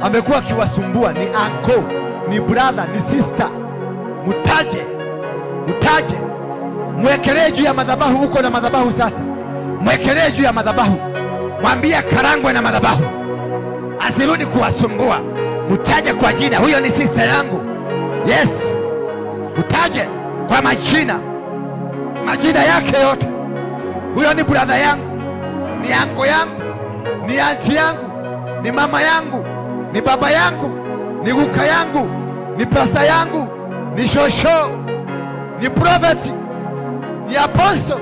amekuwa akiwasumbua, ni uncle, ni brother, ni sister. Mtaje, mtaje, mwekelee juu ya madhabahu. Huko na madhabahu sasa, mwekelee juu ya madhabahu, mwambie karangwe na madhabahu, asirudi kuwasumbua. Mtaje kwa jina, huyo ni sister yangu. Yes, mtaje kwa majina, majina yake yote. Huyo ni brother yangu, ni uncle yangu, ni auntie yangu, ni mama yangu, ni baba yangu, ni guka yangu, ni pasta yangu, ni shosho, ni prophet, ni apostle.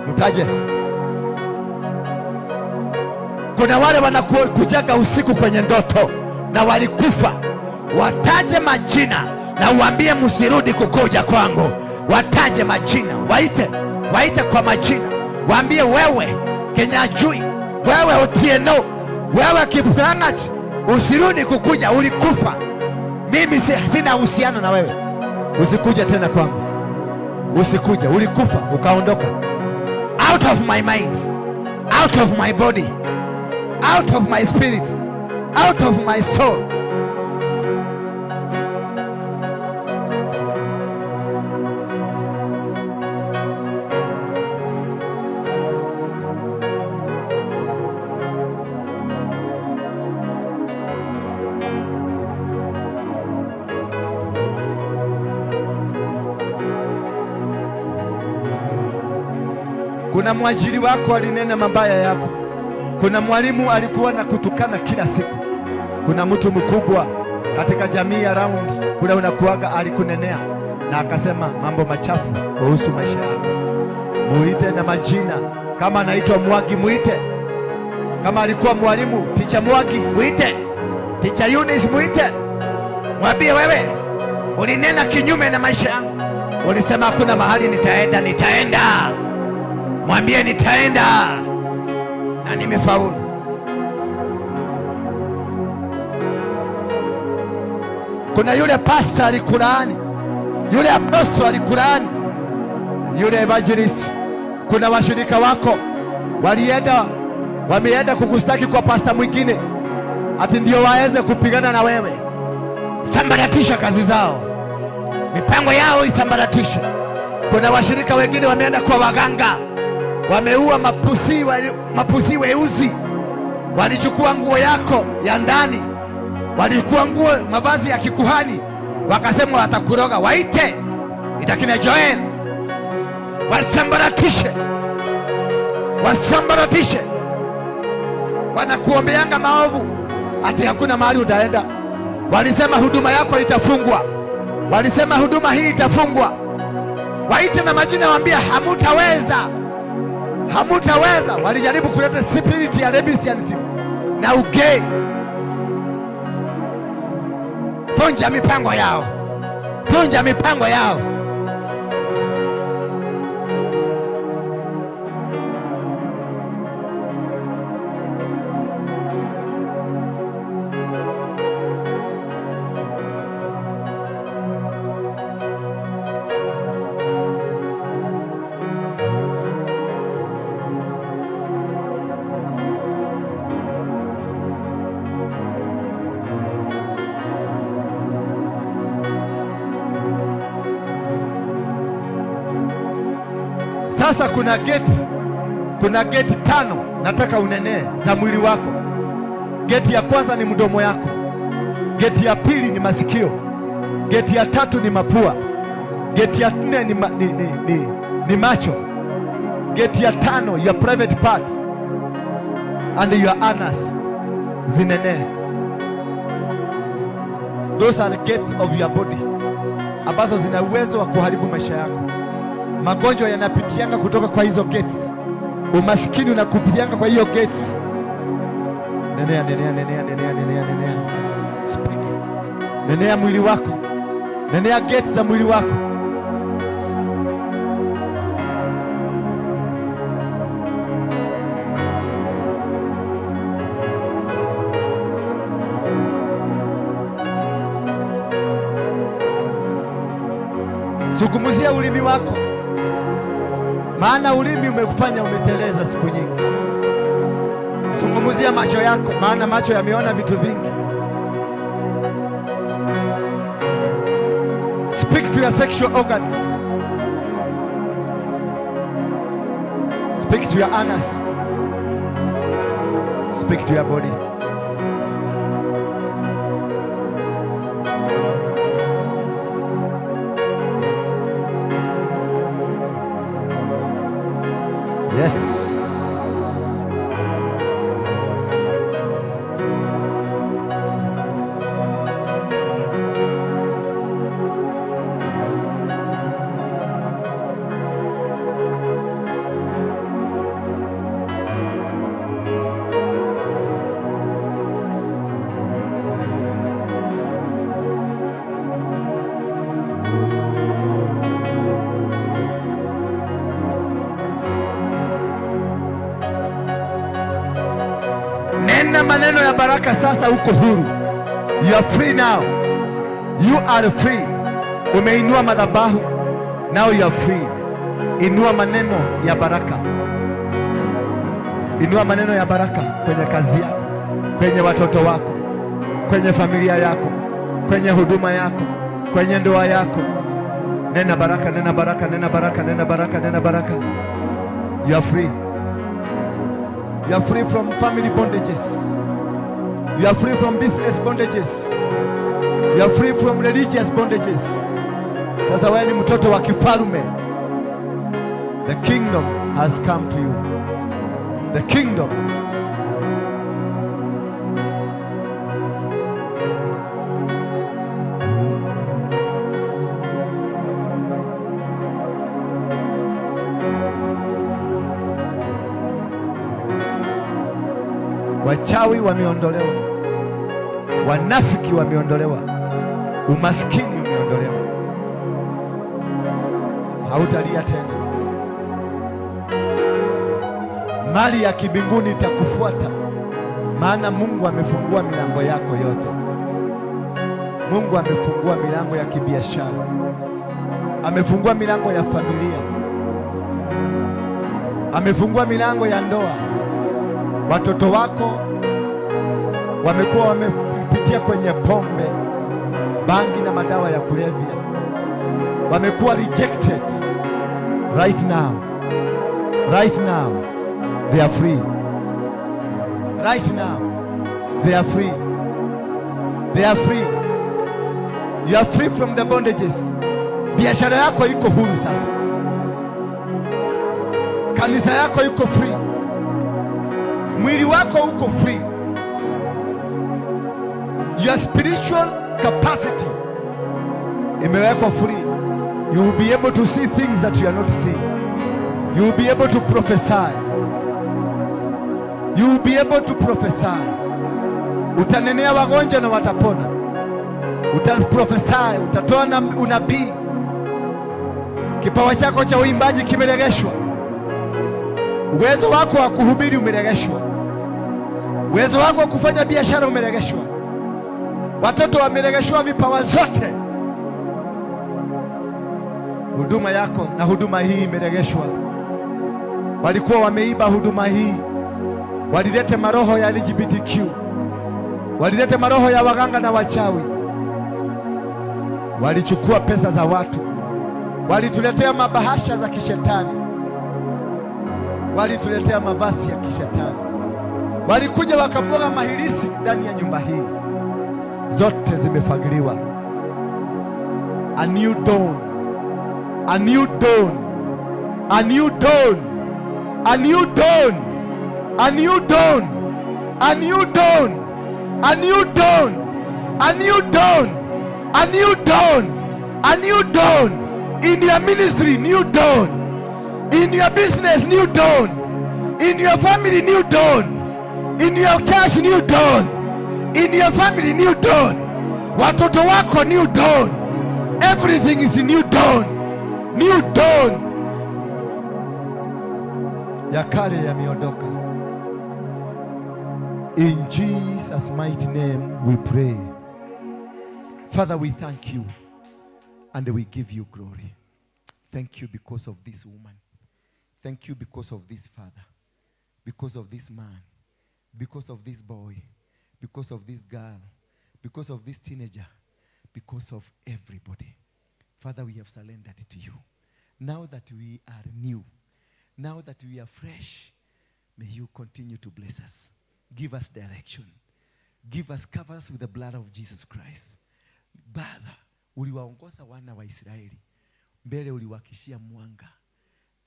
Mtaje. Kuna wale wanakujaga usiku kwenye ndoto na walikufa, wataje majina na uambie msirudi kukuja kwangu. Wataje majina, waite, waite kwa majina, waambie wewe Kenyajui, wewe Otieno, Wewe Kiplangat, usirudi kukuja, ulikufa. Mimi sina uhusiano na wewe, usikuje tena kwangu, usikuje, ulikufa ukaondoka. Out of my mind, out of my body, out of my spirit, out of my soul. Kuna mwajiri wako alinena mabaya yako. Kuna mwalimu alikuwa na kutukana kila siku. Kuna mtu mkubwa katika jamii ya round kule unakuaga alikunenea na akasema mambo machafu kuhusu maisha yako. Muite na majina. Kama anaitwa Mwagi muite. Kama alikuwa mwalimu Teacher Mwagi muite. Teacher Eunice muite. Mwambie wewe ulinena kinyume na maisha yangu. Ulisema hakuna mahali nitaenda, nitaenda. Mwambie nitaenda na nimefaulu. Kuna yule pastor alikulaani, yule apostle alikulaani, yule evangelist. Kuna washirika wako wameenda kukustaki kwa pastor mwingine ati ndio waweze kupigana na wewe. Sambaratisha kazi zao, mipango yao isambaratishe. Kuna washirika wengine wameenda kwa waganga, wameua mapusi weuzi, walichukua nguo yako ya ndani, walichukua nguo, mavazi ya kikuhani, wakasema watakuroga. Waite itakina Joel, wasambaratishe, wasambaratishe. Wanakuombeanga maovu ati hakuna mahali utaenda. Walisema huduma yako itafungwa, walisema huduma hii itafungwa. Waite na majina, waambie hamutaweza, hamutaweza. Walijaribu kuleta spirit ya lesbianism na ugay. Vunja mipango yao, vunja mipango yao. Sasa kuna geti 5 nataka unenee za mwili wako. Geti ya kwanza ni mdomo yako. Geti ya pili ni masikio. Geti ya tatu ni mapua. Geti ya 4 ni macho. Geti ya 5 your private part and your anus zinenee. Those are the gates of your body ambazo zina uwezo wa kuharibu maisha yako. Magonjwa yanapitianga kutoka kwa hizo gates. Umaskini unakupitianga kwa hiyo gates. Nenea, nenea, nenea, nenea, nenea, nenea. Speak. Nenea mwili wako. Nenea gates za mwili wako. Zungumzia ulimi wako, maana ulimi umekufanya umeteleza siku nyingi. Zungumzia macho yako, maana macho yameona vitu vingi. Speak to your sexual organs. Speak to your anus. Speak to your body. Yes. Maneno ya baraka sasa, uko huru. You are free now. You are free. Umeinua madhabahu, now you are free. Inua maneno ya baraka, inua maneno ya baraka kwenye kazi yako, kwenye watoto wako, kwenye familia yako, kwenye huduma yako, kwenye ndoa yako. Nena baraka, nena baraka, nena baraka, nena baraka, nena baraka. You are free. You are free from family bondages. You are free from business bondages. You are free from religious bondages. Sasa wewe ni mtoto wa kifalme. The kingdom has come to you. The kingdom. Wachawi wameondolewa, wanafiki wameondolewa, umaskini umeondolewa, hautalia tena. Mali ya kibinguni itakufuata, maana Mungu amefungua milango yako yote. Mungu amefungua milango ya kibiashara, amefungua milango ya familia, amefungua milango ya ndoa. Watoto wako wamekuwa wamepitia kwenye pombe, bangi na madawa ya kulevya, wamekuwa rejected. Right now, right now they are free. Right now they are free. They are free. You are free from the bondages. Biashara yako iko huru sasa, kanisa yako iko free, mwili wako uko free. Your spiritual capacity imewekwa free. You will be able to see things that you are not seeing. You will be able to prophesy. You will be able to prophesy. Utanenea wagonjwa na watapona. Utaprophesy, utatoa na unabii. Kipawa chako cha uimbaji kimeregeshwa. Uwezo wako wa kuhubiri umeregeshwa. Uwezo wako wa kufanya biashara umeregeshwa. Watoto wameregeshwa vipawa zote. Huduma yako na huduma hii imeregeshwa. Walikuwa wameiba huduma hii, walilete maroho ya LGBTQ, walilete maroho ya waganga na wachawi, walichukua pesa za watu, walituletea mabahasha za kishetani, walituletea mavazi ya kishetani, walikuja wakamwaga mahirisi ndani ya nyumba hii, zote zimefagiliwa. A new dawn, a new dawn, a new dawn, a new dawn, a new dawn, a new dawn, a new dawn, a new dawn, a new dawn, a new dawn in your ministry, new dawn in your business, new dawn in your family, new dawn in your church, new dawn in your family, new dawn, watoto wako, new dawn. Everything is new dawn, new dawn. Ya kale yameondoka. In Jesus' mighty name we pray. Father, we thank you and we give you glory. Thank you because of this woman. Thank you because of this father, because of this man, because of this boy, because of this girl, because of this teenager, because of everybody. Father, we have surrendered to you. Now that we are new, now that we are fresh, may you continue to bless us. Give us direction. Give us, cover us with the blood of Jesus Christ. Baba, uliwaongoza wana wa Israeli mbele, uliwakishia mwanga,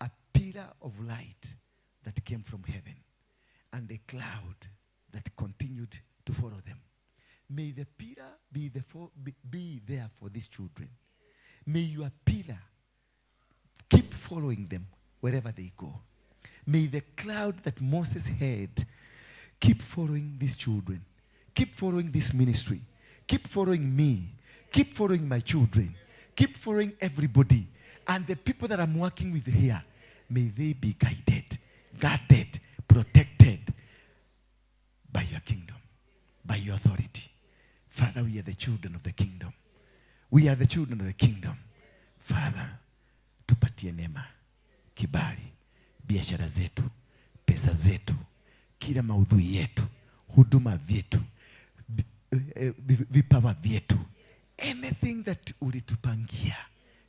a pillar of light that came from heaven and a cloud that continued to follow them. May the pillar be there for these children. May your pillar keep following them wherever they go. May the cloud that Moses had keep following these children, keep following this ministry, keep following me, keep following my children, keep following everybody. And the people that I'm working with here, may they be guided, guarded, protected By your kingdom, by your authority. Father, we are the children of the kingdom. We are the children of the kingdom. Father, tupatie neema, kibali, biashara zetu, pesa zetu, kila maudhui yetu, huduma vyetu, vipawa vyetu, anything that ulitupangia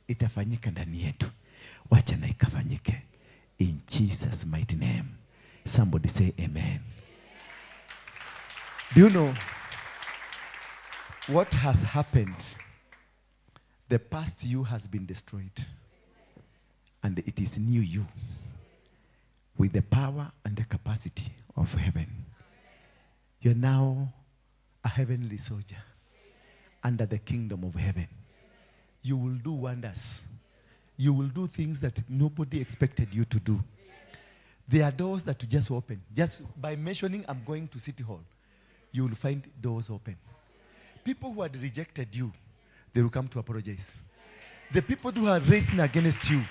itafanyika ndani yetu, wacha na ikafanyike in Jesus' mighty name. Somebody say amen. Do you know what has happened? The past you has been destroyed, and it is new you with the power and the capacity of heaven. You're now a heavenly soldier under the kingdom of heaven. You will do wonders. You will do things that nobody expected you to do. There are doors that you just open. Just by mentioning, "I'm going to City Hall," you will find doors open. People who had rejected you, they will come to apologize. The people who are racing against you,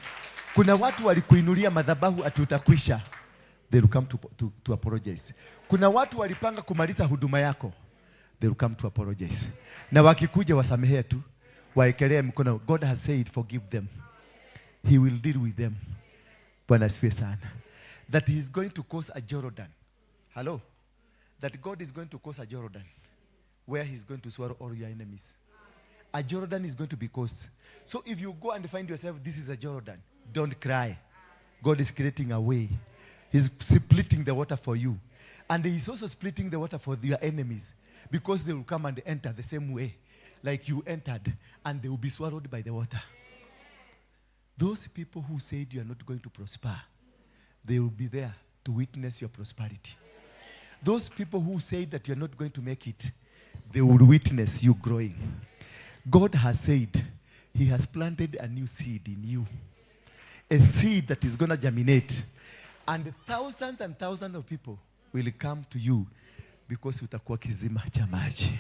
kuna watu walikuinulia madhabahu ati utakwisha, they will come to apologize. Kuna watu walipanga kumaliza huduma yako, they will come to apologize. Na wakikuja wasamehe tu, waekelee mkono. God has said, "Forgive them." He will deal with them. Bwana asifiwe sana. That he is going to cause a Jordan. Hello? That God is going to cause a Jordan where he's going to swallow all your enemies. A Jordan is going to be caused. So if you go and find yourself, this is a Jordan, don't cry. God is creating a way. He's splitting the water for you. And he's also splitting the water for your enemies, because they will come and enter the same way like you entered, and they will be swallowed by the water. Those people who said you are not going to prosper, they will be there to witness your prosperity. Those people who said that you're not going to make it, they will witness you growing. God has said he has planted a new seed in you, a seed that is going to germinate. And thousands of people will come to you because utakuwa kisima cha maji.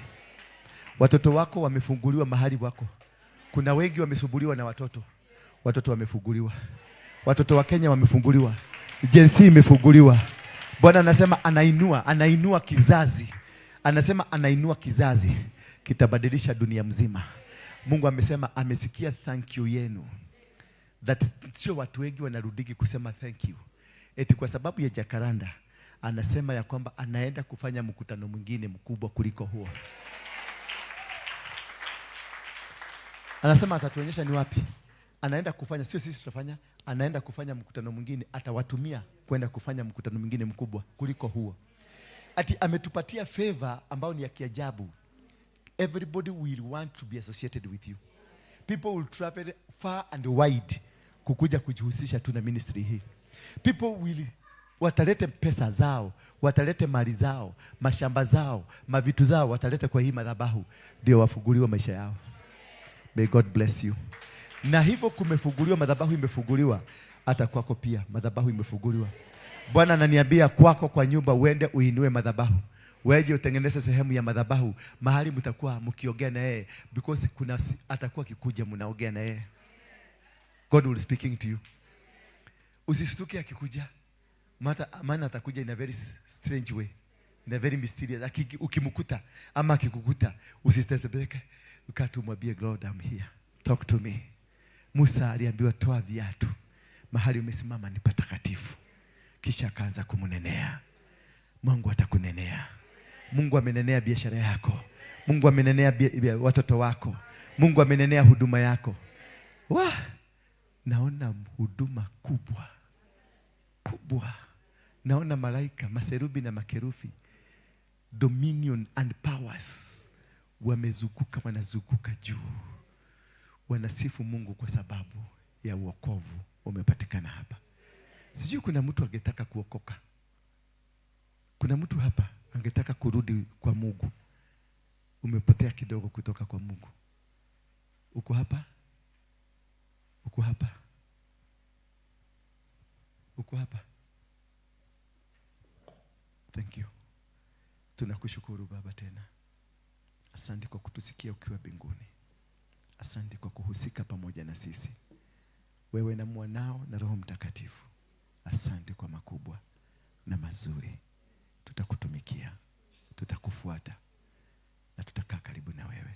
Watoto wako wamefunguliwa mahali wako. Kuna wengi wamesumbuliwa na watoto. Watoto wamefunguliwa. Watoto wa Kenya wamefunguliwa. Gen Z imefunguliwa. Bwana anasema anainua, anainua kizazi. Anasema anainua kizazi kitabadilisha dunia mzima. Mungu amesema amesikia thank you yenu. That sio watu wengi wanarudigi kusema thank you. Eti kwa sababu ya Jacaranda anasema ya kwamba anaenda kufanya mkutano mwingine mkubwa kuliko huo. Anasema atatuonyesha ni wapi anaenda kufanya, sio sisi tutafanya, anaenda kufanya mkutano mwingine, atawatumia kwenda kufanya mkutano mwingine mkubwa kuliko huo. Ati ametupatia favor ambayo ni ya kiajabu. Everybody will want to be associated with you. People will travel far and wide kukuja kujihusisha tu na ministry hii. People will watalete pesa zao, watalete mali zao, mashamba zao, mavitu zao watalete kwa hii madhabahu ndio wafunguliwe maisha yao. May God bless you. Na hivyo kumefunguliwa, madhabahu imefunguliwa, hata kwako pia madhabahu imefunguliwa. Bwana ananiambia kwako kwa nyumba uende uinue madhabahu. Weje utengeneze sehemu ya madhabahu mahali mtakuwa mkiongea na yeye, because kuna atakuwa akikuja mnaongea na yeye. God will speaking to you. Usistuke akikuja. Maana atakuja in a very strange way. In a very mysterious. Ukimkuta ama akikukuta usitetemeke. Ukaa umwambie, "God, I'm here. Talk to me." Musa aliambiwa, "Toa viatu. Mahali umesimama ni patakatifu." Kisha akaanza kumnenea. Mungu atakunenea. Mungu amenenea biashara yako. Mungu amenenea watoto wako. Mungu amenenea huduma yako. Wah! Naona huduma kubwa kubwa. Naona malaika, maserubi na makerufi, dominion and powers wamezunguka, wanazunguka juu, wanasifu Mungu kwa sababu ya uokovu umepatikana hapa. Sijui kuna mtu angetaka kuokoka. Kuna mtu hapa angetaka kurudi kwa Mungu. Umepotea kidogo kutoka kwa Mungu. Uko hapa? Uko hapa? Uko hapa? Thank you. Tunakushukuru Baba tena. Asante kwa kutusikia ukiwa mbinguni. Asante kwa kuhusika pamoja na sisi. Wewe na mwanao na Roho Mtakatifu. Asante kwa makubwa na mazuri. Tutakutumikia. Tutakufuata na tutakaa karibu na wewe.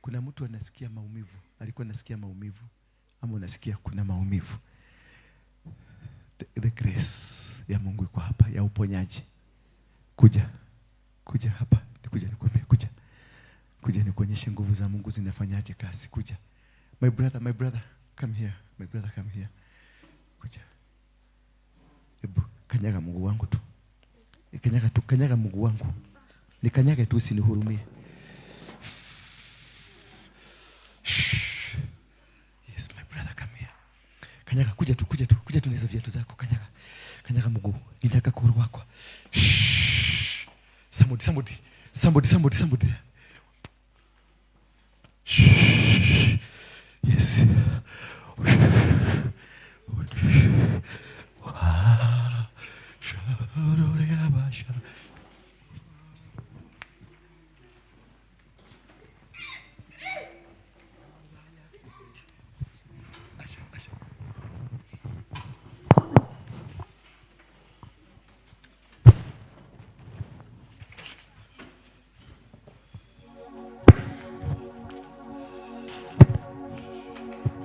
Kuna mtu anasikia maumivu, alikuwa anasikia maumivu, ama unasikia kuna maumivu. The grace ya Mungu iko hapa ya uponyaji. Kuja, kuja hapa, kuja nikwambie, kuja. Kuja nikuonyeshe nguvu za Mungu zinafanyaje kazi. Kuja. My brother, come here. My brother, come here. Kuja. Ebu, kanyaga mguu wangu tu. Kanyaga tu, kanyaga mguu wangu. Nikanyage tu, usinihurumie. Shh. Yes, my brother, come here. Kanyaga, kuja tu, kuja tu, kuja tu na hizo viatu zako. Kanyaga, kanyaga mguu. Nitaka kuhuru wako. Shh. Somebody, somebody, somebody, somebody, somebody. Shh. Yes. Asha, Asha.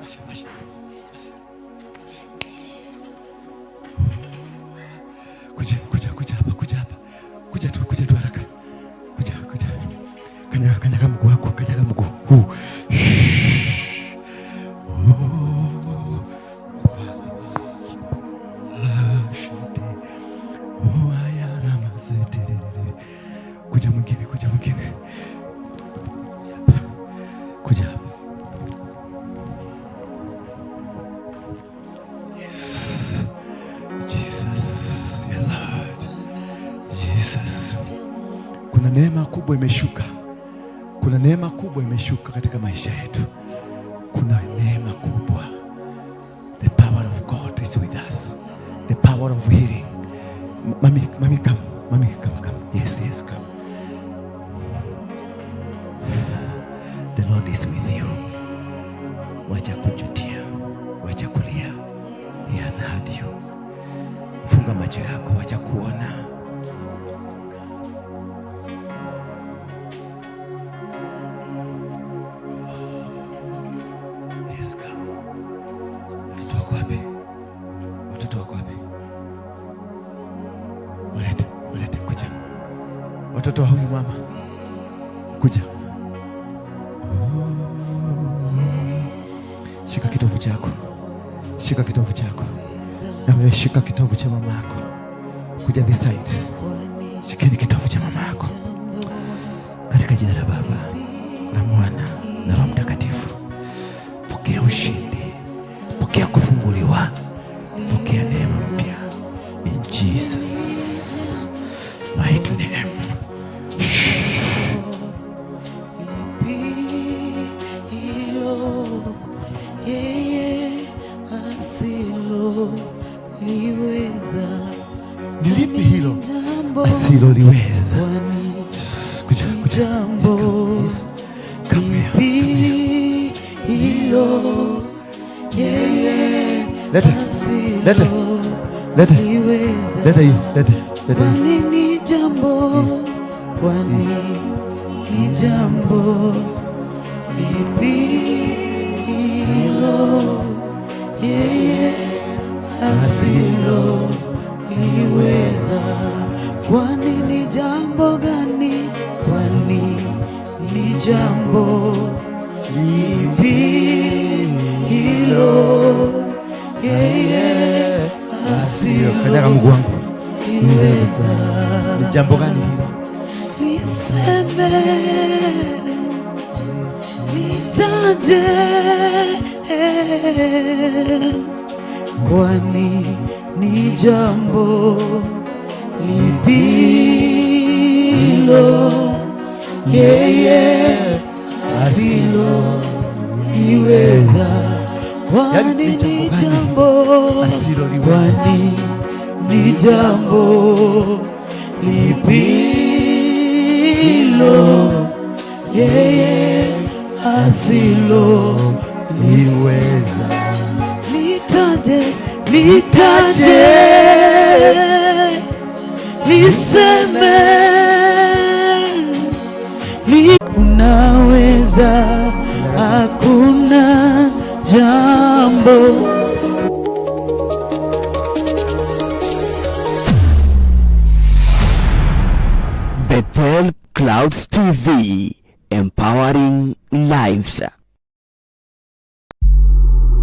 Asha, Asha, Asha. Kuja, kuja, kuja hapa, kuja hapa. Kuja tu, kuja tu haraka. Kuja, kuja. Kanyaga, kanyaga mguu wako, kanyaga mguu huu. Shh. Oh. Ah, shite. Oh, aya, rama, sete, re, re, re. Kuja mwingine, kuja mwingine. Kuja hapa. Kuja hapa. Yes. Jesus, yeah, Lord. Jesus. Kuna neema kubwa imeshuka. Kuna neema kubwa imeshuka katika maisha yetu. Kuna neema kubwa. The power of God is with us. The power of healing. Mami, mami, come. Mami, come, come. Yes, yes, come. The Lord is with you. Wacha kujutia. Wacha kulia. He has heard you. Funga macho yako, wacha kuona. Yes, come. Watoto wako wapi? Watoto wako wapi? Walete, walete, kuja. Watoto wa huyu mama. Kuja. Shika kitovu chako. Shika kitovu chako. Na wewe shika kitovu cha mama yako. Kuja this side. Shikeni kitovu cha mama yako. Katika jina la Baba na Mwana na Roho Mtakatifu. Pokea ushindi. Pokea kufunguliwa. Pokea neema mpya. In Jesus mighty name. Hilo yeye asiloliweza. Ni lipi hilo Jambo asiloliweza? kwani Kuja, kuja. Yes, come. Yes. Come here. Come here. lipi hilo yeye Lete. Lete. Lete. asiloliweza? Lete hii, lete, lete hii. Kwani ni jambo, kwani ni jambo lipi hilo yeye asiloliweza? Kwani ni jambo gani? Kwani ni jambo lipi hilo yeye Kanyaga mguu wangu. asiloliweza? Ni jambo gani hilo? Niseme, nitaje, kwani ni jambo lipi hilo yeye asiloliweza? Kwani Yaani ni ni jambo gani jambo asiloliweza? kwani ni jambo lipi hilo yeye asiloliweza? Liweza. Nitaje, nitaje, niseme. Uweza, hakuna jambo. Bethel Clouds TV, empowering lives.